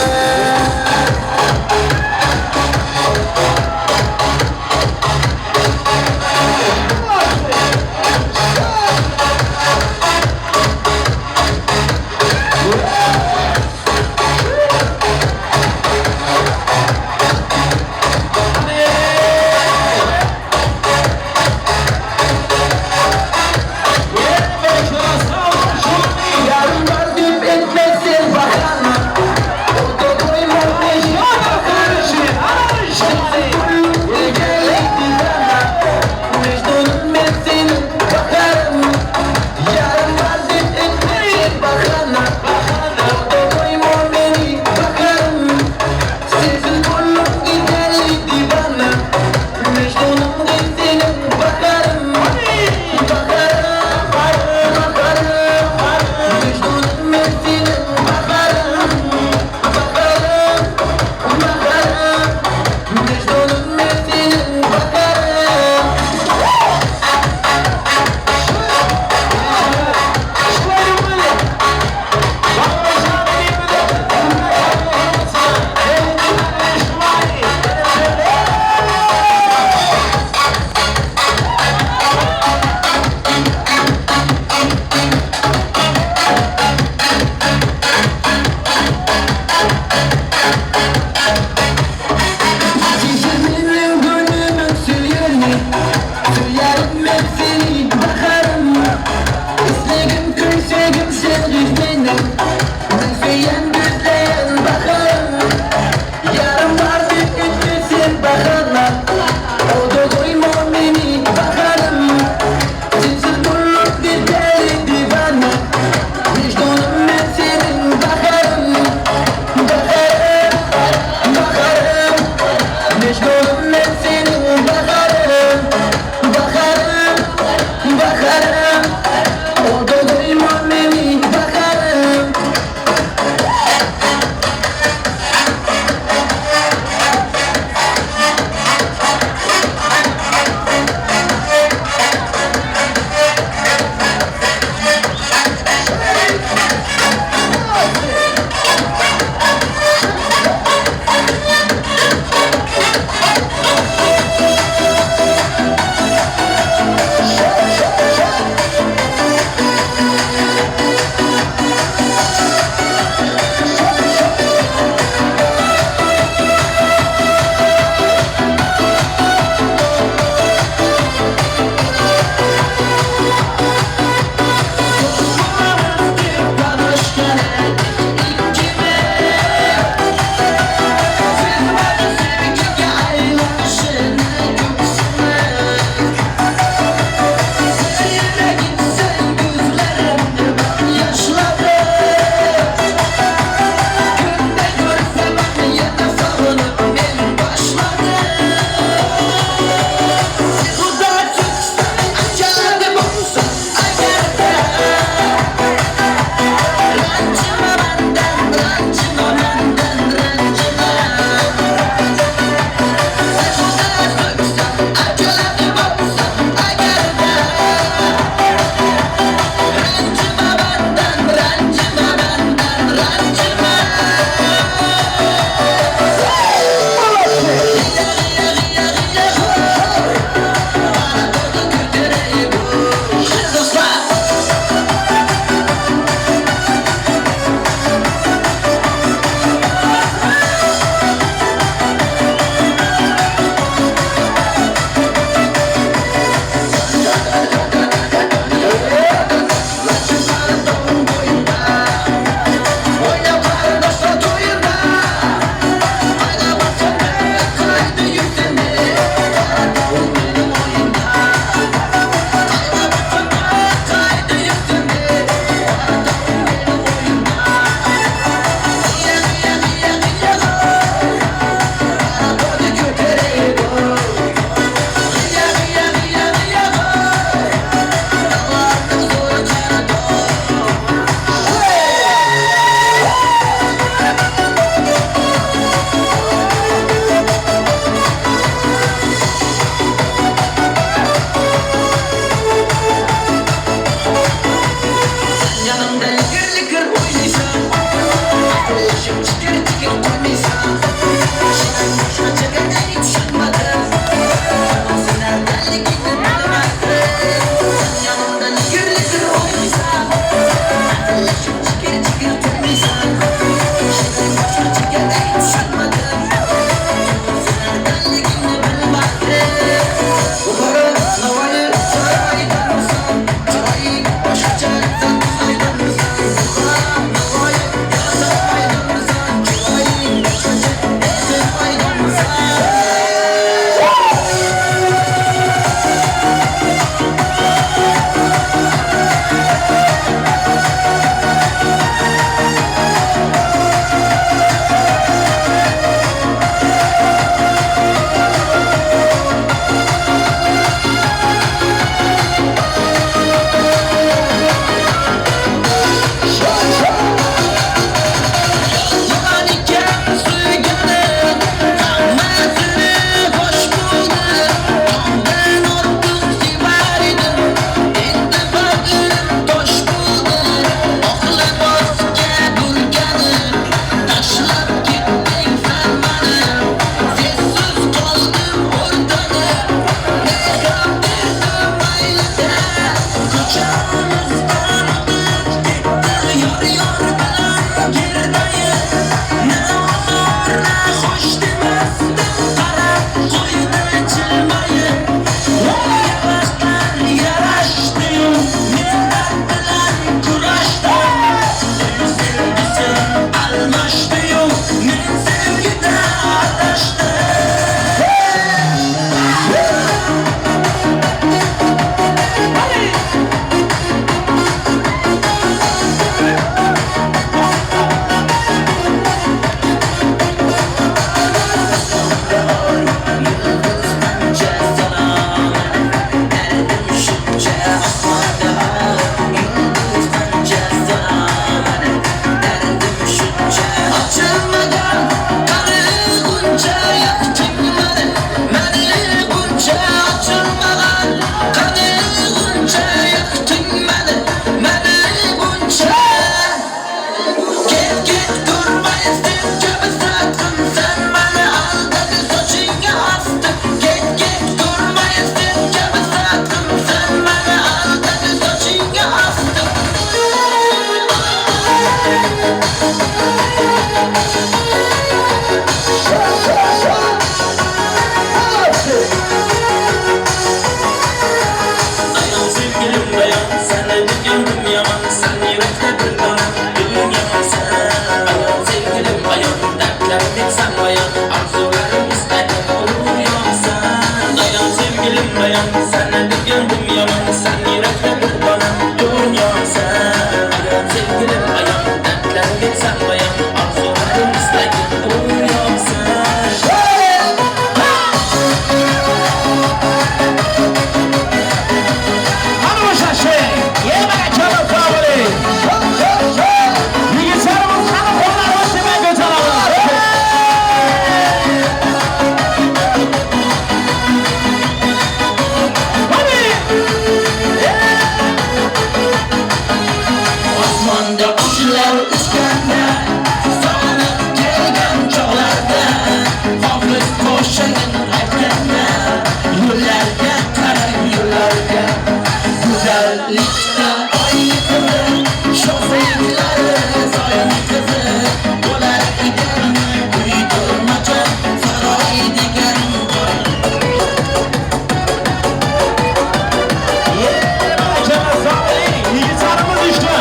Yigitlarimiz ishda.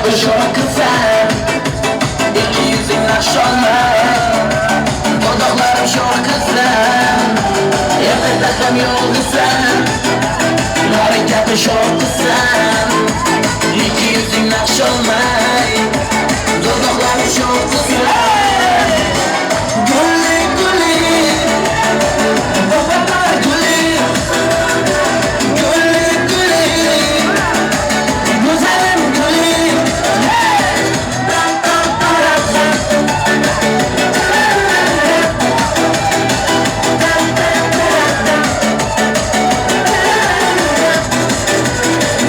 kabi sho'x qilsam, ikki yuzing naqsholmay, dodoqlarim sho'x qilsam, ertaga ham yo'g'isan, norin kabi sho'x qilsam, ikki yuzing naqsholmay, dodoqlarim sho'x qilsam. Guli guli, vafodor guli, guli guli, go'zalim guli.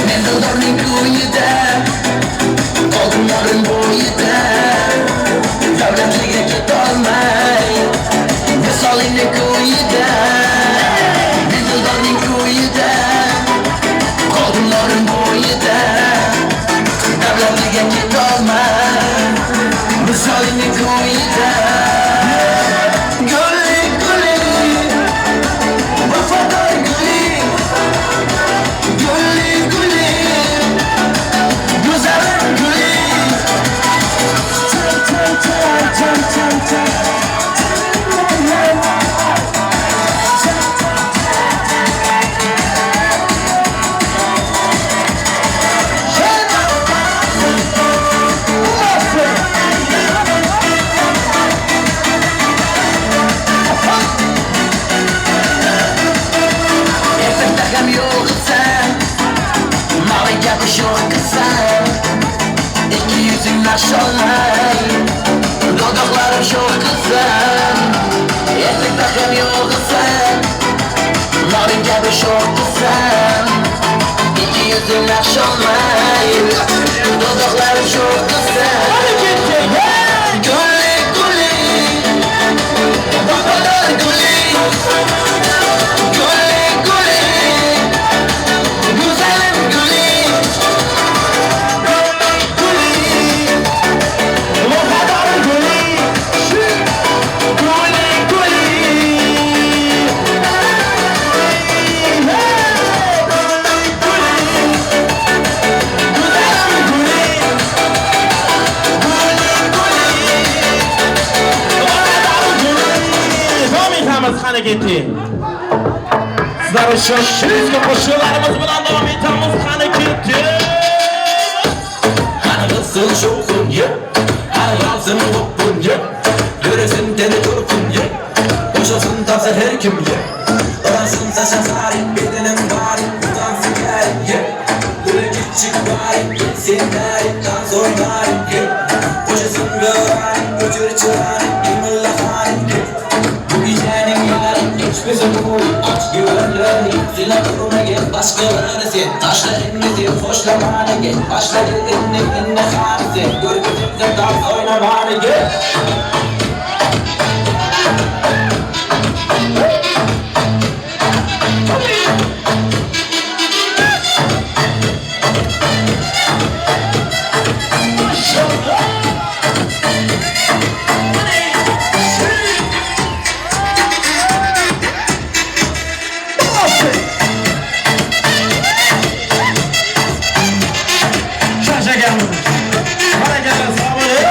Men dildorning ko'yida, oltinlarim bo'yida, davlatliga ketolmay, visolingni ko'yida. Men dildorning ko'yida, oltinlarim bo'yida, davlatliga ketolmay, visolingni ko'yida. Guli guli, vafodor guli, guli guli, go'zalim guli. Chan chan chan chan chan chan. Ertakda ham yo'g'isan, norin kabi sho'x qilsam, ikki yuzing naqsholmay, dodoqlarim sho'x qilsam, ertakda ham yo'g'isan, norin kabi sho'x qilsam, ikki yuzing naqsholmay, dodoqlarim sho'x qilsam. Guli guli, vafodor guli, guli guli, go'zalim guli, guli, vafodor guli, guli guli. Davom etamiz, qani ketdik. Sizlar uchun ezgu qo'shiqlarimiz bilan davom etamiz, qani ketdik. Qani qilsin shovqin, ye, qani yolsin o'pun, ye, ko'rasin teni turqin, ye, qo'shilsin topsa her kim, ye, urasin sasha sari, bedenim bari, utansın gari, ye, gülü kiçik bari, sen dari, dans oynari, ye, qo'shilsin gari, o'chir chirari, imilla xari, ye, bu gecenin yari, hiçbir bu aç güvenleri, silah duruma gel, başkaları sen, taşla elini, hoşlamanı gel, başla elini, inne harisi, görgüsüzde dans oynamanı gel. Baraka, sog' bo'ling.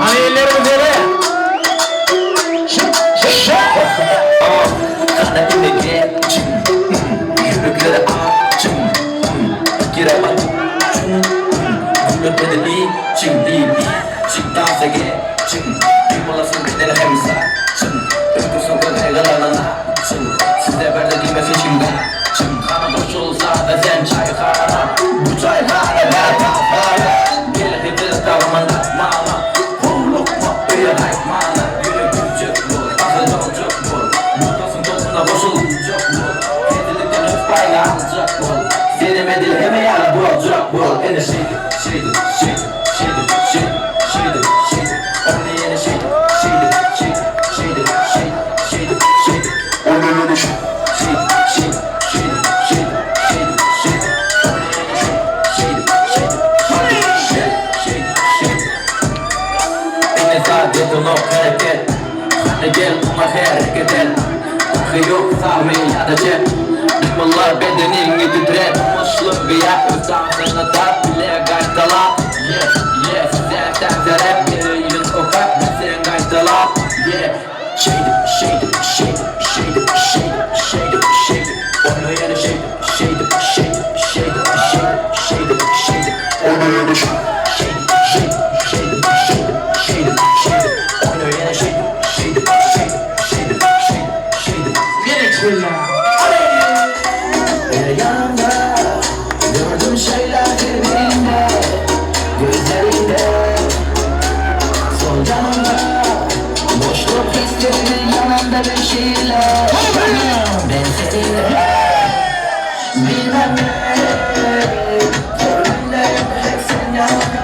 Hani ellerimiz yere. Edil hemme ýaly boljak bol. Ene şeýdip, şeýdip, şeýdip, şeýdip, şeýdip, şeýdip, şeýdip. Ony ýene şeýdip, şeýdip, şeýdip, şeýdip, şeýdip, şeýdip, şeýdip. Ony ýene şeýdip, şeýdip, şeýdip, şeýdip, şeýdip, şeýdip, şeýdip. Ony ýene şeýdip, şeýdip, şeýdip, şeýdip, şeýdip, şeýdip, şeýdip. Ene sadetonok hereket. Hany gel oňa hereket et. Parhy ýok sagmy ýa-da çep. Dymylla bedeniňi titret. Muşluk gyýa öz tansyňy tap bile gaýtalap. Yes, yes, sen täzeräk bir ýyl okap bilseň gaýtalap. Yeah, şeýdip, şeýdip, şeýdip, şeýdip, şeýdip, şeýdip, şeýdip. Oýna ýene şeýdip, şeýdip, şeýdip, şeýdip, şeýdip, şeýdip, şeýdip. Oýna ýene şeýdip, şeýdip, şeýdip, şeýdip, şeýdip, şeýdip, şeýdip. Oýna ýene şeýdip, şeýdip, şeýdip, şeýdip, şeýdip, şeýdip. Ýene çylla. Her yanımda gördüm şeyler birbirinde, gözlerinde. Sol yanımda boşluk hislerinin yanında bir şeyler. Ben seninle bilmem ne. Sorunlar hep sen yanımda.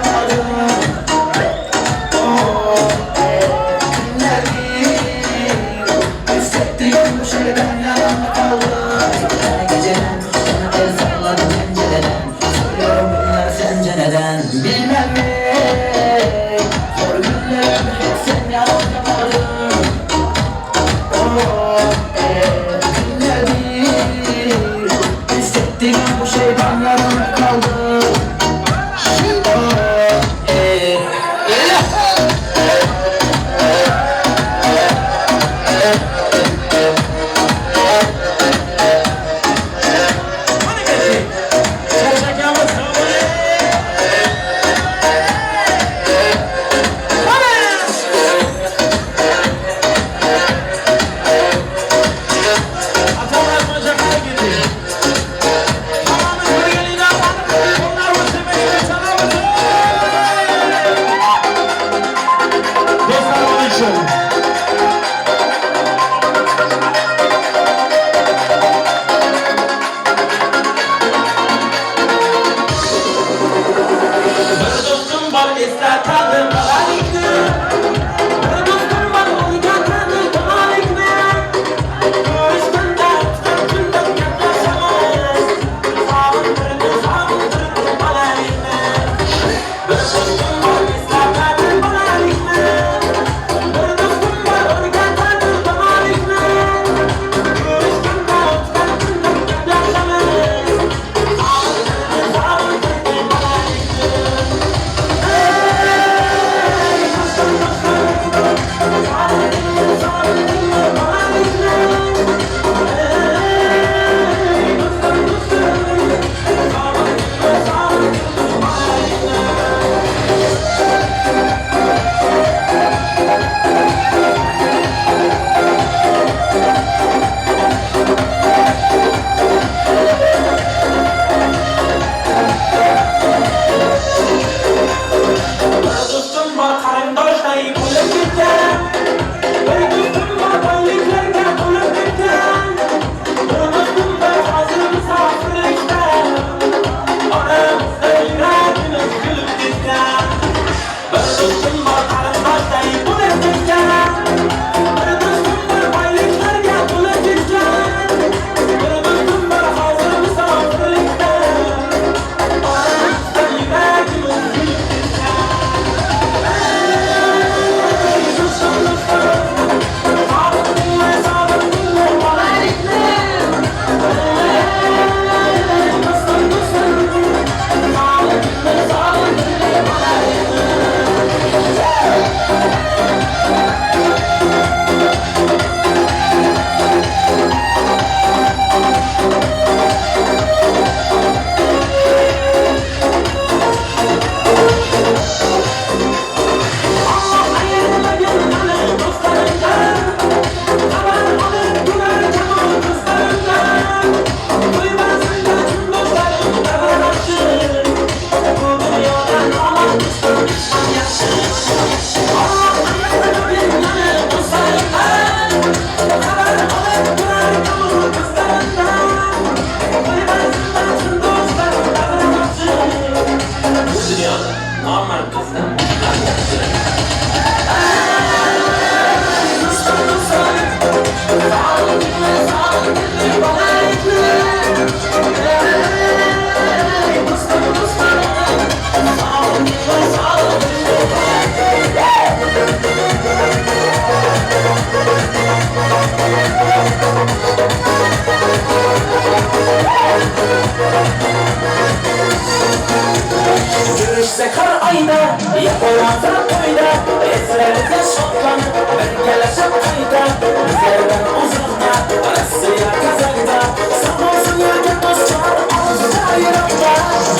Yürüşsek har ayda, yapamazsa toyda, esrerize şoklanıp, birgelişip kayda, bizlerden uzakta, Rossiya Kazak'ta, sağ olsun yerge dostlar, alışta yıraqda.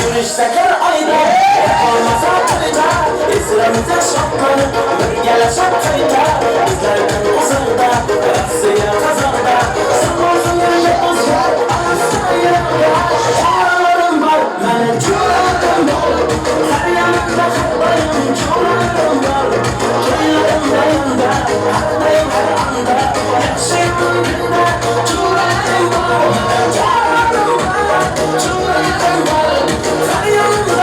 Yürüşsek har ayda, yapamazsa toyda, esrerize şoklanıp, birgelişip kayda, bizlerden uzakta, Rossiya Kazak'ta, sağ olsun yerge dostlar, alışta yıraqda. Çağrılarım var, meni jo'ratim bor, har yanımda har doim jo'ratim bor, to'ylarimda yonda, har doim har onda, yaxshi kunda jo'ratim bor, jo'ratim bor, jo'ratim bor, har yanımda.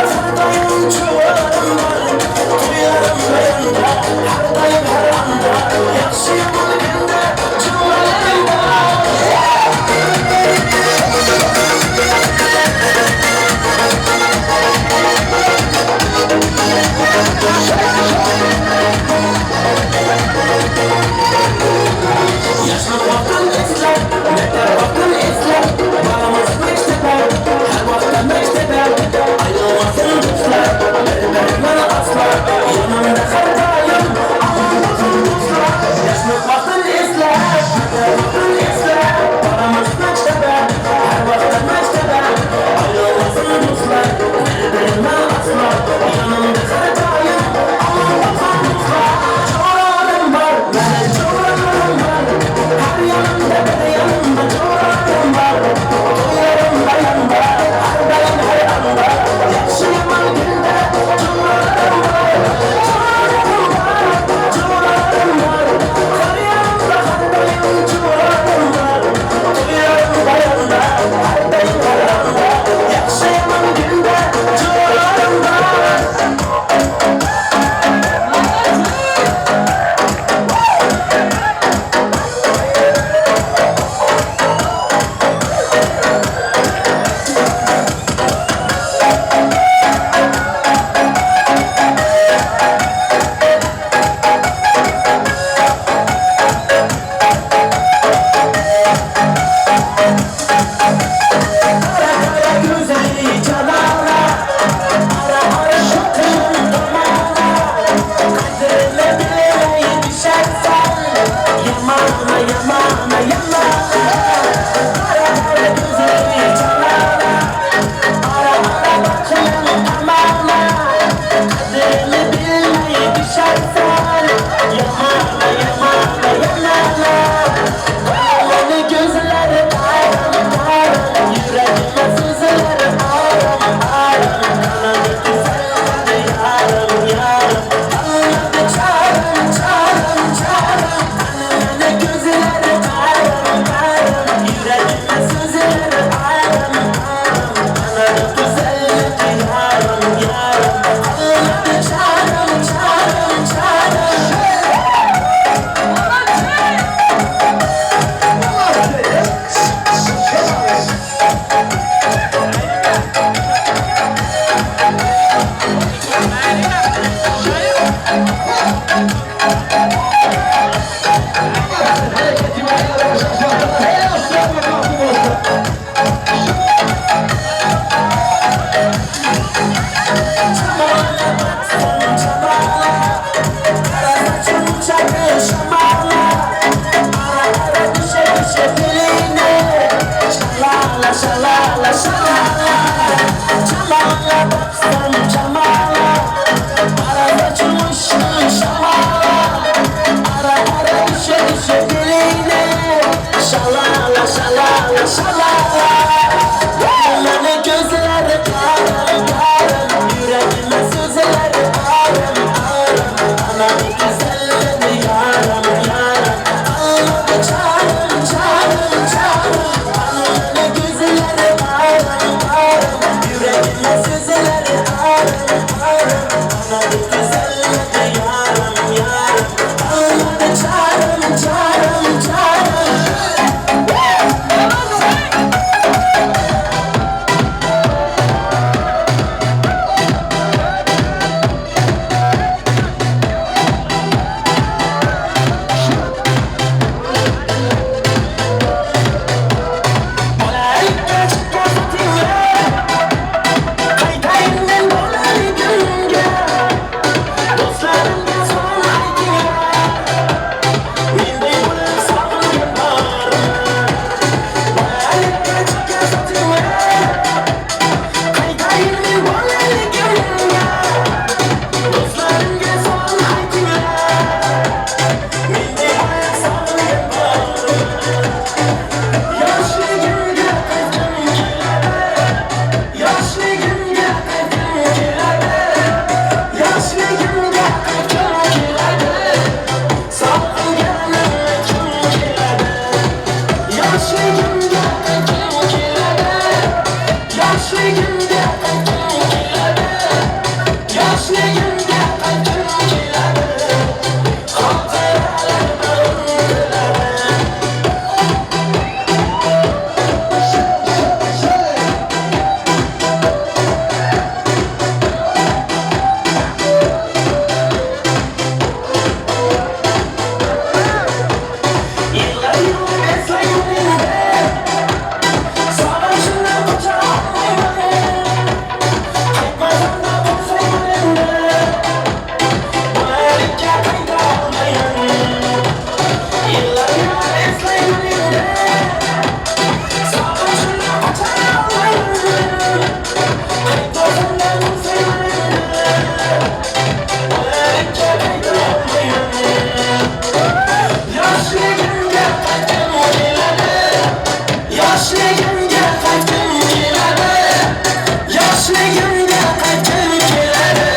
Yoshligimga qaytgim keladi,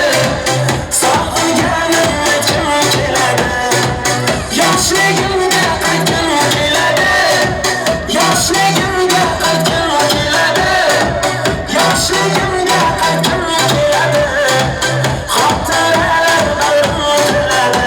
sog'inganimga kim keladi? Yoshligimga qaytgim keladi, yoshligimga qaytgim keladi, yoshligimga qaytgim keladi. Xotiralar bag'rim tiladi.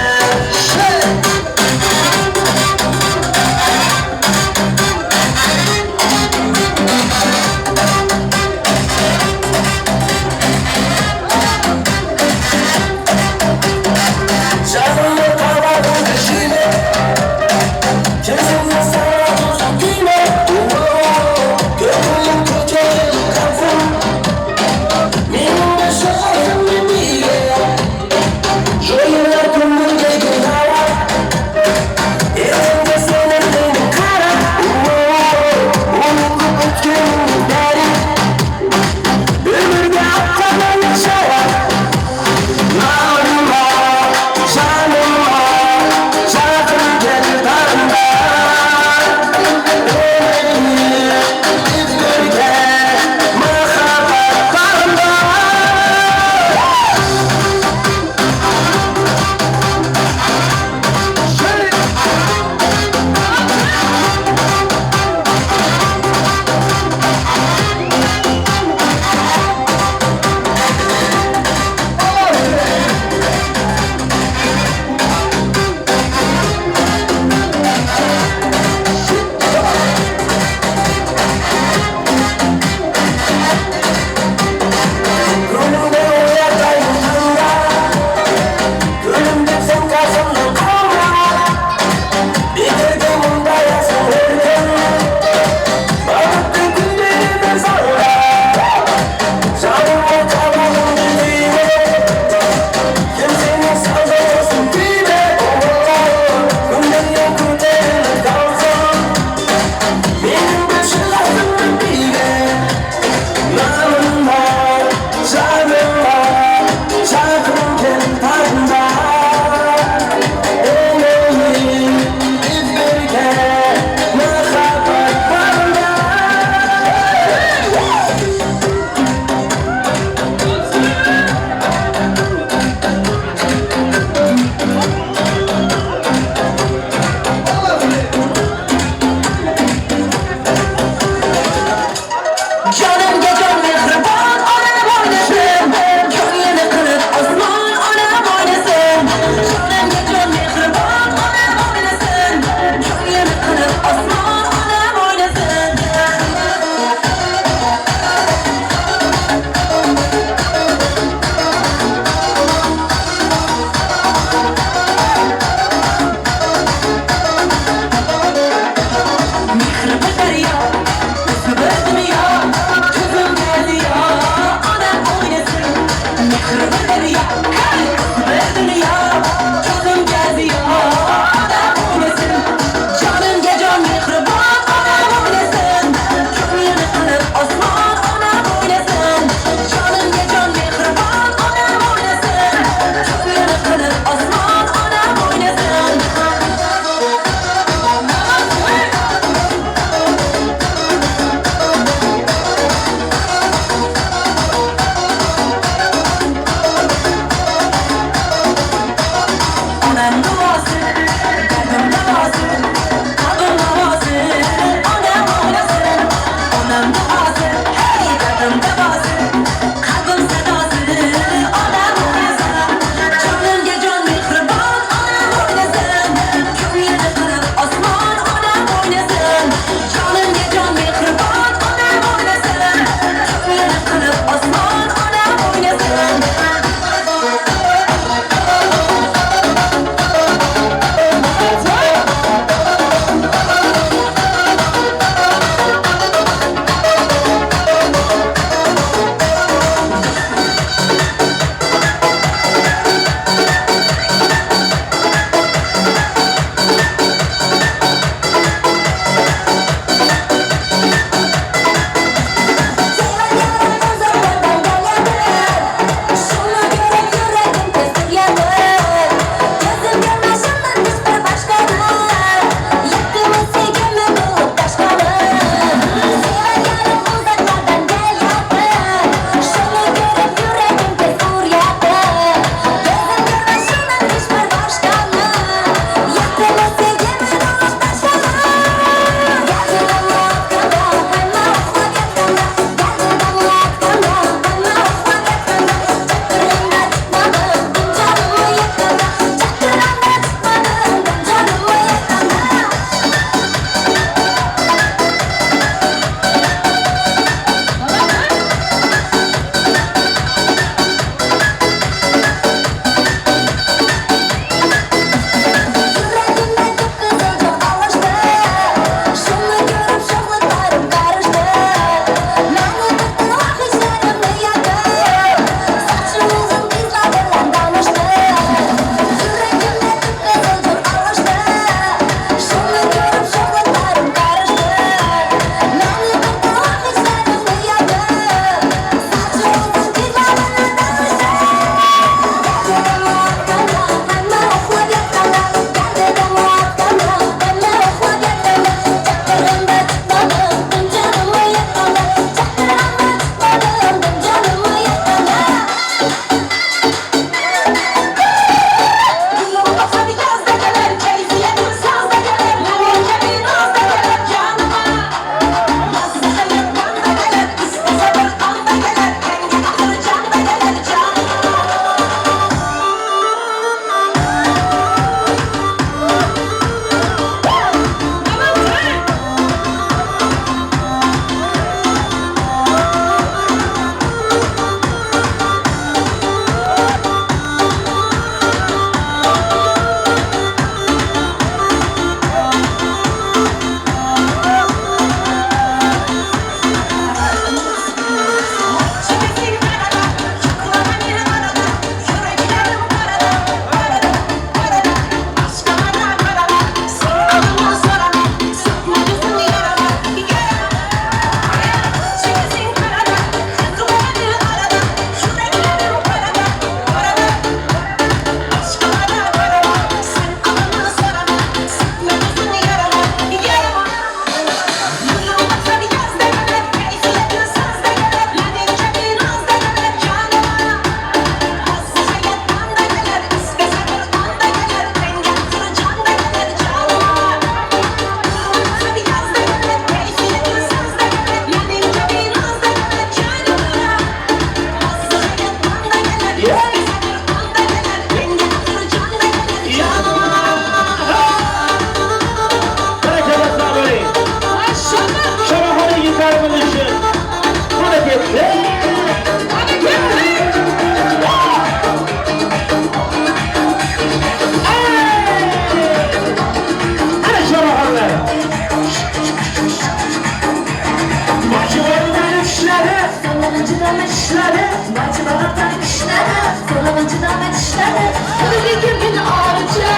tishladi, barcha barakdan kishnadi, so'lag'in chidamay tishladi. Qo'liga kirgin orichi,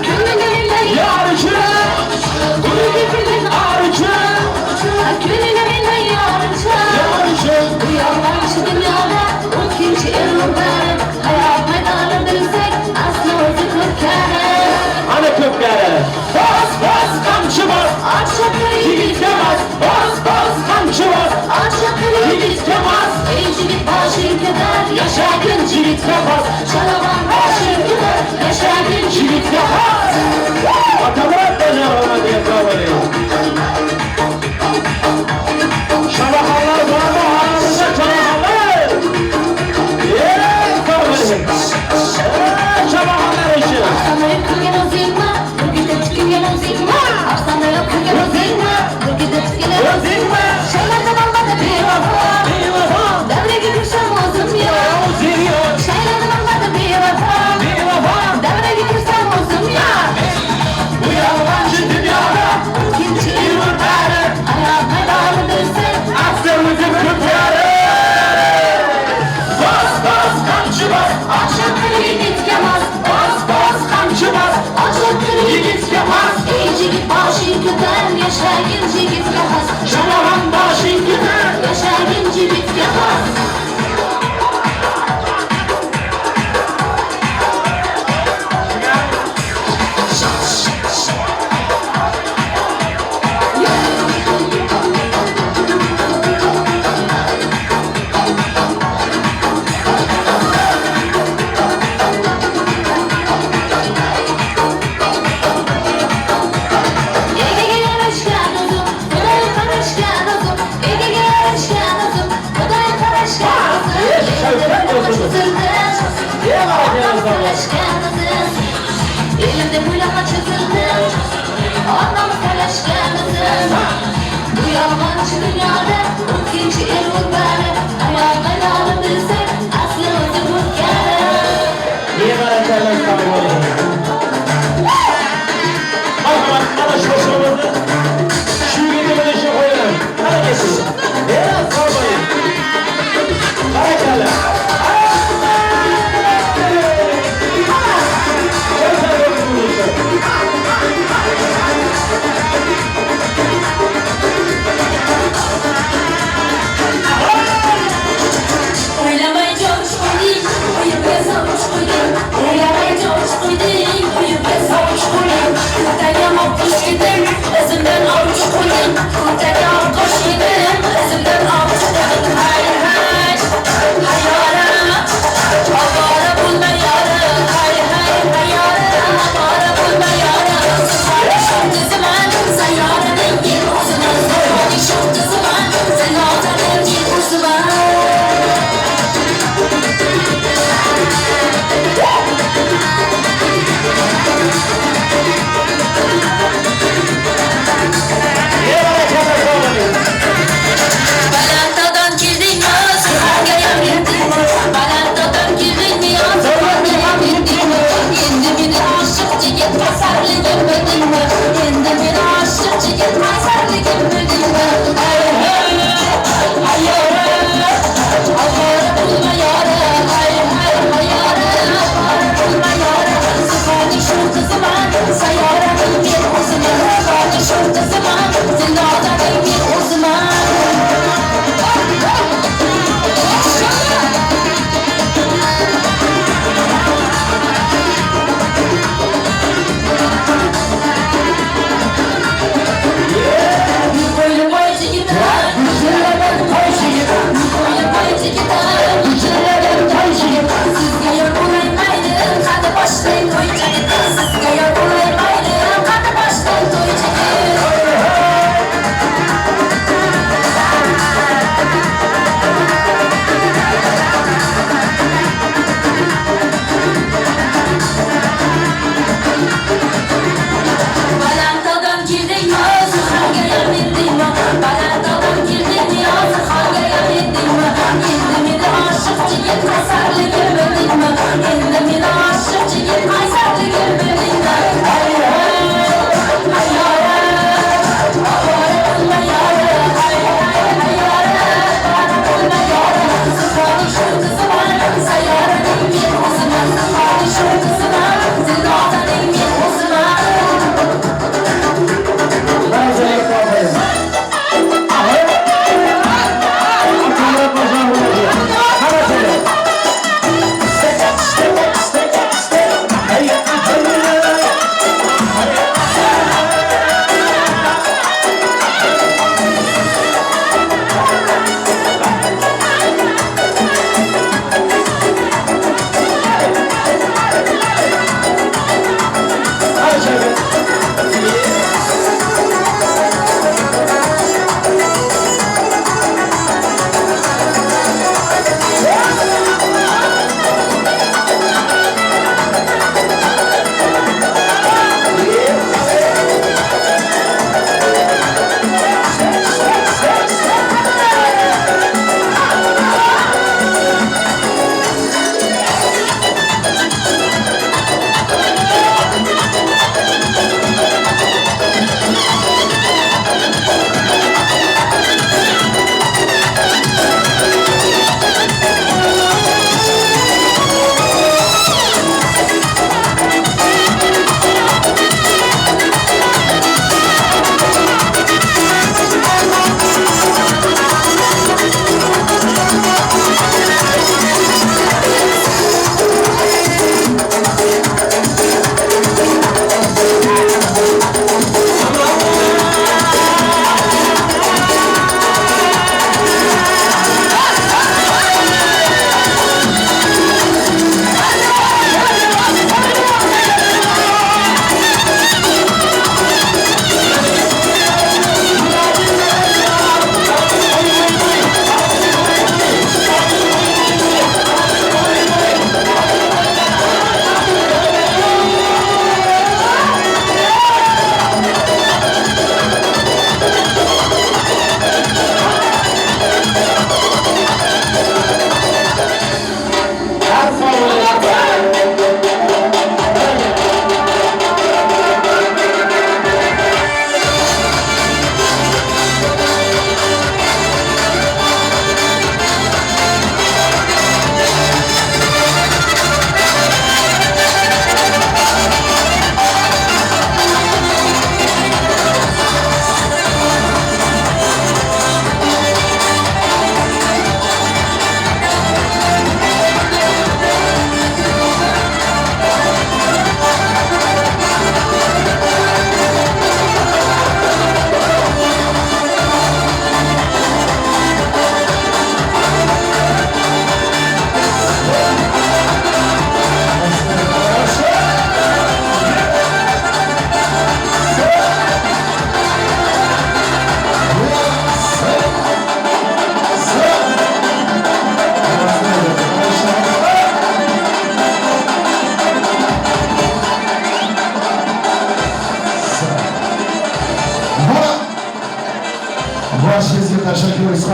ko'nglimga Yorichi, qo'liga kirgin orichi, ko'nglimga yorichi, yorichi. Bu yolg'onchi dunyoda o'tkinchi erur bari, hayot maydoni bilsak, asli o'zi ko'pkari. Ana ko'pkari. Bos, bos, qamchi bos. Oshiq Yigitga bos, bos, bos, qamchi bos. Oshiq Yigitga bos. Ey yigit boshing ko'tar, Yashagin yigitga bos. Shalag'on boshing ko'tar, yashagin Yigitga bos. Otamurat bajarolmadi, sog' Shalaxonlar bormi oramizda shalaxonlar? Ey, sog' bo'ling. Shalaxonlar ishi. Arslonday kulgan o'zingmi, burgutda tikilgan o'zingmi? Arslonday kulgan o'zingmi, burgutda tikilgan O'zingmi? Shaylardan olmadi bevafo, Bevafo. Davraga kirsam o'zim yo'q. O'zing yo'q. Shaylardan olmadi bevafo, Bevafo. Davraga kirsam o'zim yo'q. Bu yolg'onchi dunyoda O'tkinchi erur bari, hayot maydoni bilsak, asli o'zi ko'pkari. Bos, bos, qamchi bos. Oshiq yigitga mos, Bos, bos, qamchi bos. Oshiq Yigitga mos. Ey yigit boshing ko'tar, yashagin yigitga xos. Shalag'on boshing ko'tar. Yashagin yigitga xos. Egaga yarashgan o'zim, Xudoy qarashgan o'zim. Egaga yarashgan o'zim, Xudoy qarashgan o'zim. Elimda cho'zildi, onam talashgan o'zim. Elimda buloqqa cho'zildi, onam talashgan o'zim. Bu yolg'onchi dunyoda o'tkinchi erur bari, hayot maydoni bilsak, asli o'zi ko'pkari. Nevarakalar sog' bo'ling. Marhamat, mana shu qo'shig'imizni shu yerga bilishni qo'yaman. Mana kesin. Sog' bo'ling. Barakalla.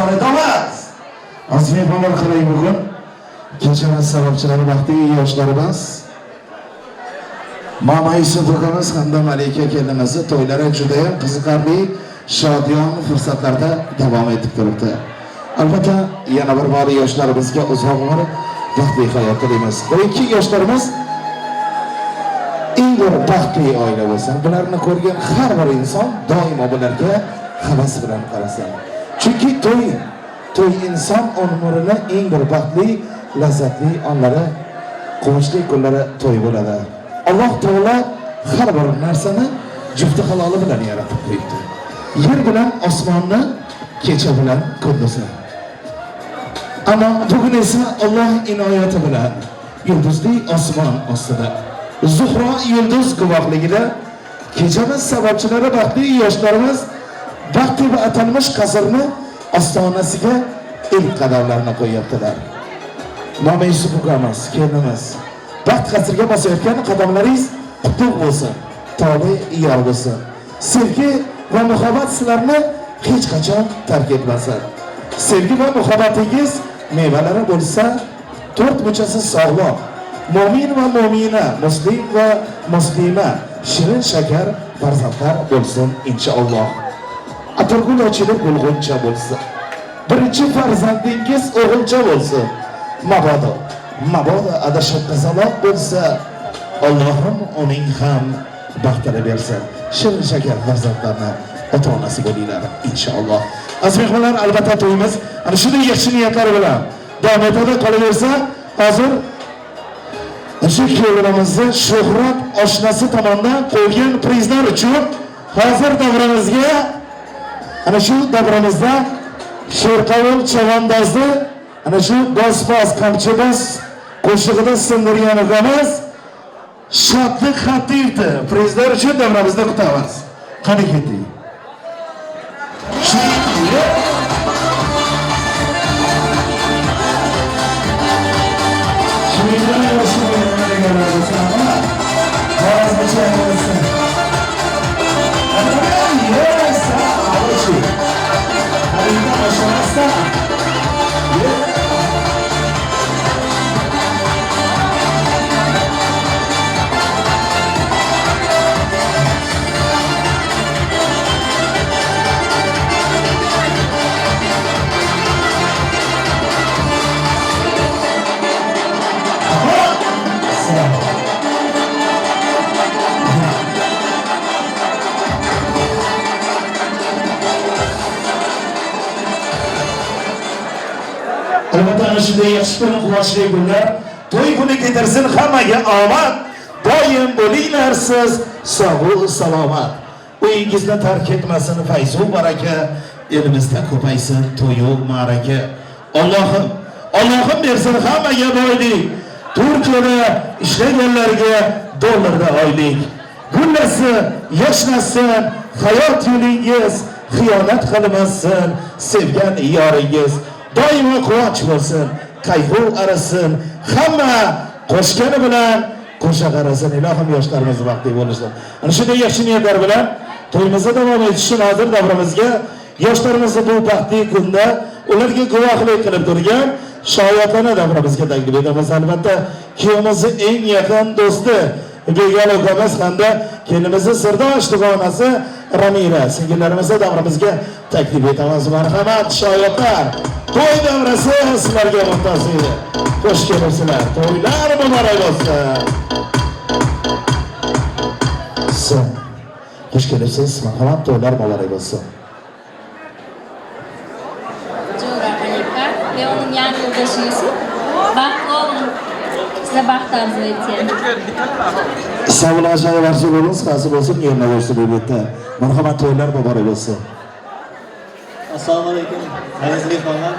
izhor etamiz. Aziz mehmonlar, qarang, bugun kechamiz sababchilari baxtli yoshlarimiz Mama Yusuf akamiz hamda Malika kelinimizni to'ylari juda ham qiziqarli, shodiyon fursatlarda davom etib turibdi. Albatta, yana bir bor yoshlarimizga uzoq umr, baxtli hayot tilaymiz. Qo'yingki, yoshlarimiz eng bir baxtli oila bo'lsin. Bularni ko'rgan har bir inson doimo bularga havas bilan qarasin. Chunki to'y inson umrini eng bir baxtli, lazzatli onlari, quvonchli kunlari to'y bo'ladi. Alloh taolo har bir narsani jufti haloli bilan yaratib qo'yibdi. Yer bilan osmonni, kecha bilan kunduzni. Ammo bugun esa Alloh inoyati bilan yulduzli osmon ostida Zuhro yulduz guvohligida kechamiz sababchilari baxtli yoshlarimiz baxt deb atalmish qasrni ostonasiga ilk qadamlarni qo'yyaptilar. Mama Yusuf ukamiz, kelinimiz, baxt qasriga bosayotgan qadamlaringiz qutlug' bo'lsin, tole yor bo'lsin. Sevgi va muhabbat sizlarni hech qachon tark etmasin. Sevgi va muhabbatingiz mevalari bo'lsa, to'rt muchasi sog'lom, mo'min va mo'mina, muslim va muslima, shirin shakar farzandlar bo'lsin inshaalloh. Atirgul ochilib gulg'uncha bo'lsin. Birinchi farzandingiz o'g'ilcha bo'lsin. Mabodo adashib qizaloq bo'lsa, Allohim uning ham baxtini bersin. Shirin shakar farzandlarni ota-onasi bo'linglar inshaalloh. Aziz mehmonlar, albatta to'yimiz ana shunday yaxshi niyatlar bilan davom etadi. Qolaversa, hozir shu kelinimizni Shuhrat oshnasi tomonidan qo'yilgan prizlar uchun hozir davramizga, ana shu davramizda Sherqovul chavandozni ana shu bos-bos qamchibos qo'shig'ida sindirgan ukamiz Shodlik Xatiyevni prizlar uchun davramizda kutamiz. Qani ketdik. Albatta ana shunday yaxshi kun, quvonchli kunlar, to'y kuni ketirsin hammaga omad. Doim bo'linglar siz sog' salomat. Uyingizni tark etmasin fayzu baraka, elimizda ko'paysin to'yu ma'raka. Allohim, Allohim bersin hammaga boylik. Turkiyada ishlaganlarga dollarda oylik. Gullasin, yashnasin hayot yo'lingiz, xiyonat qilmasin sevgan yoringiz. Doimo quvonch bo'lsin, qayg'u arasin, hamma qo'shgani bilan qo'sha qarasin. Ilohim yoshlarimiz baxtli bo'lsin. Ana shunday yaxshi niyatlar bilan to'yimizni davom etish uchun hozir davramizga yoshlarimizni bu baxtli kunda ularga guvohlik qilib turgan shoyatlarni davramizga taklif etamiz. Albatta kuyovimizni eng yaqin do'sti Begal ukamiz hamda kelinimizni sirdosh dugonasi Ramira singillarimizni davramizga taklif etamiz. Marhamat shoyatlar. To'y davrasi sizlarga mumtoz edi. Xush kelibsizlar. To'ylar muborak bo'lsin. Xush kelibsiz. Marhamat, to'ylar muborak bo'lsin. Jo'ra Malika ve onun yan yoldaşı Yusuf. Baxtli olun. Size baxt arzu ediyorum. Sog' bo'ling, hosil bo'lsin, yerna bo'lsin albatta. Marhamat, to'ylar muborak bo'lsin. Assalomu alaykum, aziz mehmonlar.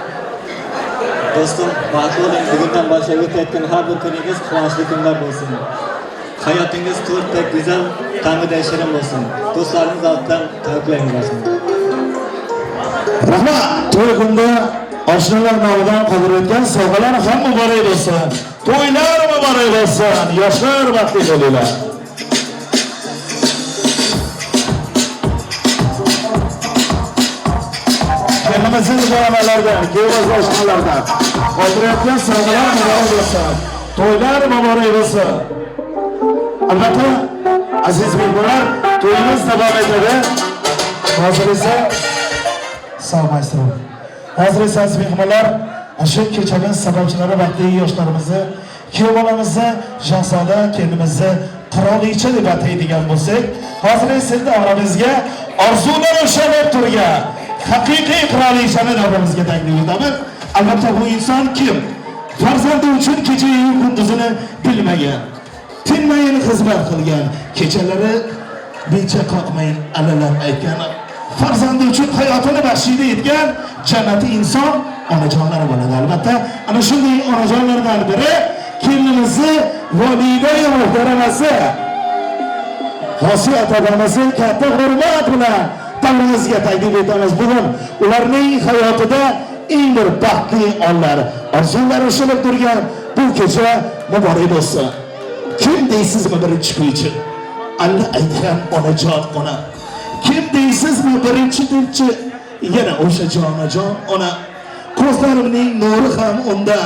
Do'stim, baxtli bo'ling. Bugundan boshlab o'tayotgan har bir kuningiz quvonchli kunlar bo'lsin. Hayotingiz to'rtta go'zal, ta'mida shirin bo'lsin. Do'stlarimiz ortidan tabriklaymiz. Rahmat. To'y kunda oshnalar nomidan qoldirayotgan sovg'alar ham muborak bo'lsin. To'ylar muborak bo'lsin. Yoshlar baxtli bo'linglar. Aziz onalardan, kuyov oshnalardan oldirayotgan sovg'alar muborak bo'lsin. To'ylar muborak bo'lsin. Albatta, aziz mehmonlar, to'yimiz davom etadi. Hozir esa sog' maestro. Hozir esa aziz mehmonlar, shu kechamiz sababchilari baxtli yoshlarimizni, kuyov bolamizni, shahzoda kelinimizni qirolicha deb ataydigan bo'lsak, hozir esa davramizga orzular ushalib turgan haqiqiy qirolichani davramizga taqdim etamiz. Albatta bu inson kim? Farzandi uchun kechayu kunduzini bilmagan, tinmayin xizmat qilgan, kechalari becha qoqmayin allalar aytgan, farzandi uchun hayotini baxshida etgan jannati inson onajonlari bo'ladi. Albatta ana shunday onajonlardan biri kelinimizni volidai muhtaramasi Xosiyat opamizni katta hurmat bilan davramizga taqdim etamiz. Bugun ularning hayotida eng bir baxtli onlar, orzulari ushalib turgan bu kecha muborak bo'lsin. Kim deysizmi birinchi kuychi? Alla aytgan onajon ona. Kim deysizmi birinchi dilchi? Yana o'sha jonajon ona. Ko'zlarimning nuri ham unda,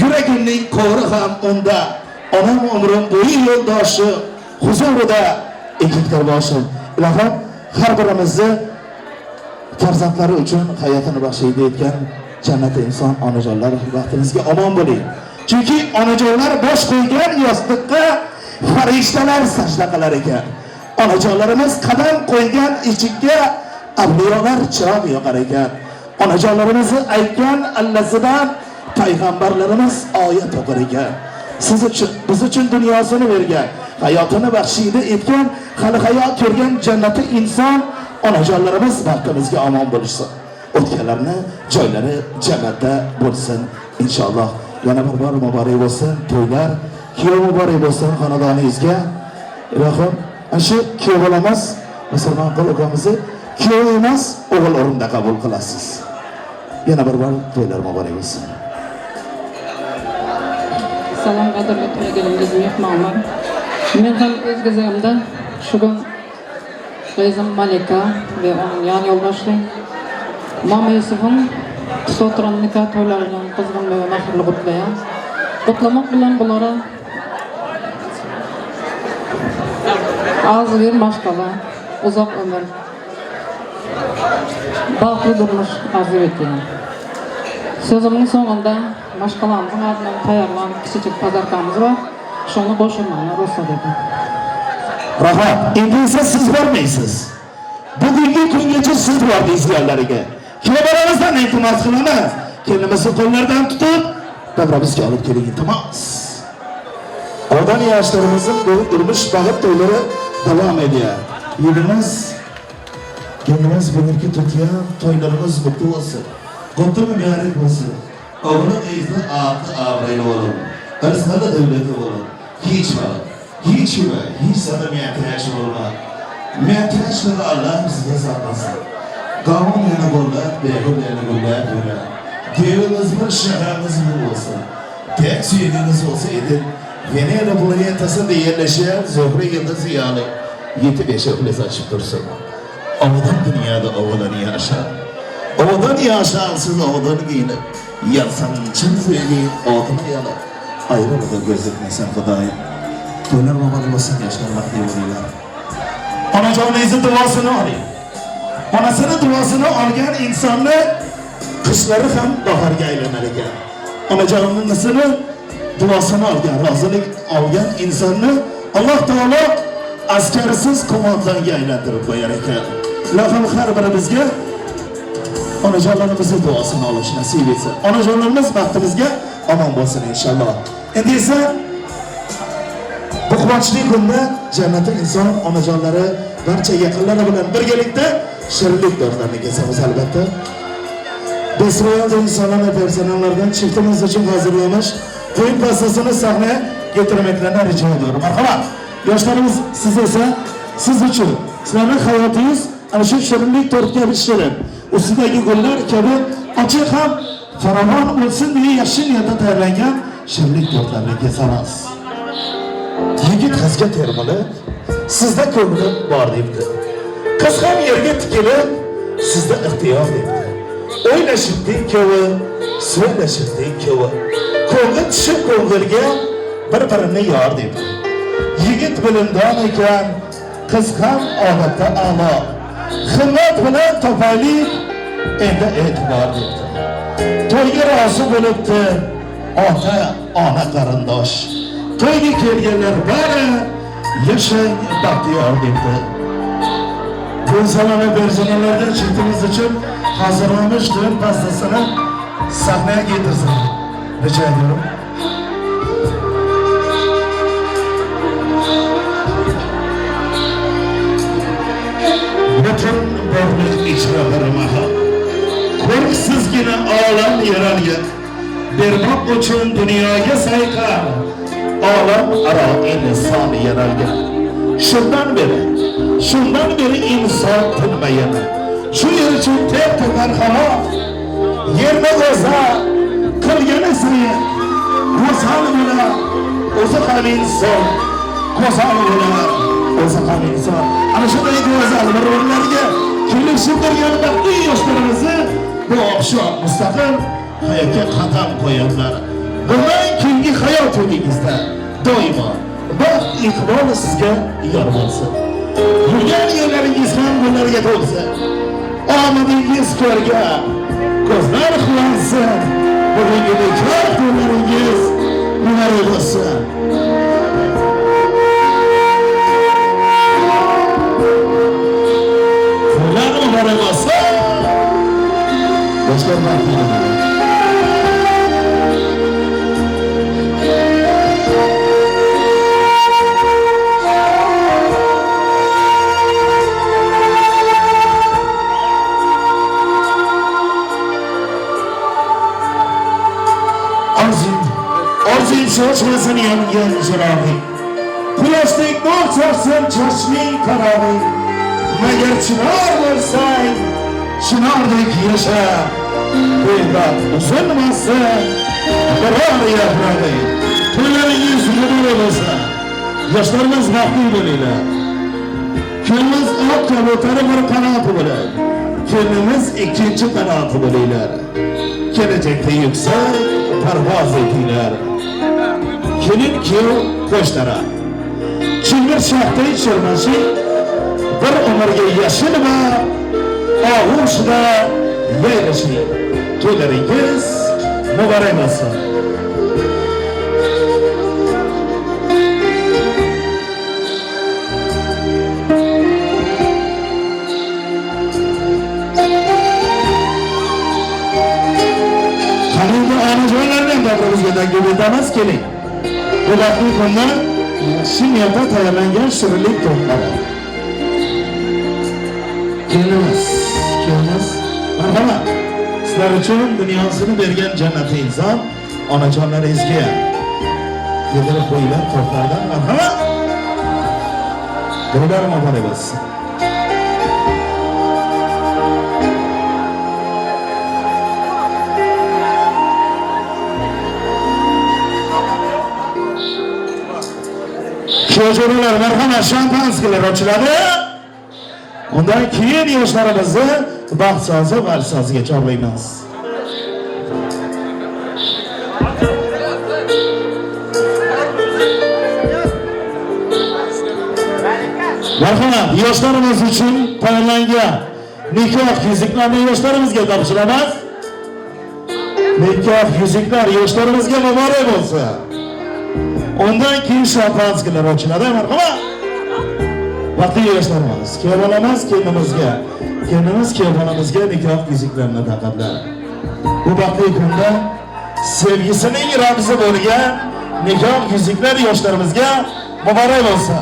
yuragimning qo'ri ham unda. Onam umrim bo'yi yo'ldoshi, huzurida egikdir boshim. Ilohim har birimizni farzandlari uchun hayotini baxshida etgan jannati inson onajonlar baxtimizga omon bo'ling. Chunki onajonlar bosh qo'ygan yostiqqa farishtalar sajda qilar ekan. Onajonlarimiz qadam qo'ygan eshikka avliyolar chiroq yoqar ekan. Onajonlarimizni aytgan allasidan payg'ambarlarimiz oyat o'qir ekan. Siz uchun, biz uchun dunyosini bergan, hayotini baxshida etgan, hali hayot ko'rgan jannati inson onajonlarimiz baxtimizga omon bo'lishsin. O'tganlarni joylari jannatda bo'lsin inshaalloh. Yana bir bor muborak bo'lsin to'ylar, kuyov muborak bo'lsin xonadoningizga. Ilohim, ana shu kuyov bolamiz musulmon qil ukamizni kuyov emas, o'g'il o'rnida qabul qilasiz. Yana bir bor to'ylar muborak bo'lsin. Salom qadrli to'yga mehmonlar. Men ham o'z gezegimda shu kun qizim Malika va uning yon yo'ldoshi Mama Yusuf'un tutup nikah to'ylarini qizg'in va mehrli qutlayan. Qutlamoq bilan bulara az bir maşqala, uzaq ömür, baxtli durmuş arzu etgan. Sözümün sonunda maşqalamızın adından tayyorlangan kichik podarkamız var. Şunu qo'shilmani ruxsat edin. Rahmat. Endi esa siz bormaysiz. Bugungi kungacha siz bordingiz yerlariga. Kuyov bolamizdan iltimos qilamiz. Kelinimizni qo'llaridan tutib, davramizga olib keling, iltimos. Odan yoshlarimizning bu durmush baxt to'ylari davom ediyor. Yilimiz, kelinimiz bugungi tutgan to'ylarimiz qutlu bo'lsin. Qutlu muborak bo'lsin. O'g'li qizli aqli obro'li bo'lin. Irzqli davlatli bo'lin. Hech vaqt, hech va hech sana muhtoj bo'lma. Muhtojlikni Alloh sizga saqlasin. Qavm yana qo'llab, beg'ul yana gullab yurar. Devimiz bir, shahrimiz bir bo'lsin. Tek suyunimiz olsa edin. Venera planetasında yerleşen Zöhre yıldızı yağlı 7-5 öflesi açıp dursun. Ovadan dünyada ovadan yaşar. Ovadan yaşarsız ovadan giyinip, yarsan çın sevgiyin oduna yalıp, ayrılığı gözükmesen Xudayım. To'ylar muborak bo'lsin, yoshlar baxtli bo'linglar. Onajoningizni duosini oling. Onasini duosini olgan insonni qishlari ham bahorga aylanar ekan. Onajonisini duosini olgan, rozilik olgan insonni Alloh taolo askarsiz qo'mondonga aylantirib qo'yar ekan. Ilohim har birimizga onajonlarimizni duosini olish nasib etsin. Onajonlarimiz baxtimizga omon bo'lsin inshaalloh. Endi esa bu quvonchli kunda jannati inson onajonlari barcha yaqinlari bilan birgalikda shirinlik tortlarini kesamiz albatta. Besroyal insonlar personallardan chiftimiz uchun hozirlanmish to'y pastasini sahnaga getirmaklarini rijo ediyorum. Marhamat. Yoshlarimiz, siz esa siz uchun sizlarning hayotingiz ana shu shirinlik tort kabi shirin, ustidagi gullar kabi ochiq ham farovon bo'lsin deya yaxshi niyatda tayyorlangan shirinlik tortlarini kesamiz. Yigit qizga termilib, sizda ko'nglim bor debdi. Qiz ham yerga tikilib, sizda ixtiyor debdi. O'ylashibdi ikkovi, so'ylashibdi ikkovi. Ko'ngil tushib ko'ngilga bir-birini yor debdi. Yigit bilimdon ekan, qiz ham odatda a'lo. Himmat bilan topaylik, endi e'tibor debdi. To'yga rozi bo'libdi ota, ona qarindosh. To'yga kelganlar bari yashang baxtiyor debdi. Bu salona berjanalardan chiqdimiz uchun hazırlanmış düğün pastasını sahneye getirsin. Rica ediyorum. Bütün borliq ichra bir mahal. Qo'rqsizgina olam yaralgan. Bermoq uchun dunyoga sayqal. Olam aro inson yaralgan. Shundan beri inson tinmagan. Shu yer uchun tep-tepar havo. Yerni o'za qilgani sari go'zal bo'lar, o'zi ham inson, go'zal bo'lar, o'zi ham inson. Ana shunday go'zal bir-birlariga kelishib turgan baxtli yoshlarimizni bu oqshom mustaqil hayotga qadam qo'yadilar. Bundan keyingi hayot yo'lingizda doimo baxt iqbol sizga yor bo'lsin. Yurgan yo'llaringiz ham gullarga to'lsin. Omadingiz ko'rga, ko'zlar quvonsin. Bugungi nikoh to'ylaringiz muborak bo'lsin. To'ylar muborak bo'lsin. Yoshlar baxtli bo'lsin. Orzum sochmasin yongan chirog'i, Quyoshdek nur sochsin chochning qarog'i. Magar chinor bo'lsang, chinordek yasha, Bebat uzilmasin biror yaprog'i. To'ylaringiz muborak bo'lsin. Yoshlarimiz baxtli bo'linglar. Kelinimiz oq kabutari bir qanoti bo'ladi. Kelinimiz ikkinchi qanoti bo'linglar. Kelajakda yuksak parvoz etinglar. Kelin kuyov qo'shtara. Chingir shaxtay chirmashing, bir umrga yashil va og'ushida yayrashing. To'ylaringiz muborak bo'lsin. Qaniydi onajonlardan davrimizga taqdim etamiz, keling. Bu baxtli kunda yaxshi niyatda tayyorlangan shirinlik tortlari. Kelinimiz, kelinimiz, marhamat. Sizlar uchun dunyosini bergan jannatli inson onajonlaringizga yedirib qo'yilgan tortlardan marhamat. To'ylar muborak bo'lsin. Kuyovjo'ralar marhamat, shampanskilar ochiladi. Undan keyin yoshlarimizni baxt sozi vals soziga chorlaymiz. Marhamat, yoshlarimiz uchun tayyorlangan nikoh yuziklarini yoshlarimizga topshiramiz. Nikoh yuziklar yoshlarimizga muborak bo'lsin. Ondan keyin şampanskiler ochiladi. Marhamat. Baxtli yoshlarimiz, kuyov bolamiz kelinimizga, kelinimiz kuyov bolamizga nikoh yuziklarini taqadilar. Bu baxtli kunda sevgisining ramzi bo'lgan nikoh yuziklar yoshlarimizga muborak bo'lsin.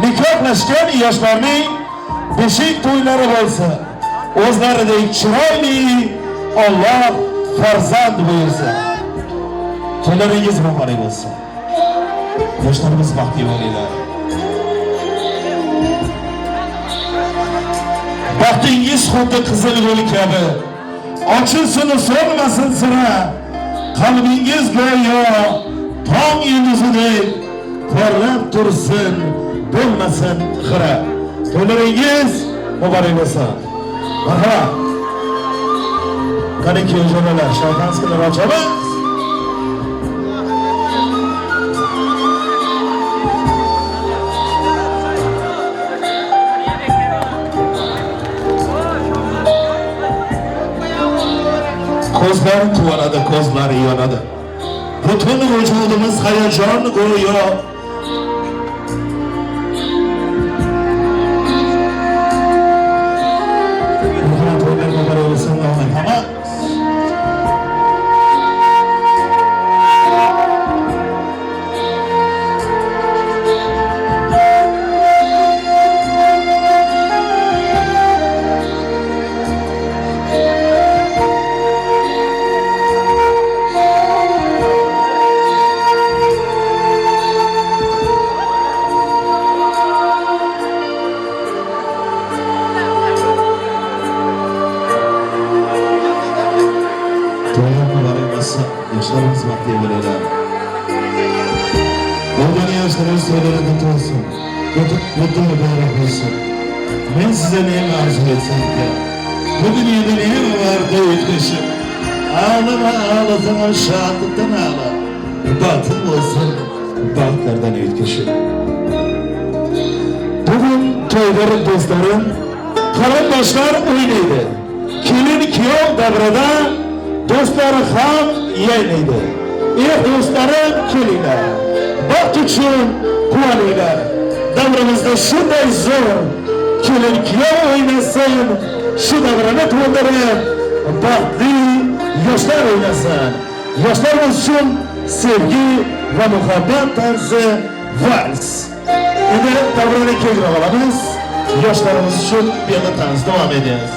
Nikohlashgan yoshlarning beshik to'ylari bo'lsin. O'zlaridek chiroyli Alloh farzand buyursin. To'ylaringiz muborak bo'lsin. Yoshlarimiz baxtli bo'linglar. Baxtingiz xuddi qizil gul kabi, ochilsin so'nmasin sira. Qalbingiz go'yo tong yulduzidek porlab tursin, bo'lmasin xira. To'ylaringiz muborak bo'lsin. Marhamat. Qani kuyovjonalar, shampanskilar ochamiz. Ko'zlar quvonadi, ko'zlar yonadi. Butun vujudimiz hayajon go'yo. Yoshlarimiz baxtli bo'linglar. Bo'lgan yoshlarimiz to'ylari qutlu bo'lsin. Qutlu muborak bo'lsin. Men size neyimi arzu etsem ki? Bu dünyada neyimi var doyutmuşum? Ağlama ağlasana şadlıktan ağla. Bahtın olsun, bahtlardan ötküşüm. Bugün toyların dostlarım, qarindoshlar o'ynaydi. Kelin kuyov davrada dostları ham yaynaydi. Ey do'stlarim, kelinglar. Baxt uchun quvoninglar. Davrimizda shunday zo'r kelin kuyov o'ynasin, shu davrani to'ldirib baxtli yoshlar o'ynasin. Yoshlarimiz uchun sevgi va muhabbat tarzi vals. Endi davrani kengroq olamiz. Yoshlarimiz uchun bu yerda tans davom etamiz.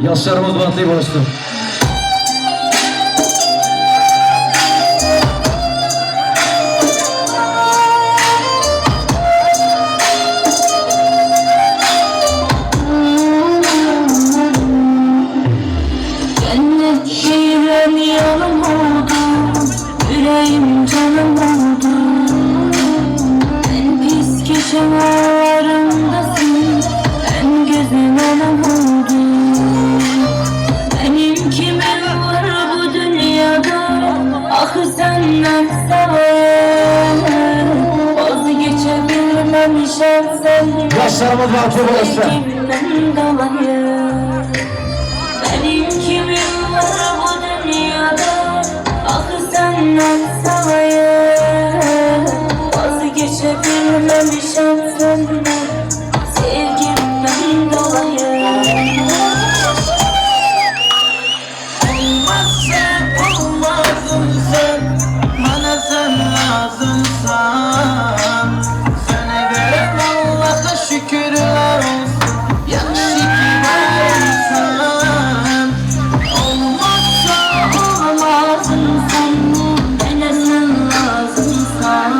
Yoshlarimiz baxtli bo'lsin. Cennet şiiren yolum oldu, yüreğim canım oldu. En pis gecelerimdesin, en güzel anım oldu. Benim kimim var bu dünyada, ah senden sever. Vazgeçebilmemişim senden. Yoshlarimiz baxtli bo'lsin. Sevgimden dolayı. Benim kimim var bu dünyada, ah senden savayım. Vazgeçebilmemişim senden, sevgimden dolayı. Olmazsa olmazım sen, bana sen lazımsan. Sana veren Allah'a şükürler olsun, yaxşı ki varsan. Olmazsa olmazım sen, bana sen lazımsan.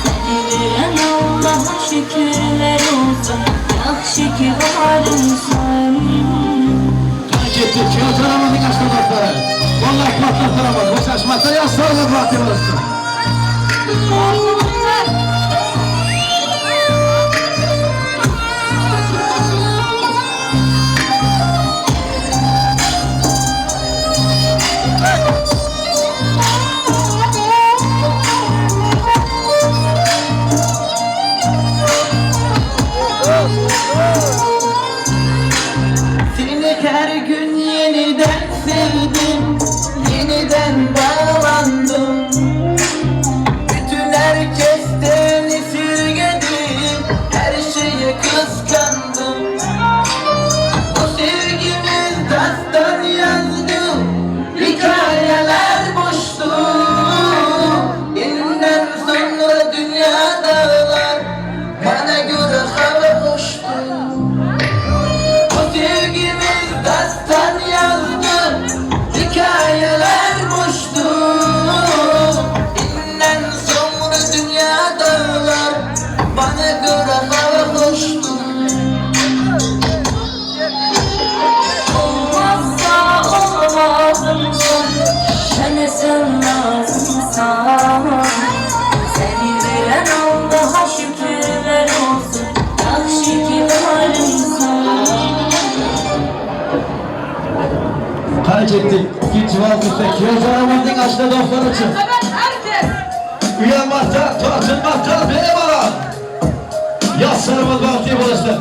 Seni veren Allah'a şükürler olsun, yaxşı ki varımsan. Ketdik, kuyovjonalarning ashna do'stlari. Vallahi quvvatlab bo'shashmasa yoshlarimiz baxtli bo'lsin. Seni her gün yeniden sevdim, yeniden bağlandım. Bütün herkes Ketdik. Ikkinchi vazifada kuyovjonimizning ashna do'stlari uchun. Uyanmasdan, tortinmasdan bemalol. Yoshlarimiz baxtli bo'lsin.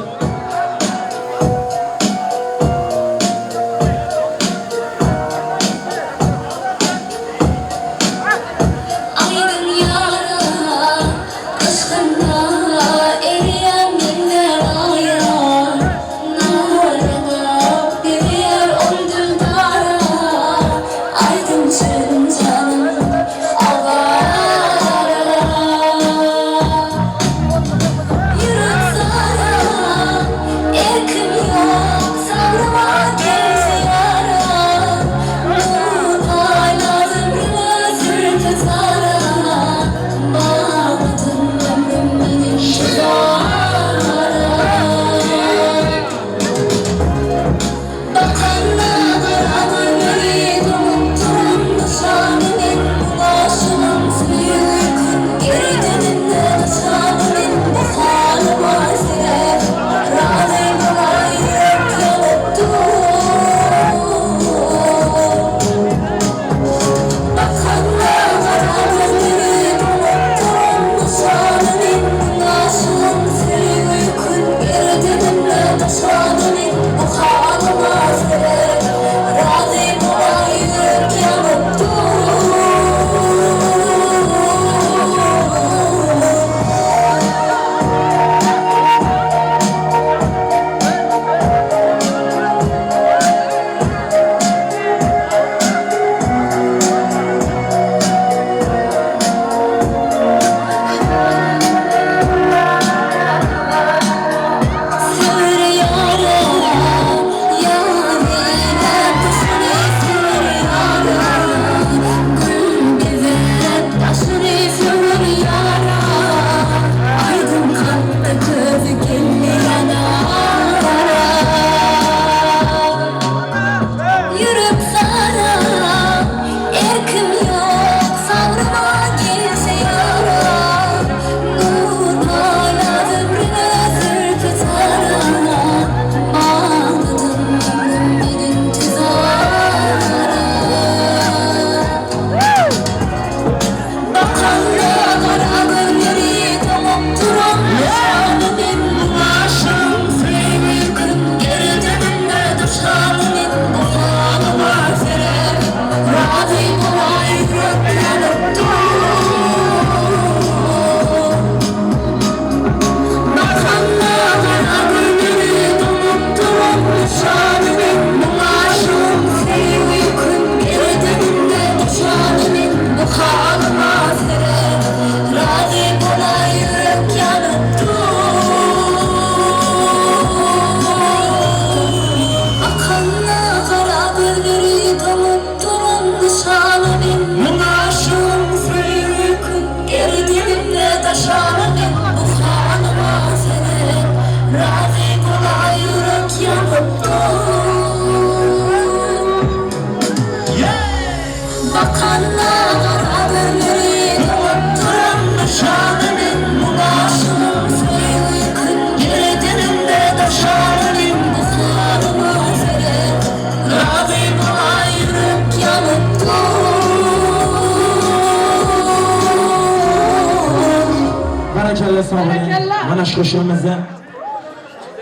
Mana shu qo'shig'imizni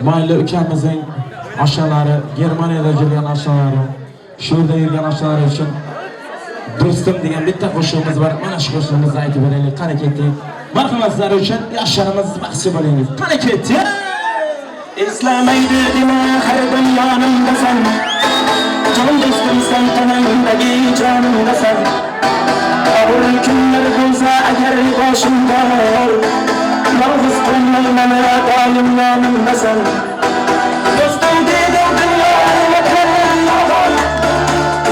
mayli ukamizning oshnalari, Germaniyada yurgan oshnalari, shu yerda yurgan oshnalari uchun do'stim degan bitta qo'shig'imiz bor. Mana shu qo'shig'imizni aytib beraylik. Qani ketdik. Marhamat sizlar uchun yoshlarimiz baxtli bo'lingiz. Qani ketdik. Eslamaydi dema har dam yonimdasan. Jon do'stim sen tanamdagi jonimdasan. Og'ir kunlar bo'lsa agar boshimda yolg'iz qo'ymayman doim yonimdasan. Do'stim dedim dunyo yolg'on.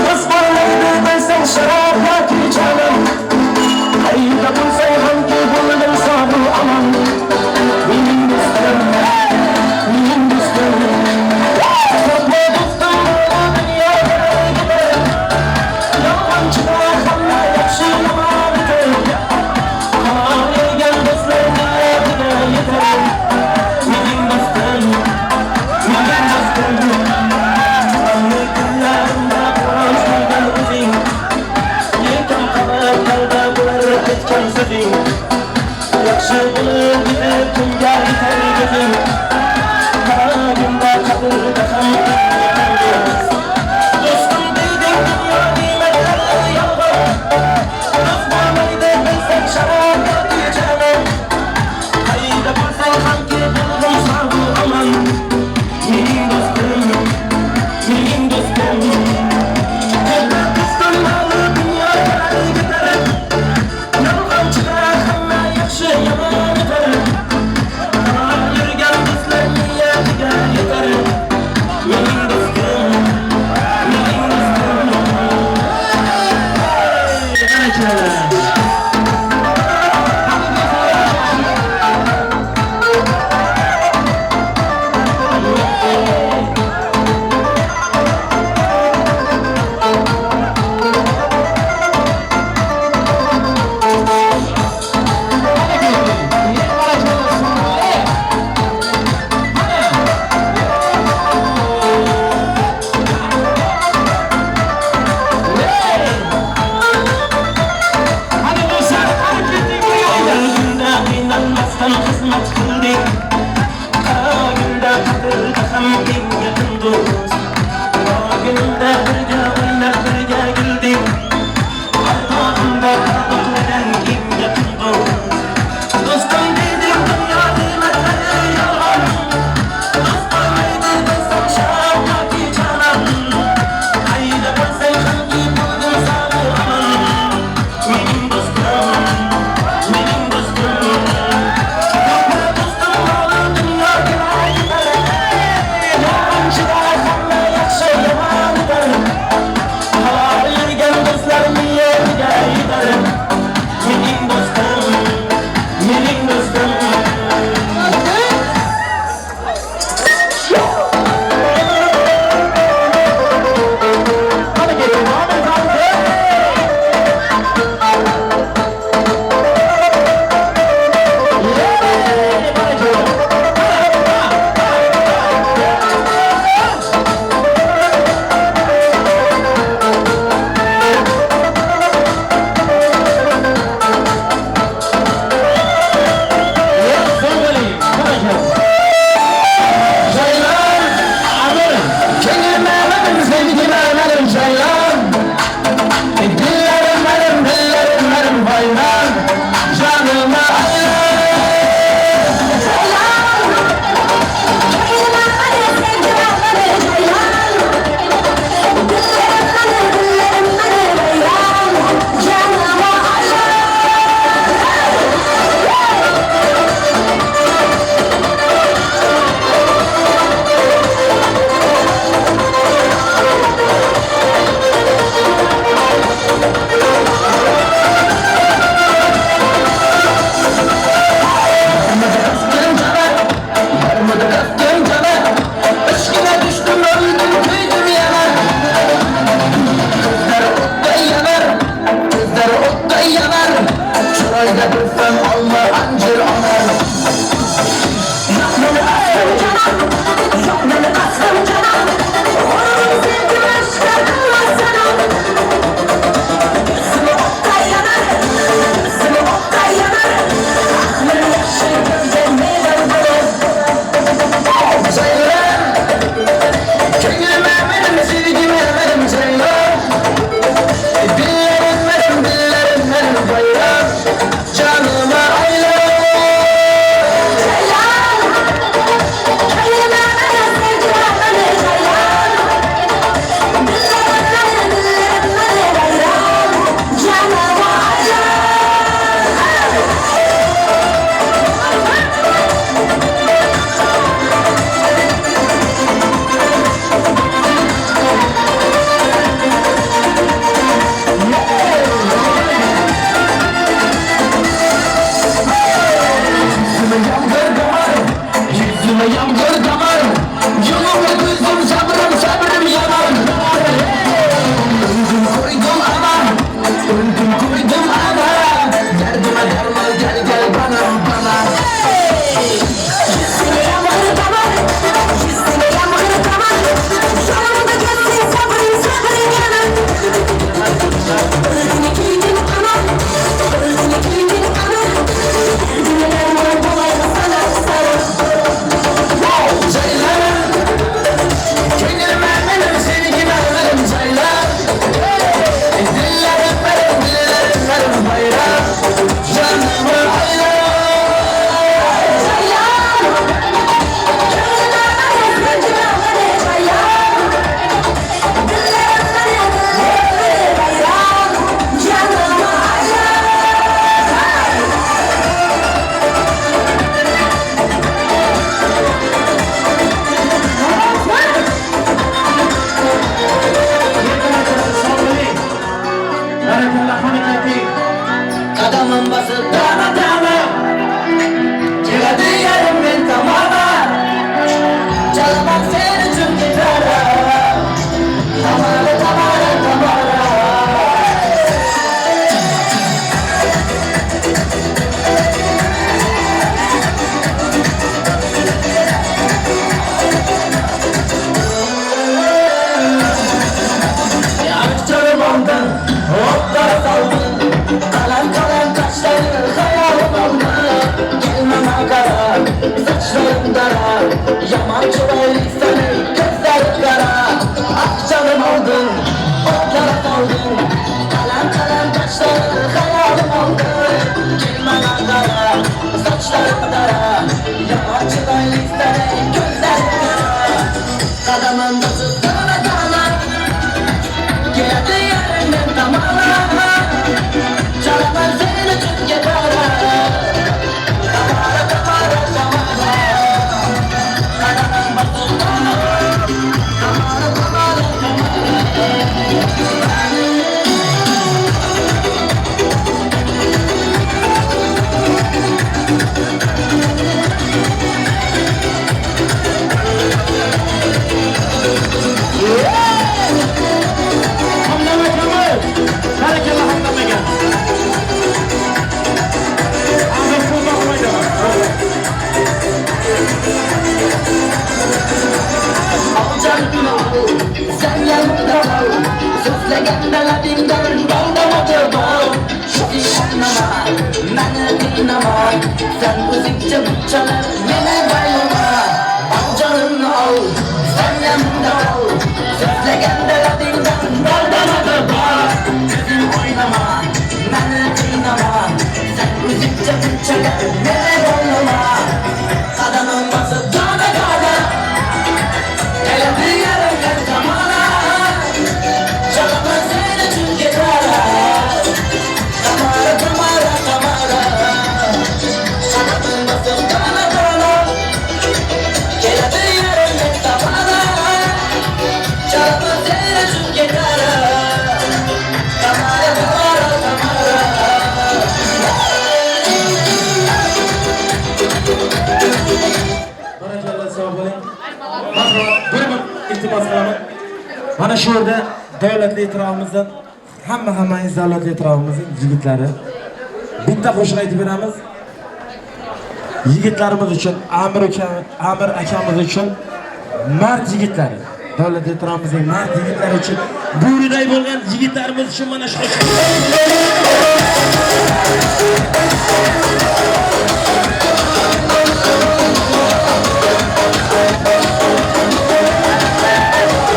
Do'st bo'lmaydi bilsang sharob yoki jonim. Qayda bo'lsang hamki bo'lgin sog' omon. Mening do'stim, mening do'stim. Ko'pma do'stim dunyo gider. Yolg'onchilar hamma yaxshi yomon bitar. Halol yegan do'stlar yetar. Mening do'stim, kunga yetar ko'zing. Qora kunda qabrda ham eng yaqin do'st. Do'stim deding dunyo ne'matlari yolg'on. Do'st bo'lmaydi bilsang sharob yoki janon. Qayda bo'lsang hamki bo'lg'in sog' omon. Mening do'stim, mening do'stim. Do'stim moli dunyo kelar ketar. Yolg'onchilar hamma yaxshi yomon o'tar. Yurgan do'stlar niyatiga yetar. Mening do'stim, mening do'stim. Qiynalmasdan xizmat qildik. Qora kunda qabrda ham eng yaqin do'st. Qora kunda birga o'ynab birga kuldik. O'rtog'imda qardoqlagan eng yaqin do'st. Do'stim dedim dunyo ne'matlari yolg'on. Do'st bo'lmaydi bilsang sharob yoki janon. Qayda bo'lsang hamki bo'lgin sog' omon. Mening do'stim, mening do'stim. Do'stim moli dunyo kelar ketar. Yolg'onchilar hamma yaxshi yomon o'tar. Halol yurgan do'stlar niyatiga yetar. Mening do'stim, mening do'stim. Yomon chiroylisan ey, ko'zlari qara. Ah jonim oldin, o'tlara solding. Qalam qalam qoshlari xayolim oldi. Kelmana qara, sochlarim dara. Yomon chiroylisan ey, ko'zlari qara. Qadamim bosib dona dona. Keladi yerimdan tomona. Chalaman seni chunga bora. Tamara tamara tamara. Qadamim bosib dona. Tamara tamara tamara. Barakalla Hamdam aka. Hamdam qo'ldan qo'ydaman. Sen yanımda ol, so'zlaganda labingdan baldam o'tib ol. Ishonma, meni qiynama, sen o'zingcha bunchalar meni baylama. Al jonimni ol, sen yanımda ol, so'zlaganda labingdan baldam o'tib ol. Ko'zing o'ynama, meni qiynama, sen o'zingcha bunchalar meni baylama. Qadamim bosib dona dona. Keladi yerimdan tomona. Chalaman seni chunga qara. Tamara tamara tamara. Qadamim bosib dona dona. Keladi yerimdan tomona. Chalaman seni chunga qara. Tamara tamara tamara. Barakalla, sog' bo'ling. Marhamat, bir iltimos qilaman. Mana shu yerda davlatli e'tirofimizdan hammangiz davlatli e'tirofimizning yigitlari bitta qo'shiq aytib beramiz. Yigitlarimiz uchun, Amir akamiz uchun, mard yigitlari, davlat e'tirofimizning mard yigitlari uchun, bo'riday bo'lgan yigitlarimiz uchun mana shu qo'shiq.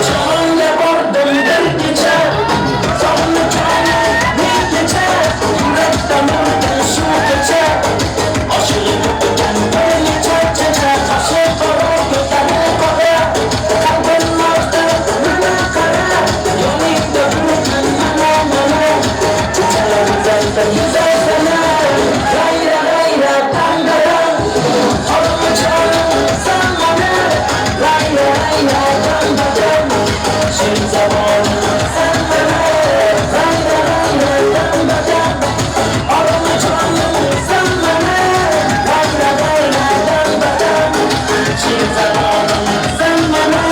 Jonga bordim bir kecha, jonli jonim bir kecha, yurakdan o'tgan shu kecha, oshig'im o'tgan bir kecha, qoshi qora, ko'zlari qora, qalbim og'di, mana qara, yoningda yurgan mana mana, kechalarimda yuzasana, g'ayra g'ayra tangadan, olma jonim san mana, g'ayra g'ayra tangadan. Shirin zamonim san mana, g'ayra g'ayra tangadan. Olma jonim san mana, g'ayra g'ayra tangadan. Shirin zamonim san mana.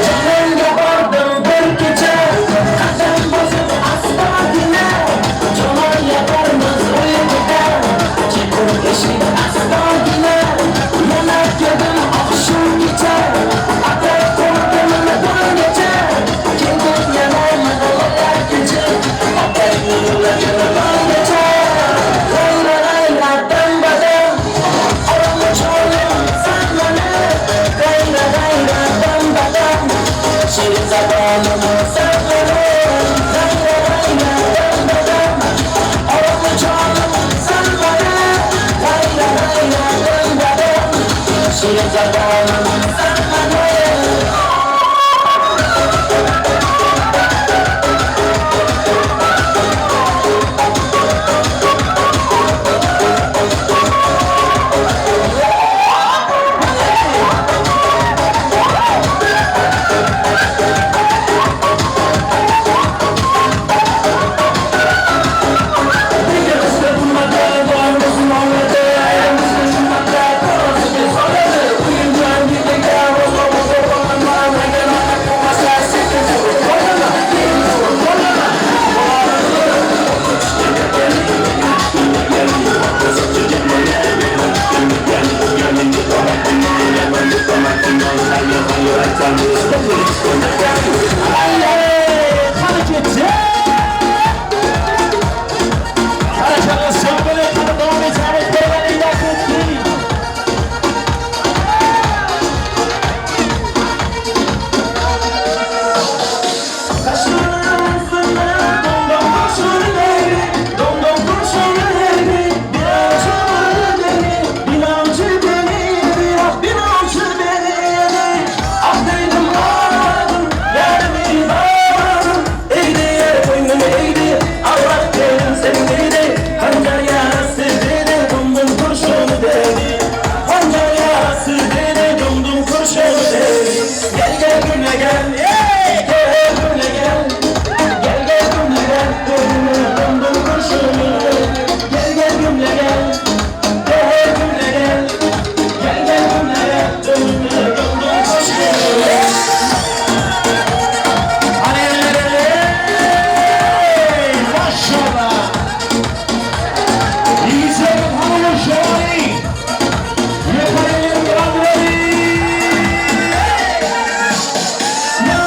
Jonimga bordim bir kecha, qadam bosib astagina, jonon yotarmiz uyquda, chekur eshik astagina, yana keldim oh shu kecha, atab qo'rqdim tonggacha, keldim yana yig'lar kecha, otangni yo'lagini tonggacha, g'ayra g'ayra dam-badam, olma jonim san mana, g'ayra g'ayra dam-badam, shirin zabonim san mana, g'ayra g'ayra dam-badam, olma jonim san mana, g'ayra g'ayra dam-badam, shirin zabonim san mana. Yeah!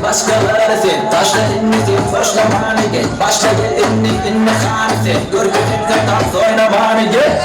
Başkaları sen, taşla inni sen, başla mani gel. Başla gel inni inni hani sen, görgüsün sen dans oyna mani gel.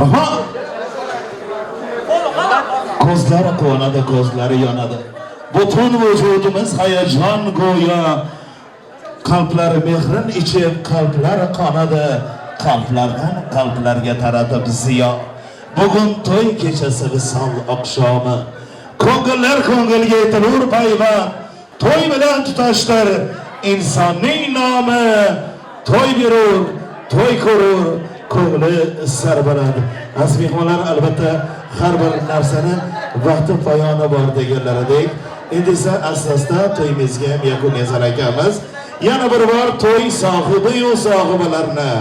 Rahmat. Ko'zlari quvonadi, ko'zlari yonadi. Butun vujudimiz hayajon go'yo. Qalblari mehrin ichib, qalblari qonadi. Qalblardan qalblarga taratib ziyo. Bugun to'y kechasi visol oqshomi. Ko'ngillar ko'ngilga yetilur payvand. To'y bilan tutashtir insonning nomi. To'y berur, to'y ko'rur, ko'ngli sarbaland. Aziz mehmonlar, albatta har bir narsani vaqti poyoni bor deganlaridek, endi esa asosda to'yimizga ham yakun yasar ekanmiz. Yana bir bor to'y sohibi-yu sohibalarni,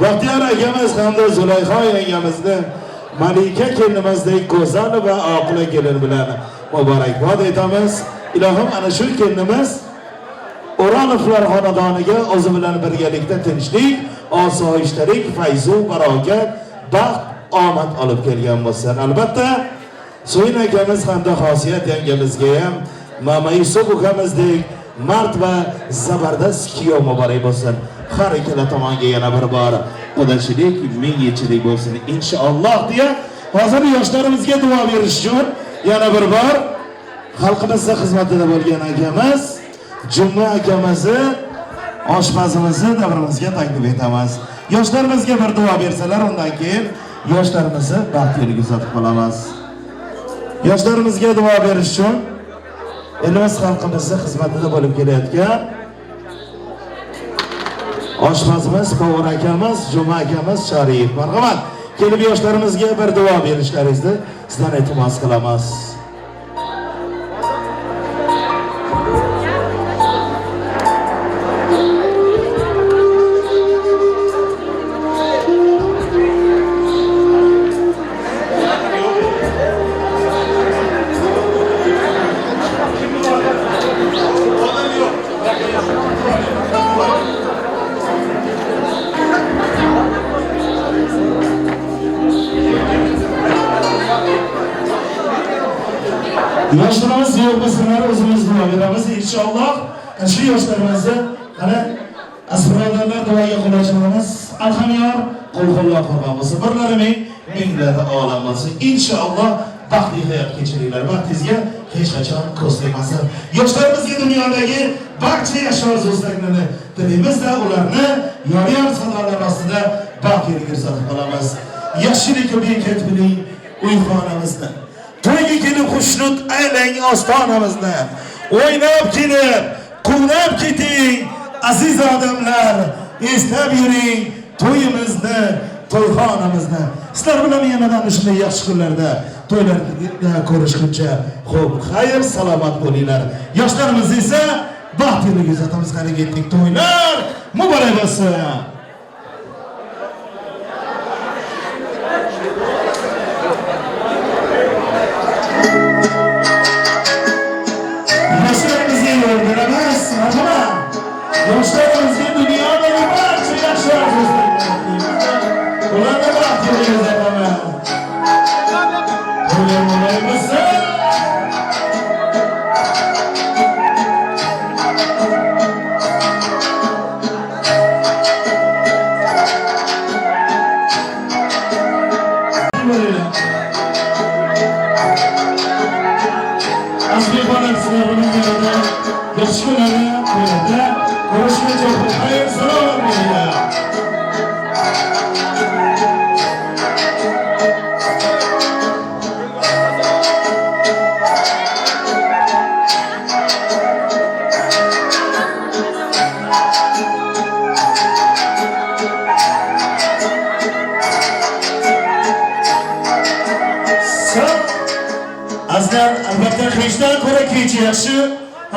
Baxtiyor akamiz hamda Zulayho yangamizni Malika kelinimizdek go'zal va oqila kelin bilan muborakbod etamiz. Ilohim ana shu kelinimiz O'rolovlar xonadoniga o'zi bilan birgalikda tinchlik, osoyishtalik, fayzu barokat, baxt, omad olib kelgan bo'lsin. Albatta, So'yin akamiz hamda Xosiyat yangamizga ham Mama Yusuf ukamizdek Mard va zabardast kuyov muborak bo'lsin. Har ikkala tomonga yana bir bor qudachilik, ming yilchilik bo'lsin inshaalloh deya hozir yoshlarimizga duo berish uchun yana bir bor xalqimizning xizmatida bo'lgan akamiz Juma akamizni, oshpazimizni davrimizga taklif etamiz. Yoshlarimizga bir duo bersalar, undan keyin yoshlarimizni baxt yo'liga uzatib qolamiz. Yoshlarimizga duo berish uchun elimiz xalqimizni xizmatida bo'lib kelayotgan oshpazimiz, qovur akamiz, Juma akamiz Shariyev. Marhamat, kelib yoshlarimizga bir duo berishlaringizni sizdan iltimos qilamiz. Yoshlarimiz yo'q bo'lsinlar, o'zimiz duo beramiz inshaalloh. Shu yoshlarimizni qani aziz birodarlar duoga quloq. Alhamyor qo'l-qo'llar qo'rg'on bo'lsin. Birlari ming, minglari olam bo'lsin. Inshaalloh baxtli hayot kechiringlar. Baxtingizga hech qachon ko'z tegmasin. Yoshlarimizga dunyodagi barcha yaxshi orzu-istaklarni tilaymizda, ularni yor-yor sadolar ostida baxt yo'liga uzatib qolamiz. Yaxshilikka bekat biling uyxonamizni. To'yga kelib xushnud aylang ostonamizni. O'ynab kelib, quvnab keting aziz odamlar, eslab yuring to'yimizni, to'yxonamizni. Sizlar bilan yanadan shunday yaxshi kunlarda, to'ylarda ko'rishguncha xo'p, xayr, salomat bo'linglar. Yoshlarimiz esa baxt yo'liga uzatamiz. Qani ketdik, to'ylar muborak bo'lsin. Yoshlarimizga dunyodagi barcha yaxshi orzu-istaklarni tilaymiz. Ularni baxt yo'liga uzatamiz. To'ylar muborak bo'lsin. Aziz mehmonlar, sizlar bilan yanada yaxshi kunlarda, to'ylarda ko'rishguncha xayr, salomat bo'linglar. Azizlar, albatta hechdan ko'ra kecha yaxshi.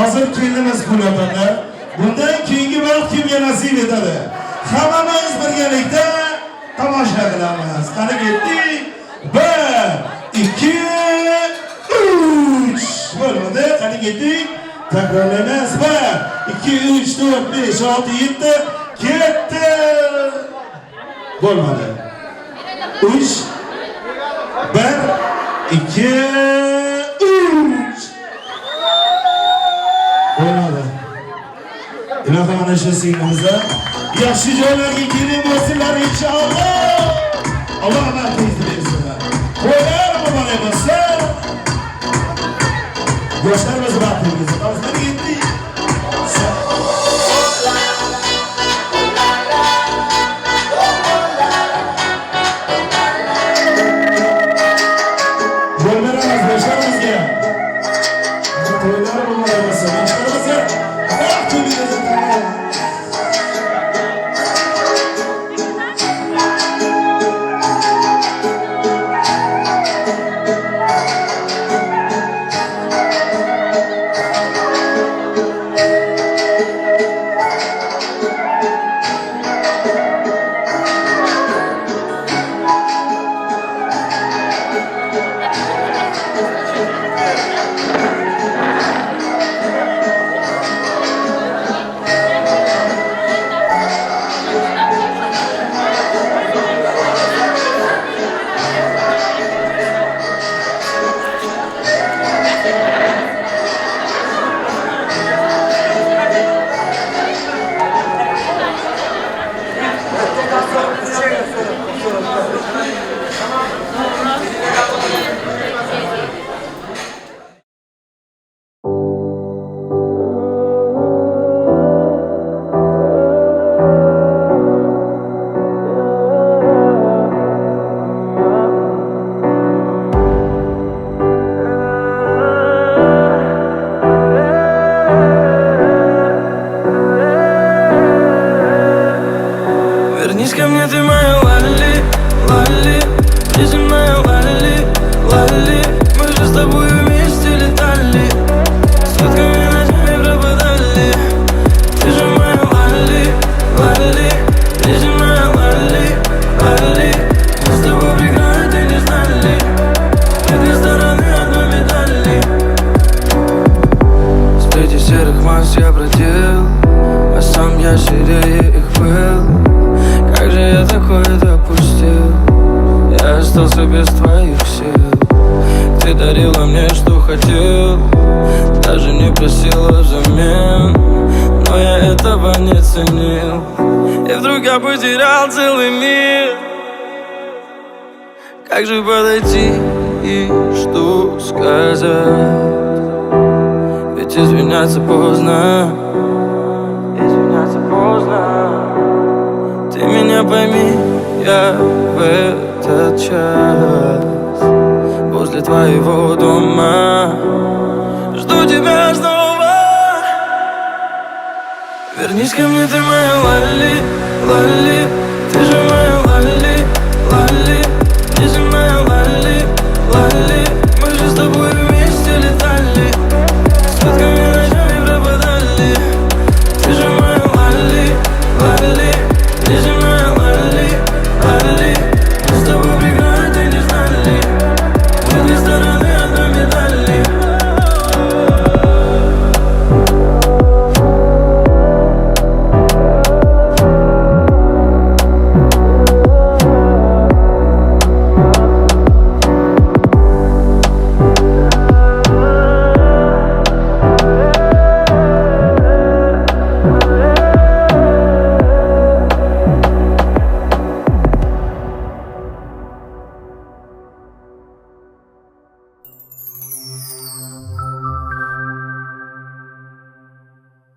Hozir kelinimiz kulyaptilar. Bundan keyingi vaqt kimga nasib etadi? Hammamiz birgalikda tomosha qilamiz. Qani ketdik. 1 2 3. Bo'ldi. Qani ketdik. Takrorlaymiz. 1 2 3 4 5 6 7. Ketdi. Bo'lmadi. 3 1 2 3. Bo'lmadi. Ilohi mana shu singlimizda yaxshi joylarga kelin bo'lsinlar inshaalloh. Alloh baxtingizni bersin. To'ylar muborak bo'lsin. Yoshlarimiz baxtli bo'lsin. Qani ketdik. Yo'l beramiz yoshlarimizga. To'ylar muborak bo'lsin. Yoshlarimizga baxt yo'liga uzatamiz. Вернись ко мне, ты моя Лали, Лали. Жизнь моя Лали, Лали. Мы же с тобой вместе летали, сутками ночами пропадали. Ты же моя Лали, Лали. Жизнь моя Лали, Лали. Мы с тобой преграды не знали, мы две стороны одной медали. Среди серых масс я бродил, а сам я серее их был. Как же я такое допустил? Я остался без твоих сил. Ты дарила мне, что хотел, даже не просила взамен. Но я этого не ценил, и вдруг я потерял целый мир. Как же подойти и что сказать? Ведь извиняться поздно, извиняться поздно. Ты меня пойми, я в этот час возле твоего дома жду тебя снова. Вернись ко мне, ты моя Лали, Лали. Ты же моя